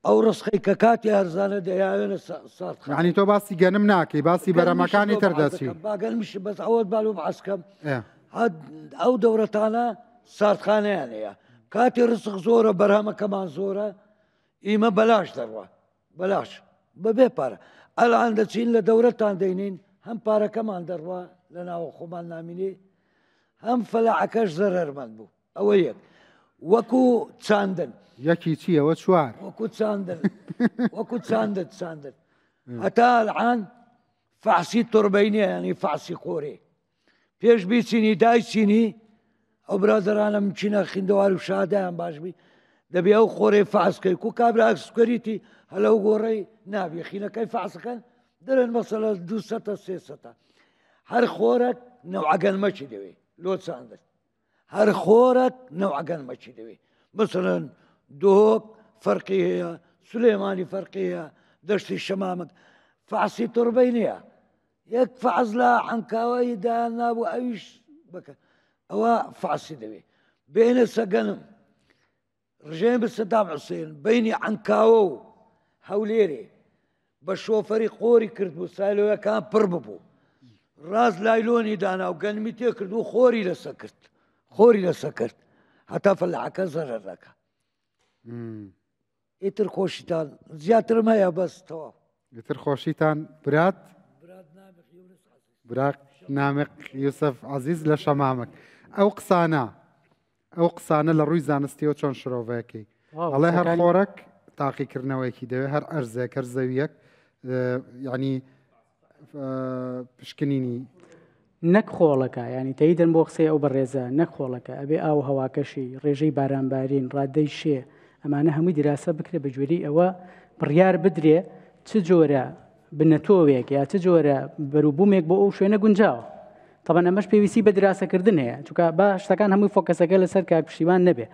ئەو ڕسقەی کە کاتی هەرزانە دەیاوێنە ساردخانە یعنی تۆ باسی گەنم ناکەی باسی بەرەمەکانی تر دەچی با گەنمیش بەس ئەوەت بالو بەعسکەم ئەو دەورەتانە ساردخانەیان هەیە کاتی ڕسق زۆرە بەرهەمەکەمان زۆرە ئیمە بەلاش دەڕوا بەلاش بەبێ پارە ئەلان دەچین لە دەورەتان دەینین هەم پارەکەمان دەڕوا لە ناوە خۆمان نامینێ هەم فەلاعەکەش زەرەرمەند بوو ئەوە یەک وەکو چاندن یەکی چیەوە چوار وەکو چاندن وەکو چاندن چاندن هەتا الان فەحسی توربەی نییە ینی فەحسی قۆرێ پێش بیچینی دایچینی ئەو برادرانە مچینە خیندەوار و شادیان باش بی دەبێ ئەو خۆرەی فاسکەی کو کابرا سوکەریتی هەلەو گۆڕەی نابی خینەکەی فاسەکەن دەرن مەسەلە دو سەتە سێ سەتە هەر خۆرەک نەوعگەنمەکی دەوێ لۆ چاندن هەر خۆرەک نەوعگەنمەکی دەوێ مثلەن دهۆک فەرقی هەیە سلێمانی فەرقی هەیە دەشتی شەمامک فاسی توربەی نییە یەک فەعز لە عەنکاوەی دایان نابوو ئەویش بکە ئەوە فەعسی دەوێ بێنە سەگەنم ڕژێم بە سەدام حوسێن بینی عەنکاوە و هەولێرێ بە شۆفەری قۆری کرد بوو سایلۆیەکان پڕ ببوو ڕاست لایلۆنی دانا و گەنمی تێ کرد و خۆری لەسە کرد خۆری لەسە کرد هەتا فەلاحەکە زەرەر دەکا ئیتر خۆشیتان زیاترم هەیە بەس تەواو. ئیتر خۆشیتان برات برات نامق یوسف عەزیز لە شەمامک ئەو قسانە ئەو قسانە لە ڕووی زانستیەوە چۆن شرۆڤەکەی ئەڵێ هەر خۆرەک تاقیکردنەوەیەکی دەوێت هەر ئەرزێک هەر زەویەک یعنی پشکنینی. نەک خۆڵەکە، یانی تەییدەن بۆ قسەی ئەو بەڕێزە، نەک خۆڵەکە، ئەبێ ئاو و هەواکەشی، ڕێژەی بارانبارین، ڕادەی شێ، ئەمانە هەمووی دیراسە بکرێ بە گوێرەی ئەوە بڕیار بدرێ چ جۆرە بنەتۆوێک یا چ جۆرە بەروبوومێک بۆ ئەو شوێنە گونجاوە. تەبەن ئەمەش پێویستی بە دراسەکردن هەیە چونکە با شتەکان هەمووی فۆکەسەکە لەسەر کاک پشتیوان نەبێ.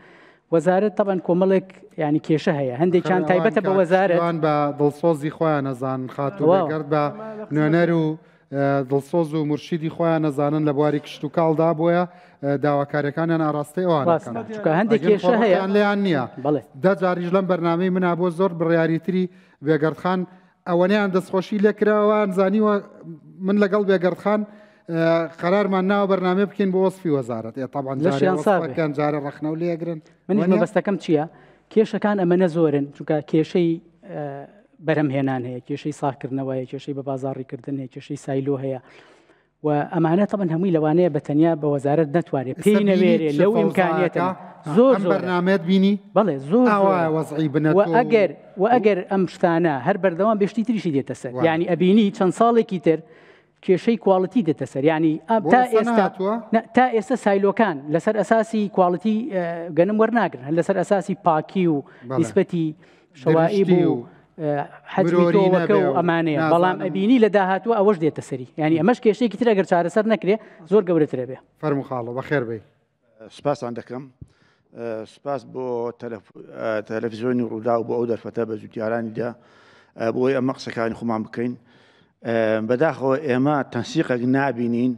وەزارەت تەبەن کۆمەڵێک ینی کێشە هەیە هەندێکیان تایبەتە بە وەزارەت بە دڵسۆزی خۆیان ئەزانن خاتوو بێگەرد بە نوێنەر و دڵسۆز و مورشیدی خۆیان ئەزانن لە بواری کشتوکاڵدا بۆیە داواکاریەکانیان ئاراستەی ئەوان ڕاستە چونکە هەندێک کێشە هەیە لێیان نییە بەڵێ دە جاریش لەم بەرنامەی منا بۆ زۆر بڕیاری تری بێگەردخان ئەوەنەیان دەستخۆشی لێکراوان زانیوە من لەگەڵ بێگەردخان قەرارمان ناوە بەرنامە بکەین بۆ وەسفی وەزارەت. ئێ تەبعەن جارێ لەشیان ساغ بێ. وەسفەکەن جارێ ڕەخنە و لێگرن. منیش وەنیە؟ مەبەستەکەم چییە؟ کێشەکان ئەمەنە زۆرن چونکە کێشەی بەرهەمهێنان هەیە، کێشەی ساغکردنەوە هەیە، کێشەی بە بازاڕیکردن هەیە، کێشەی سایلۆ هەیە و ئەمانە تەبەن هەمووی لەوانەیە بە تەنیا بە وەزارەت نەتوانێت ئێستا پێی بینیت نەوێرێ چ لەو ئیمکانیەتە فەوزایەکە؟ زۆر ئەم زۆرە. بەرنامەیەت بینی؟ بەڵێ زۆر ئاوایە زۆرە. وەزعی و بنەتۆ و ئەگەر و ئەگەر ئەم شتانە هەر بەردەوام بێ شتی تریشی دێتە سەر. وایە. یعنی ئەبینی چەند ساڵێکی تر کێشەی quality دێتە سەر. یعنی ئەم بۆ تا ئێستا ئێستا نەهاتووە؟ نا، تا ئێستا سایلۆکان لەسەر ئەساسی quality گەنم وەرناگرن، هەر لەسەر ئەساسی پاکی و بەڵێ. نیسبەتی شەوائیب درشتی و و حەجمی مرۆری تۆوەکە نەبێ و و ئەمانەیە. بەڵام نازانم. ئەبینی لە داهاتووە ئەوەش دێتە سەری. یعنی ئەمەش کێشەیەکی تر ئەگەر چارەسەر نەکرێ زۆر گەورەترە بێ. فەرموو خاڵۆ، بەخێر بێی. سپاسان دەکەم. سپاس بۆ تەلەفزیۆنی ڕووداو بۆ ئەو دەرفەتە بە جوتیارانی دا بۆی ئەمە قسەکانی خۆمان بکەین. بەداخەوە ئێمە تەنسیقێک نابینین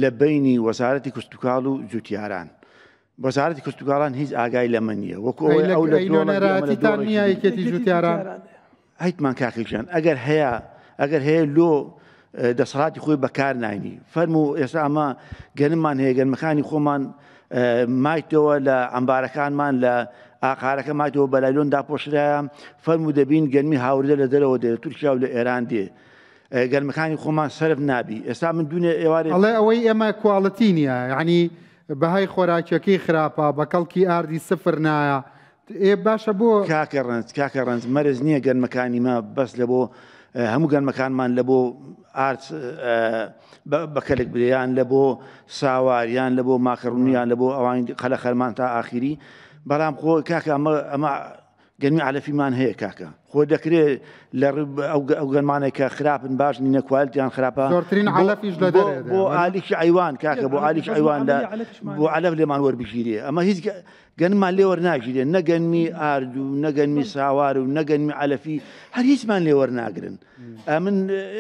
لە بەینی وەزارەتی کشتوکاڵ و جوتیاران. وەزارەتی کشتوکاڵان هیچ ئاگای لەمە نییە. وەکو ئەوەی ئەی ئەو لە ئەی دۆڵە بێ، ئەمە لە نوێنەرایەتیتان دۆڵێکی نییە دیکە. یەکێتی جوتیاران؟ هیچمان کاکە گیان، ئەگەر هەیە لۆ دەسەڵاتی خۆی بەکار ناینی. فەرموو ئێستا ئەمە گەنممان هەیە، گەنمەکانی خۆمان مایتەوە لە ئەمبارەکانمان لە ئاقارەکە مایتەوە بە لایلۆن داپۆشرایە. فەرموو دەبین گەنمی هاوردە لە دەرەوە دێ، لە تورکیا و لە ئێران دێ. گەنمەکانی خۆمان سەرف نابی. ئێستا من دوێنێ ئێوارێ ئەڵێ ئەوەی ئێمە quality نییە، یعنی بەهای خۆراکیەکەی خراپە، بە کەڵکی ئاردی سفر نایە. ئێ باشە بۆ کاکە ڕەنج، کاکە ڕەنج، مەرز نییە گەنمەکانی مە بەس لە بۆ هەموو گەنمەکانمان لە بۆ ئارد بە کەلک برێ، یان لە بۆ ساوار، یان لە بۆ ماکەڕونی، یان لە بۆ ئەوانی قەلە خەرمان تا ئاخیری. بەڵام خۆ کاکە ئەمە گەنمی عەلەفیمان هەیە کاکە. خۆ دەکرێت لە ئەو گەنمانێک کە خراپن باش نینە، کوالتیان خراپە. زۆرترین عەلەفیش لە دەرێ بۆ دێ. ئالیکی ئەیوان کاکە، بۆ ئالیکی ئەیوان بۆ عەلەف لێمان وەربگیرێ. ئەمە هیچ گەنممان لێ وەرناگیرێ، نە گەنمی ئارد و نە گەنمی ساوار و نە گەنمی عەلەفی، هەر هیچمان لێ وەرناگرن. ئەمن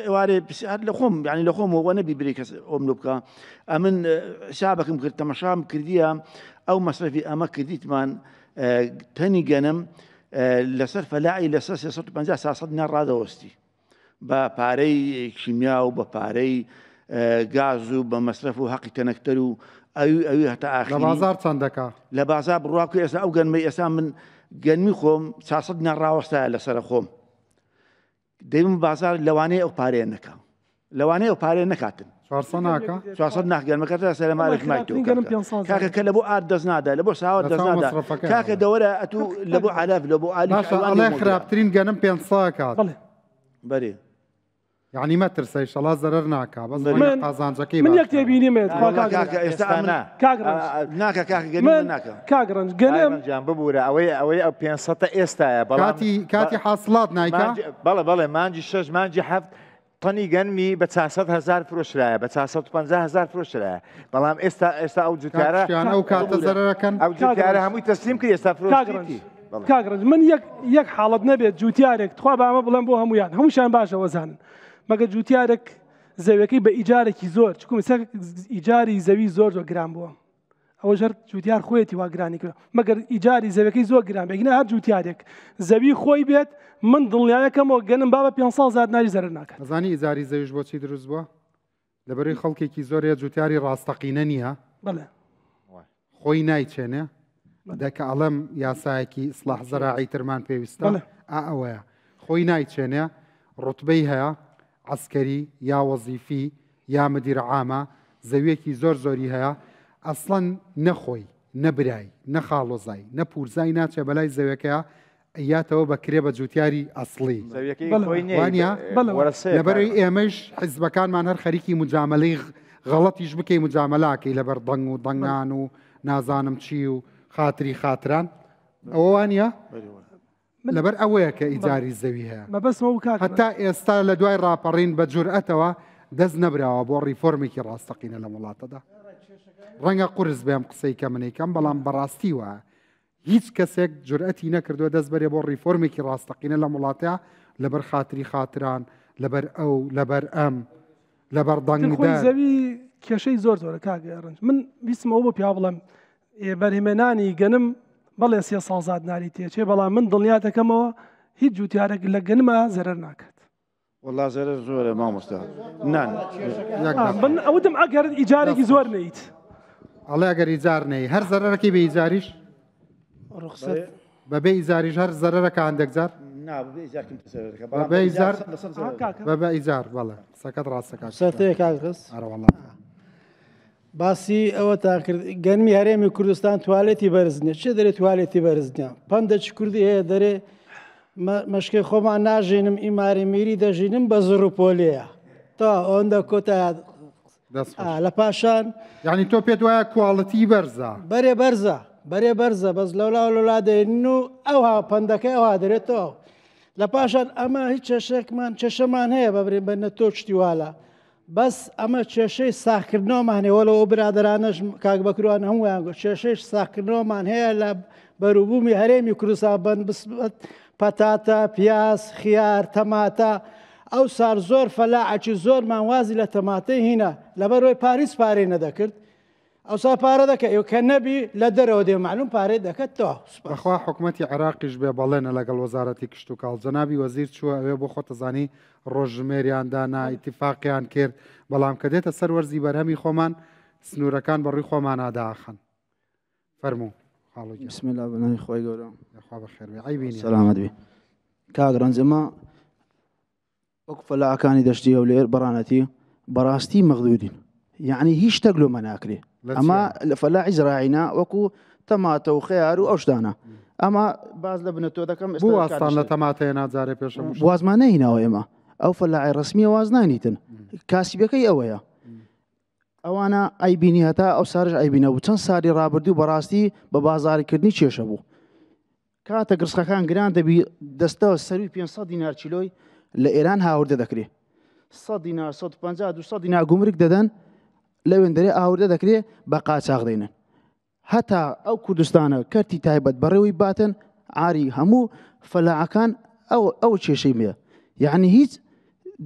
ئێوارێ پرسیار لە خۆم، یعنی لە خۆم وە نەبی برێ کەس ئەوم لۆ بکە. ئەمن حسابەکەم کرد، تەمەشام کردیە ئەو مەسرەفی ئەمە کردیتمان، تەنی گەنم، لەسەر فەلاعی لەسەر سێسەد و پەنجا ساسەد دینار ڕادەوەستی بە پارەی کیمیا و بە پارەی گاز و بە مەسرەف و حەقی تەنەکتەر و ئەوی هەتا ئاخیری. لە بازار چەند دەکا؟ لە بازار بڕوا بکە ئێستا ئەو گەنمەی ئێستا من گەنمی خۆم 400 دینار ڕاوەستایە لەسەر خۆم. دەیبم بازار لەوانەیە ئەو پارەیە نەکا، لەوانەیە ئەو پارەیە نەکاتن. 400 ناکا؟ 400 ناکا، گەنمەکە تا سەر مارێک ئەمە مایتەوە خراپترین گەنم کاکە. پێنج سەد کاکە کە لە بۆ ئارد دەست نادا، لە بۆ ساوار لە دەست چاو نادا. مەسرەفەکە. کاکە دەوەرە ئەتوو لە بۆ عەلەف، لە بۆ ئالیش باشە، ئەوان ئەڵێ لێ مۆدرا. خراپترین گەنم پێنج سەد کات. بەڵێ. بەرێ. یعنی مەترسە ئیشەڵا زەرەر ناکا، بەس بەرێ. ڕەنگە قازانجەکەی من باش یەک تێبینیم هەیە، والله کاک کاکە، ڕەنج. ئێستا ئەمن نا. کاک ڕەنج. ناکا، کاکە، گەنم من ناکا. کاک ڕەنج، گەنم کاک ڕەنج، ببوورە، ئەوەی ئەو پێنج سەدە ئێستایە، بەڵام کاتی حاصلات نایکا؟ بەڵێ، بەڵێ، مانجی شەش، مانجی حەفت تەنی گەنمی بە چهارسەد هەزار فرۆشرایە، بە چهارسەد و پەنجا هەزار فرۆشرایە. بەڵام ئێستا ئەو جوتیارە کاک شیان، ئەو کاتە زەرەرەکەن؟ ئەو جوتیارە هەمووی تەسلیم کرد، ئێستا کاک فرۆشتیتی. ڕەنج. بەڵێ. کاک ڕەنج، من یەک حاڵەت نەبێت جوتیارێک، تخوا بە ئەمە بڵێم بۆ هەمویان، هەمووشیان باشە وەزانن. مەگە جوتیارێک زەویەکەی بە ئیجارێکی زۆر، چونکە ئێستا ئیجاری زەوی زۆر زۆر گران بووە. ئەوە ژەر جوتیار خۆیەتی وا گرانی کردووە. مەگەر ئیجاری زەویەکەی زۆر گران بێت، ئەگینا هەر جوتیارێک زەوی خۆی بێت، من دڵنیایەکەمەوە گەنم با بە پێنج سەد هەزار دیناری زەرەر ناکات. ئەزانی ئیجاری زەویش بۆچی دروست بووە؟ لەبەرەی خەڵکێکی زۆر هەیە جوتیاری ڕاستەقینە نییە. بەڵێ. خۆی نایچێنێ. دەکە ئەڵێم یاسایەکی ئیسلاح زەراعی ترمان پێویستە. بەڵێ. ئا ئەوەیە. خۆی نایچێنێ، ڕوتبەی هەیە، عەسکەری یا وەزیفی یا مدیر عامە، زەویەکی زۆر زۆری هەیە. ئەسڵەن نەخۆی، نە برای، نە خاڵۆزای، نە پورزای ناچێ بەلای زەویەکەیە، ئەیاتەوە بە کرێ بە جوتیاری ئەسڵی. زەویەکەی بەڵێ. خۆی نییە. وانییە؟ بەڵێ. وەرەسەیە لەبەرەوەی کارە. ئێمەش حیزبەکانمان هەر خەریکی مجاملەی غەڵەتیش بکەی مجامەلاکەی لەبەر دەنگ و دەنگان و نازانم چی و خاتری خاتران. ئەوە وانییە؟ لەبەر ئەوەیە کە ئیجاری زەوی هەیە. مەبەستمەوە بوو کاک هەتا ئێستا لە دوای ڕاپەڕین بە جورئەتەوە دەست نەبراوە بۆ ڕیفۆرمێکی ڕاستەقینە لەم وڵاتەدا. ڕەنگە قورس بێم قسەی کە منەیکەم، بەڵام بەڕاستی وایە هیچ کەسێک جورئەتی نەکردووە دەست بەرێ بۆ ڕیفۆرمێکی ڕاستەقینە لەم وڵاتە لەبەر خاتری خاتران، لەبەر ئەو، لەبەر ئەم، لەبەر دەنگدەر. خۆی زەوی کێشەی زۆر زۆرە کاک ڕەنج. من ویستم ئەوە بۆ پیا بڵێم، بەرهێمێنانی گەنم بەڵێ سێ ساڵ زاد ناری تێچێ، بەڵام من دڵنیا دەکەمەوە هیچ جوتیارێک لە گەنمە زەرەر ناکات. وەڵا زەرەر زۆرە مامۆستا نان. من ئەوتم ئەگەر ئیجارێکی زۆر نەیت. ئەڵێ ئەگەر ئیجار نەی هەر زەرەرەکەی بێ ئیجاریش؟ ڕوخسەت. بەبێ ئیجاریش هەر زەرەرەکە هەندێک جار؟ نا بەبێ ئیجار کەمتر زەرەرەکە بەڵام بەبێ ئیجار لەسەر زەرەر. بەبێ ئیجار بەڵێ قسەکەت ڕاستە کاک. قسەت هەیە کاک ڕز؟ ئەرە وەڵا. باسی ئەوەتان کرد گەنمی هەرێمی کوردستان توالێتی بەرز نییە چێ دەرێ توالێتی بەرز نییە پەندەکی کوردی هەیە دەرێ مەشکەی خۆمان ناژینم ئیماری میری دەژینم بە زڕ و پۆلەیە تا ئەوەندە کۆتا لە پاشان یعنی تۆ پێت وایە کواڵەتی بەرزە بەرێ بەرزە بەرێ بەرزە بەس لەولا لەولا دێن و ئەوها پەندەکەی ئەوها دەرێتەوە لە پاشان ئەمە هیچ چێشێکمان چێشەمان هەیە بەبرێن بە نەتۆ شتیوالە بەس ئەمە کێشەی ساغکردنەوەمان هەیە وەلو ئەو برادەرانەش کاک بەکروان هەموویان گوت کێشەی ساغکردنەوەمان هەیە لە بەروبوومی هەرێمی کوردستان بەن بسبەت پەتاتە پیاز خیار تەماتە ئەو سار زۆر فەلاعەکی زۆرمان وازی لە تەماتەی هینا لەبەرەوەی پاریس پارەی نەدەکرد ئەوسا پارە دەکە ئێوە کە نەبی لە دەرەوە دێ معلوم پارەی دەکەت تەواو سوپاس. بەخوا حکومەتی عێراقیش بێ بەڵێنە لەگەڵ وەزارەتی کشتوکاڵ جەنابی وەزیر چووە ئەوێ بۆ خۆتەزانی ڕۆژژمێریان دانا ئیتیفاقیان کرد بەڵام کە دێتە سەر وەرزی بەرهەمی خۆمان سنوورەکان بەڕووی خۆمانا داخەن فەرموو خاڵۆ گیان. بسم الله بەناوی خوای گەورە. یاخوا بەخێر بێ عەیبی نییە. سەلامەت بی کاک ڕەنج ئەمە وەک فەلاحەکانی دەشتی هەولێر بەڕانەتی بەڕاستی مەغدورین یعنی هیچ شتێک لۆمە ناکرێ ئەمە لە فەلاحی زراعینا وەکو تەماتە و خەیار و ئەو شتانە ئەمە باز لە بنە تۆ دەکەم بۆ واستان لە تەماتەیە ناجارێ پێشە وازمان نەهیناوە ئێمە ئەو فەلاحی ڕسمیە واز نانیتن کاسیبەکەی ئەوەیە ئەوانە ئەیبینی هەتا ئەو سارش ئەیبینە بوو چەند سالی ڕابردوو بەڕاستی بە بازاریکردنی کێشە بوو کاتێک ڕزقەکان گران دەبی دەستەوە سەروی 500 دینار کیلۆی لە ئێران هاوردە دەکرێ 100 دینار 150 200 دینار گومرگ دەدەن لەوێن دەرێ ئاوردە دەکرێ بە قاچاغ دێنن هەتا ئەو کوردستانە کەرتی تایبەت بەڕێوەی باتن عاری هەموو فەلاعەکان ئەو ئەو کێشەی مێ یعنی هیچ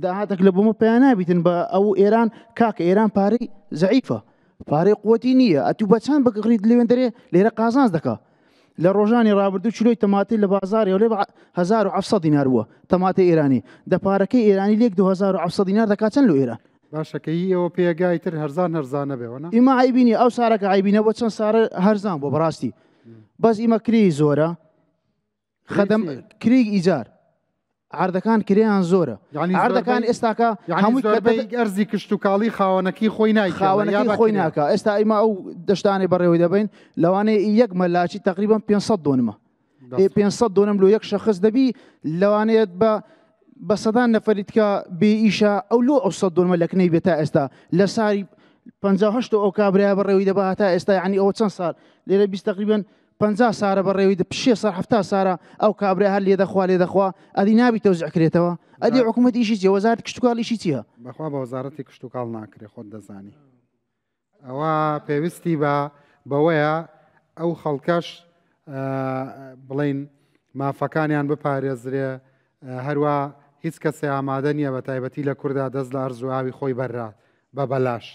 داهاتێک لە بۆمە پیا نابیتن بە ئەو ئێران کاکە ئێران پارەی زعیفە پارەی قوتی نییە ئەتوو بە چەند بگڕیت لەوێن دەرێ لێرە قازانج دەکا لە ڕۆژانی ڕابردوو چلۆی تەماتەی لە بازاڕی هەولێر بە 1700 دینار بووە تەماتەی ئێرانی دە پارەکەی ئێرانی لێک 2700 دینار دەکات چەند لۆ ئێران باشە کە هی ئێوە پێگای تر هەرزان هەرزانە بێ وەنا؟ ئیمە عەیبی نییە ئەو سارەکە عەیبی نەبووە چەند سارە هەرزان بووە بەڕاستی بەس ئیمە کرێی زۆرە خەدەم کرێی ئیجار عەردەکان کرێیان زۆرە عەردەکان ئێستاکە هەمووی ئەرزی کشتتوکاڵی خاوەنەکەی خۆی نای خاوەنەکەی خۆی ناکە ئێستا ئیمە ئەو دەشتانەی بەڕێوەی دەبین لەوانەیە یەک مەلاچی تقریبا 500 دۆنمە 500 دۆنم لۆ یەک شخص دەبی لەوانەیە بە بە سەدان نەفەری تکە بێ ئیشە ئەو لۆ ئەو 100 دۆنمە لەکنەی بێت تا ئێستا لە ساری 58 ئەو کابرا بەڕێوی دەبا هەتا ئێستا یعنی ئەوە چەند سال لێرە 20 تقریبا 50 سارە بەڕێوی دە پشێ سەر 70 سارە ئەو کابرا هەر لێ دەخوا لێ دەخوا ئەدی نابی تەوزیع کرێتەوە ئەدی حکوومەت ئیشی چیە وەزارەتی کشتوکاڵ ئیشی چییە؟ بەخوا بە وەزارەتی کشتوکاڵ ناکرێ خۆت دەزانی ئەوە پێویستی بە بەوەیە ئەو خەڵکەش بڵین مافەکانیان بپارێزرێ هەروە هیچ کەسێ ئامادە نییە بە تایبەتی لە کووردا دەست لە ئەرز و ئاوی خۆی بەرات بە بەلاش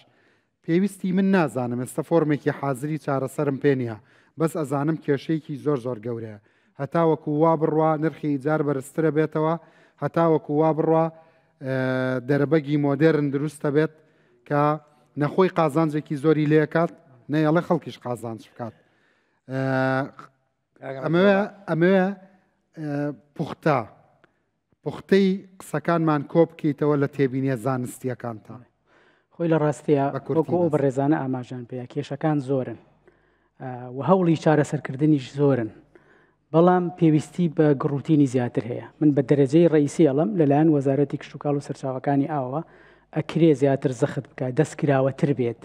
پێویستی من نازانم ئێستا فۆرمێکی حازری چارەسەرم پێ نییە بەس ئەزانم کێشەیەکی زۆر زۆر گەورەیە هەتاوەکو وا بڕوا نرخی ئیجار بەرزترە بێتەوە هەتاوەکو وا بڕوا دەرەبەگی مۆدێرن دروستە بێت کە نەخۆی قازانجێکی زۆری لێکات نەیەڵێ خەڵکیش قازانج بکات ئەمەوێ ئەمەوێ پوختە پوختەی قسەکانمان کۆ بکەیتەوە لە تێبینیە زانستیەکانتان. خۆی لە ڕاستیا وەکو ئەو بەڕێزانە ئاماژان پێیا کێشەکان زۆرن و هەوڵی چارەسەرکردنیش زۆرن بەڵام پێویستی بە گڕوتینی زیاتر هەیە من بە دەرەجەی ڕئیسی ئەڵم لەلایەن وەزارەتی کشتتوکاڵ و سەرچاوەکانی ئاوە ئەکرێ زیاتر زەخت بکە دەستکراوەتر بێت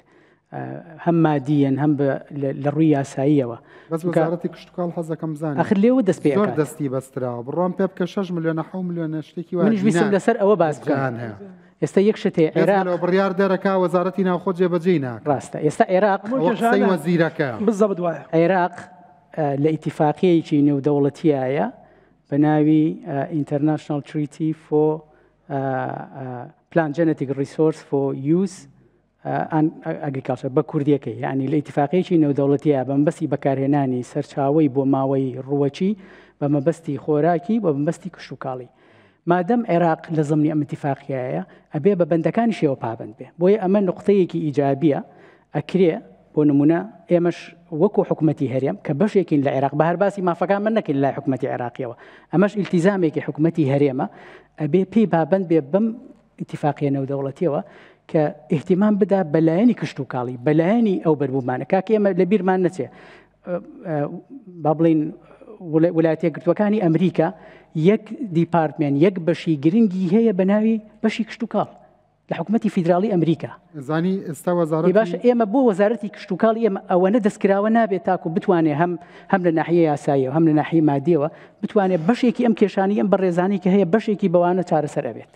هەم مادیەن هەم لە ڕووی یاساییەوە. بەس وەزارەتی کشتوکاڵ حەزەکەم بزانم ئاخر لێوە دەست پێ زۆر دەستی بەستراوە بڕوام پێ بکە 6 ملیۆنە 7 ملیۆنە شتێکی وای منیش ویستم لەسەر ئەوە باس بکەم هەیە ئێستا یەک شت هەیە عێراق بڕیار دەرەکا وەزارەتی ناوخۆ جێبەجێی ناکات ڕاستە ئێستا عێراق قسەی وەزیرەکە بالضبط وایە عێراق لە ئیتیفاقیەیەکی نێودەوڵەتیایە بە ناوی International Treaty for Plant Genetic Resource for Use Agriculture بە کوردیەکەی یانی لە ئیتیفاقیەکی نێودەوڵەتیە بە مەبەستی بەکارهێنانی سەرچاوەی بۆ ماوەی ڕووەکی بە مەبەستی خۆراکی و بە مەبەستی کشتوکاڵی. مادەم عێراق لە زمنی ئەم ئیتیفاقیایە ئەبێ بە بەندەکانیشیەوە پابەند بێ. بۆیە ئەمە نوقتەیەکی ئیجابیە ئەکرێ بۆ نمونە ئێمەش وەکو حکومەتی هەرێم کە بەشێکین لە عێراق بە هەر باسی مافەکان من نەکەین لای حکومەتی عێراقیەوە ئەمەش ئیلتیزامێکی حکومەتی هەرێمە ئەبێ پێی پابەند بێ بەم ئیتیفاقیە نێودەوڵەتیەوە کە ئیهتیمام بدا بە لایەنی کشتوکاڵی بە لایەنی ئەو بەربوومانە کاکە ئێمە لە بیرمان نەچێ با بڵین وڵاتە یەکگرتووەکانی ئەمریکا یەک department یەک بەشی گرنگی هەیە بە ناوی بەشی کشتوکاڵ لە حکوومەتی فیدراڵی ئەمریکا زانی ئێستا وەزارەتی باشە ئێمە بۆ وەزارەتی کشتوکاڵی ئێمە ئەوەنە دەستکراوە نابێت تاکو بتوانێت هەم هەم لە ناحیە یاساییەوە هەم لە ناحیە مادیەوە بتوانێت بەشێکی ئەم کێشانی ئەم بەڕێزانی کە هەیە بەشێکی بەوانە چارەسەر ئەبێت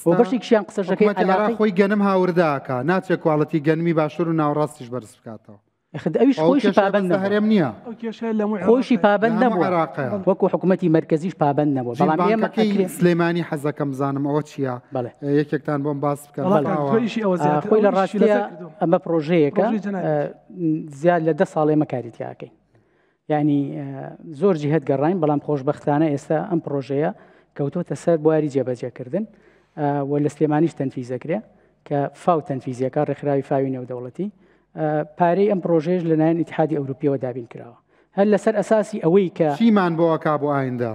بۆ بەشێکیان قسەشەکەی علاقەی خۆی گەنم هاورداکە ناچێت quality گەنمی باشوور و ناوەڕاستیش بەرز بکاتەوە ئەخد ئەویش خۆیشی پابەند نەبوو. هەرێم نییە. خۆیشی پابەند نەبووە وەکو حکوومەتی مەرکەزیش پابەند نەبووە بەڵام ئێمە بانکەکەی سلێمانی حەزەکەم بزانم ئەوە چییە یەکێکتان بۆم باس بکەن خۆی لە ڕاستیە ئەمە پرۆژەیەکە زیاد لە 10 ساڵ ئێمە کاری تیاکەین یعنی زۆر جیهت گەڕین بەڵام خۆشببختانە ئێستا ئەم پرۆژەیە کەوتۆتە سەر بواری جێبەجێکردن و لە سلێمانیش تەنفیزەکرێ کە فاو تەنفیزیەکە ڕێکخراوی فاوی نێودەوڵەتی پارەی ئەم پرۆژەیەش لەلایەن ئیتحادی ئەوروپیەوە دابین کراوە هەر لەسەر ئەساسی ئەوەی کە چیمان بۆ ئەکا بۆ ئایندە؟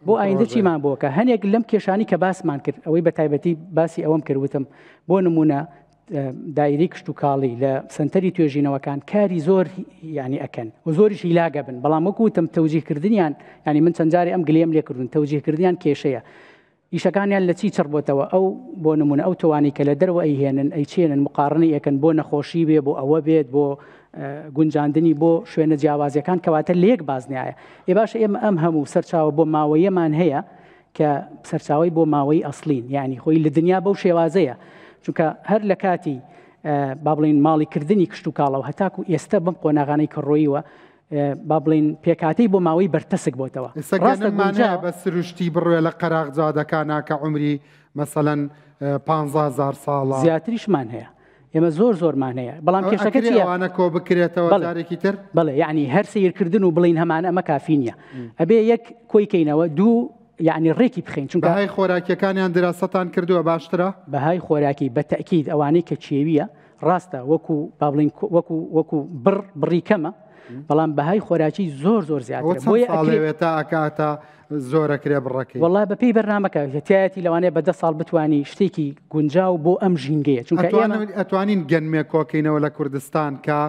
بۆ ئایندە چیمان بۆ کە هەنێک لەم کێشانی کە باسمان کرد ئەوەی بە تایبەتی باسی ئەوەم کرد وتم بۆ نمونە دایری کشتوکاڵی لە سنتەری توێژینەوەکان کاری زۆر ینی ئەکەن و زۆریش هیلاگە بن بەڵام وەکو وتم تەوجیهکردنیان ینی من چەند جارێ ئەم گلیم لێکردون تەوجیهکردنیان کێشەیە ئیشەکانیان لە چی چڕ بۆتەوە ئەو بۆ نمونە ئەو تۆوانەی کە لە دەرەوە ئەیهێنن ئەیچێنن مقاڕنەی ئەکەن بۆ نەخۆشی بێ بۆ ئەوە بێت بۆ گونجاندنی بۆ شوێنە جیاوازیەکان کەواتە لە یەک بازنایە ئێ باشە ئێمە ئەم هەموو سەرچاوە بۆ ماوەیەمان هەیە کە سەرچاوی بۆ ماوەی ئەسلین یعنی خۆی لە دنیا بەو شێوازەیە چونکە هەر لە کاتی با بڵین ماڵی کردنی کشت و کاڵەوە هەتاکو ئێستا بەم قۆناغانەی کە ڕۆیوە با بڵێین پێکهاتەی بۆ ماوەی بەرتەسک بۆتەوە. ئێستا ڕاستە گەنممان گونجاوە. هەیە بە سروشتی بڕوێ لە قەراغ جادەکانا کە عومری مەسەلەن 15 هەزار ساڵە. زیاتریشمان هەیە. ئێمە زۆر زۆرمان هەیە. بەڵام ئەوە کێشەکە ئەکرێ چییە؟ ئەوانە کۆ بکرێتەوە بەڵێ. جارێکی تر؟ بەڵێ یەعنی هەر سەیرکردن و بڵێین هەمانە ئەمە کافی نییە. ئەبێ یەک کۆی کەینەوە، دوو یەعنی ڕێکی بخەین چونکە. بەهای خۆراکیەکانیان دراسەتان کردووە باشترە؟ بەهای خۆراکی بە تەئکید ئەوانەی کە کێوییە ڕاستە وەکو با بڵێین وەکو وەکو بڕ بڕی کەمە بەڵام بەهای خۆراکی زۆر زۆر زیاترە بۆیە ئەکرێ تا ئەکاتە زۆرەکرێ بڕەکەی وەڵا بەپێی بەرنامەکە تایەتی لەوانەیە بە 10 ساڵ بتانی شتێکی گونجاو بۆ ئەم ژینگەیە چونکە ئەتوانین گەنمێ کۆکەینەوە لە کوردستان کە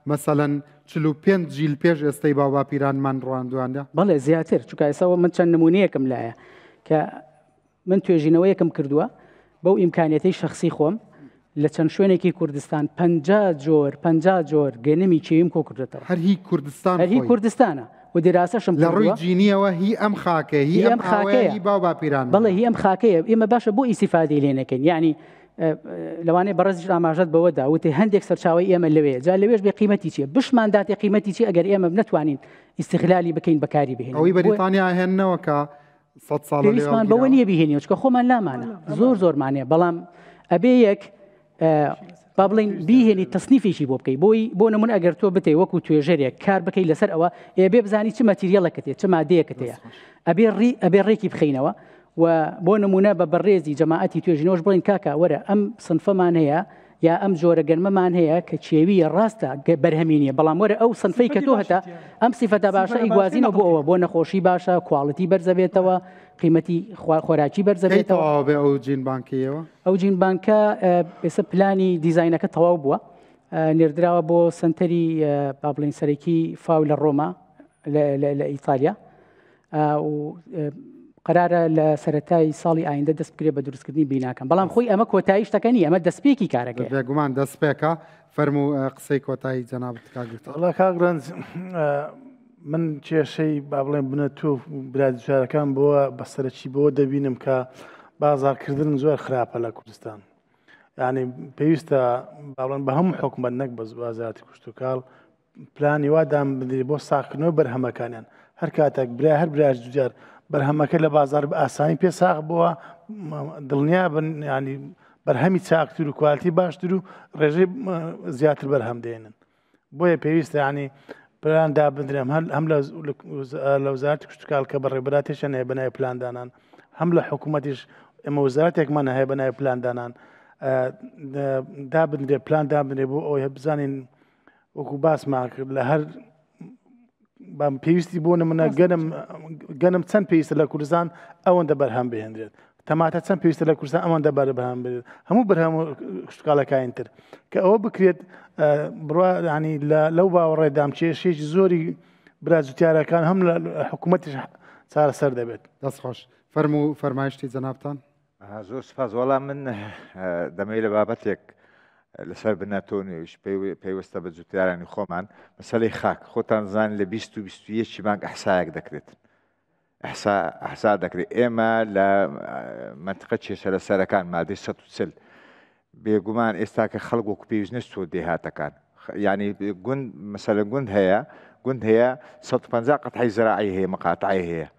مەسەلەن 45 جیل پێش ئێستەی باوباپیرانمان ڕواندوانە بەڵێ زیاتر چونکە ئێستا من چەند نمونەیەکم لایە کە من توێژینەوەیەکم کردووە بەو ئیمکانیەتەی شەخسی خۆم لە چەند شوێنێکی کوردستان 50 جۆر 50 جۆر گەنمی کێویم کۆ کردێتەوە هەر هی کوردستان هەر هی کوردستانە و دیراسەشم لە ڕووی جینیەوە هی ئەم خاکە هی ئەم خاکەیە هی باو باپیران بەڵێ هی ئەم خاکەیە ئێمە باشە بۆ ئیسیفادەی لێ نەکەین یعنی لەوانەیە بەڕێزیش ئاماژەت بەوەدا وتی هەندێک سەرچاوی ئێمە لەوێ جا لەوێش بێ قیمەتی چیە بشمان داتێ قیمەتی چی ئەگەر ئێمە نتوانین ئیسیغلالی بکەین بەکاری بهێنین ئەوەی بەریتانیا هێننەوە کە سەد ساڵە لێ پێویستمان بەوە هەڵگیراوە. نییە بیهێنین چونکە خۆمان لامانە زۆر زۆرمانەیە بەڵام ئەبێ یەک با بڵین بیهێنی تەسنیفێکی بۆ بکەی بۆی بۆ نمون ئەگەر تۆ بتێ وەکو توێژەرێک کار بکەی لەسەر ئەوە ئێ بێ بزانی چ material ەکەت هەیە چ مادەیەکت هەیە ئەبێ ڕی ئەبێ ڕێکی بخەینەوە و بۆ نمونە بە بەڕێزی جەماعەتی توێژینەوەش بڵین کاکە وەرە ئەم سنفەمان هەیە یا ئەم جۆرە گەنمەمان هەیە کە کێوییە ڕاستە بەرهەمی نییە بەڵام وەرە ئەو سنفەی کە تۆ هەتە ئەم سیفەتە باشە ئیگوازینەوە بۆ ئەوە بۆ نەخۆشی باشە quality بەرزەبێتەوە قیمەتی خۆراکی بەرزەبێتەوە بێ ئەو gene bank ەیەوە ئەو gene bank ە ئێستا پلانی دیزاینەکە تەواو بووە نێردراوە بۆ سنتەری با بڵێین سەرەکی فاو لە ڕۆما لە ئیتالیا و قەرارە لە سەرەتای ساڵی ئایندە دەست بکرێت بە دروستکردنی بیناکەم بەڵام خۆی ئەمە کۆتایی شتەکە نییە ئەمە دەستپێکی کارەکەیە. بێگومان دەستپێکە فەرموو قسەی کۆتایی جەنابت کاک دکتۆر. وەڵا کاک ڕەنج من کێشەی با بڵێم بنە تۆ برا جوتیارەکان بۆ بە سەرەکی بۆ دەبینم کە بازاڕکردن زۆر خراپە لە کوردستان یعنی پێویستە با بڵێن بە هەموو حکومەت نەک بە وەزارەتی کشتوکاڵ پلانی وا دابنرێت بۆ ساغکردنەوەی بەرهەمەکانیان هەر کاتێک برا هەر براش جوتیار بەرهەمەکە لە بازار بە ئاسانی پێ ساغ بووە دڵنیا بن ینی بەرهەمی چاکتر و quality باشتر و ڕێژەی زیاتر بەرهەم دێنن بۆیە پێویستە ینی پلان دابدرێم هەر هەم لە وەزارەتی کشتتوکاڵ کە بەڕێبراتێشان هەیە بەناوی پلاندانان هەم لە حکوومەتیش ئێمە وەزارەتێکمان هەیە بە ناوی پلاندانان دابنرێ پلان دابنرێ بۆ ئەوەی بزانین وەکو باسمان کرد لە هەر بام پێویستی بۆ نمونە گەنم گەنم چەند پێویستە لە کوردستان ئەوەندە بەرهەم بهێنرێت تەماتە چەند پێویستە لە کوردستان ئەوەندە بەرهەم بێت هەموو بەرهەم و کشتتوکاڵەکانی تر کە ئەوە بکرێت بڕوا ینی لەو باوەڕێدام کێشێکی زۆری برا جوتیارەکان هەم لە حکوومەتیش چارەسەر دەبێت. دەست خۆش. فەرموو فەرمایشتی جەنابتان. زۆر سپاس وەڵا من دەمەوێت لە بابەتێک لەسەر بنەتۆنیش پەیوەستە بە جوتیارانی خۆمان مەسەلەی خاک خۆتان زان لە 20 و 21 مانگ ئەحسایەک دەکرێت ئەحسا ئەحسا دەکرێت ئێمە لە منتقە کێشە لە سەرەکان مادەی 140 بێگومان ئێستا کە خەڵک وەکو پێویست نەچووە دێهاتەکان یعنی گوند مەسەلە گوند هەیە گوند هەیە 150 قەتعی زراعی هەیە مقاتعی هەیە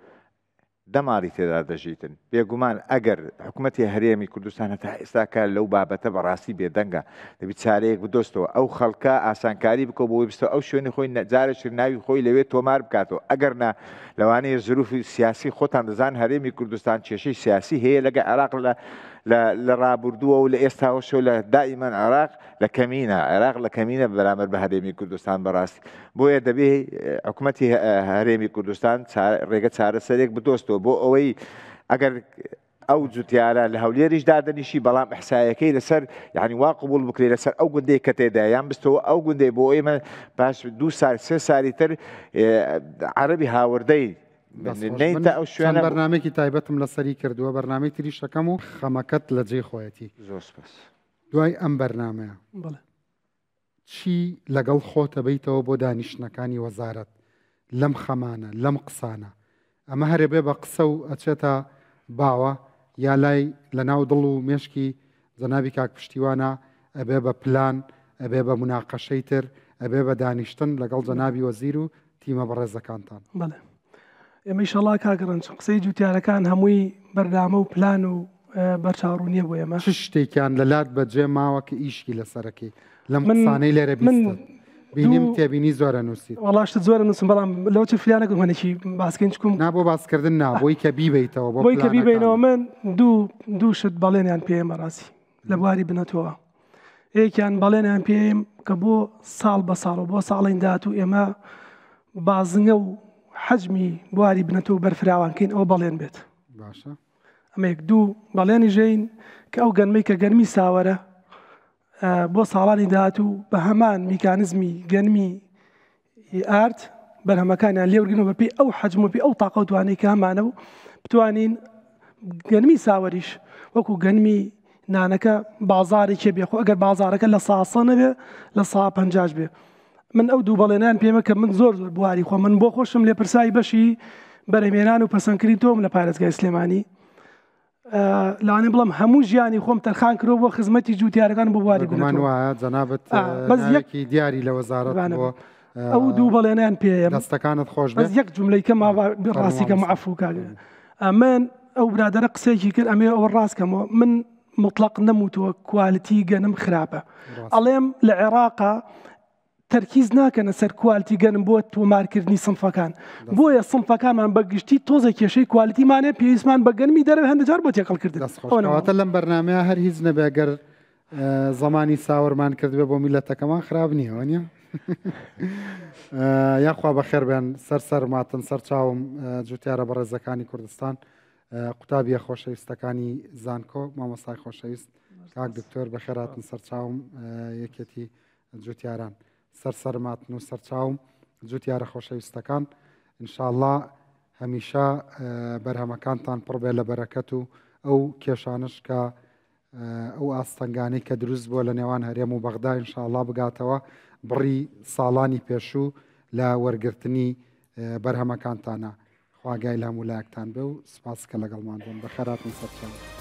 دە ماڵی تێدا دەژیتن. بێگومان ئەگەر حکومەتی هەرێمی کوردستان هەتا ئێستاکە لەو بابەتە بەڕاستی بێدەنگە، دەبی چارەیەک بدۆستەوە، ئەو خەڵکە ئاسانکاری بکەو بۆی بستەوە ئەو شوێنی خۆی جارێکی ناوی خۆی لەوێ تۆمار بکاتەوە، ئەگەرنا لەوانەیە زروفی سیاسی خۆتان دەزان هەرێمی کوردستان کێشەی سیاسی هەیە لەگە عێراق لە لە ڕابوردووە و لە ئێستاوەشەوە لە دائیمەن عێراق لە کەمینە عێراق لە کەمینە بەرامبەر بە هەرێمی کوردستان بەڕاستی بۆیە دەبێ حکومەتی هەرێمی کوردستان ڕێگە چارەسەرێک بدۆستەوە بۆ ئەوەی ئەگەر ئەو جوتیارە لە هەولێریش دادەنیشی بەڵام ئەحسایەکەی لەسەر یعنی وا قبول بکرێ لەسەر ئەو گوندەی کە تێدا یان بستەوە ئەو گوندەی بۆ ئێمە پاش دو سال سێ سالی تر عەربی هاوردەی نەیتە ئەو شوێنە. بەرنمێکی تایبەتم لەسەری کردووە بەرنمەی تریشەکەم و خەمەکەت لە جێی خۆیەتی. زۆر سپاس. دوای ئەم بەرنمەیە چی لەگەڵ خۆتە بەیتەوە بۆ دانیشتنەکانی وەزارەت لەم خەمانە لەم قسانە ئەمە هەرێ بێ بە قسە و ئەچێتە باوە یا لای لە ناو دڵ و مێشکی جەنابی کاک پشتیوانە ئەبێ بە پلان ئەبێ بە موناقەشەی تر ئەبێ بە دانیشتن لەگەڵ جەنابی وەزیر و تیمە بەڕێزەکانتان. بەڵێ ئێمە ئیشەڵا کاک ڕەنج قسەی جوتیارەکان هەمووی بەرنامە و پلان و بەرچاوڕوونیە بۆ ئێمە. چ شتێکیان لە لات بەجێ ماوە کە ئیشی لەسەرەکەی لەم قسانەی لێرە بیستت؟ بینیم تێبینی زۆرە نووسیت. وەڵا شت زۆرە نووسم بەڵام لەوە چ فریا نەکەم هەنێکی باسکەین چکم. نا بۆ باسکردن نا بۆی کە بیبەیتەوە بۆ بۆی کە بیبەینەوە من دوو دوو شت بەڵێنیان پێ بەڕاستی لە بواری بنەتەوە یەکیان بەڵێنیان پێیم کە بۆ ساڵ بە ساڵ و بۆ ساڵین داهاتوو ئێمە بازنگە و حەجمی بواری بنەتەوە بەرفراوانکەین ئەوە بەڵێن بێت. باشە. ئەمە یەک دوو بەڵێنی ژین کە ئەو گەنمەی کە گەرمی ساوەرە بۆ ساڵانی داهاتوو بە هەمان میکانزمی گەنمی ئارد بەرهەمەکانیان لێورگن و بەپێی ئەو حەجم و پێی ئەو تاقە و توانەی کە هەمانە و بتوانین گەنمی ساوەریش وەکو گەنمی نانەکە بازارێکی بێ خۆ ئەگەر بازارەکە لە ساسە نەبێ لە سا پەنجاش بێ من ئەو دوو بەڵێنیان پێمە کە من زۆر زۆر بواری خۆ من بۆ خۆشم لێپرسای بەشی بەرهمێنان و پەسەندکردنی تۆم لە پارێزگای سلێمانی لەوانەیە بڵێم هەموو ژیانی خۆم تەرخان کردووە بۆ خزمەتی جووتیارەکان بۆ بواری بێگومان وایە جەنابت بەس یەکی دیاری لە وەزارەت بۆ ئەو دوو بەڵێنیان پێیە دەستەکانت خۆش بەس یەک جملەی کەم ڕاستی کەم عەفو کاک ئەمن ئەو برادەرە قسەیەکی کرد ئەمێ ئەوە ڕاست کەمەوە من مطلق نەموتووە کوالیتی گەنم خراپە ئەڵێم لە عێراقا تەرکیز ناکەنە سەر کوالتی گەنم بۆ تۆمارکردنی سنفەکان بۆیە سنفەکانمان بە گشتی تۆزێک کێشەی کوالتیمانە پێویستمان بە گەنمی دەرەوە هەندێک جار بۆ تێکەڵکردن کەواتە لەم بەرنمەیە هەر هیچ نەبێ گەر زمانی ساوەرمان کردبێ بۆ میلەتەکەمان خراپ نییە وانە یاخوا بەخێر بێن سەر سەرماتن سەر چاوم جوتیارە بەڕێزەکانی کوردستان قوتابیە خۆشەویستەکانی زانکۆ مامۆستای خۆشەویست کاک دکتۆر بەخێراتن سەرچاوم یەکێتی جوتیاران سەر سەرماتن و سەرچاوم جوتیارە خۆشەویستەکان انشاءاللە هەمیشە بەرهەمەکانتان پڕ بێ لە بەرەکەت و ئەو کێشانش کە ئەو ئاستەنگانەی کە دروست بووە لە نێوان هەرێم و بەغدا انشاءاللە بگاتەوە بڕی ساڵانی پێشوو لە وەرگرتنی بەرهەمەکانتانە خواگای لە هەموو لایەکتان بێ و سپاس کە لەگەڵمان بوون بەخێراتن سەرچاو.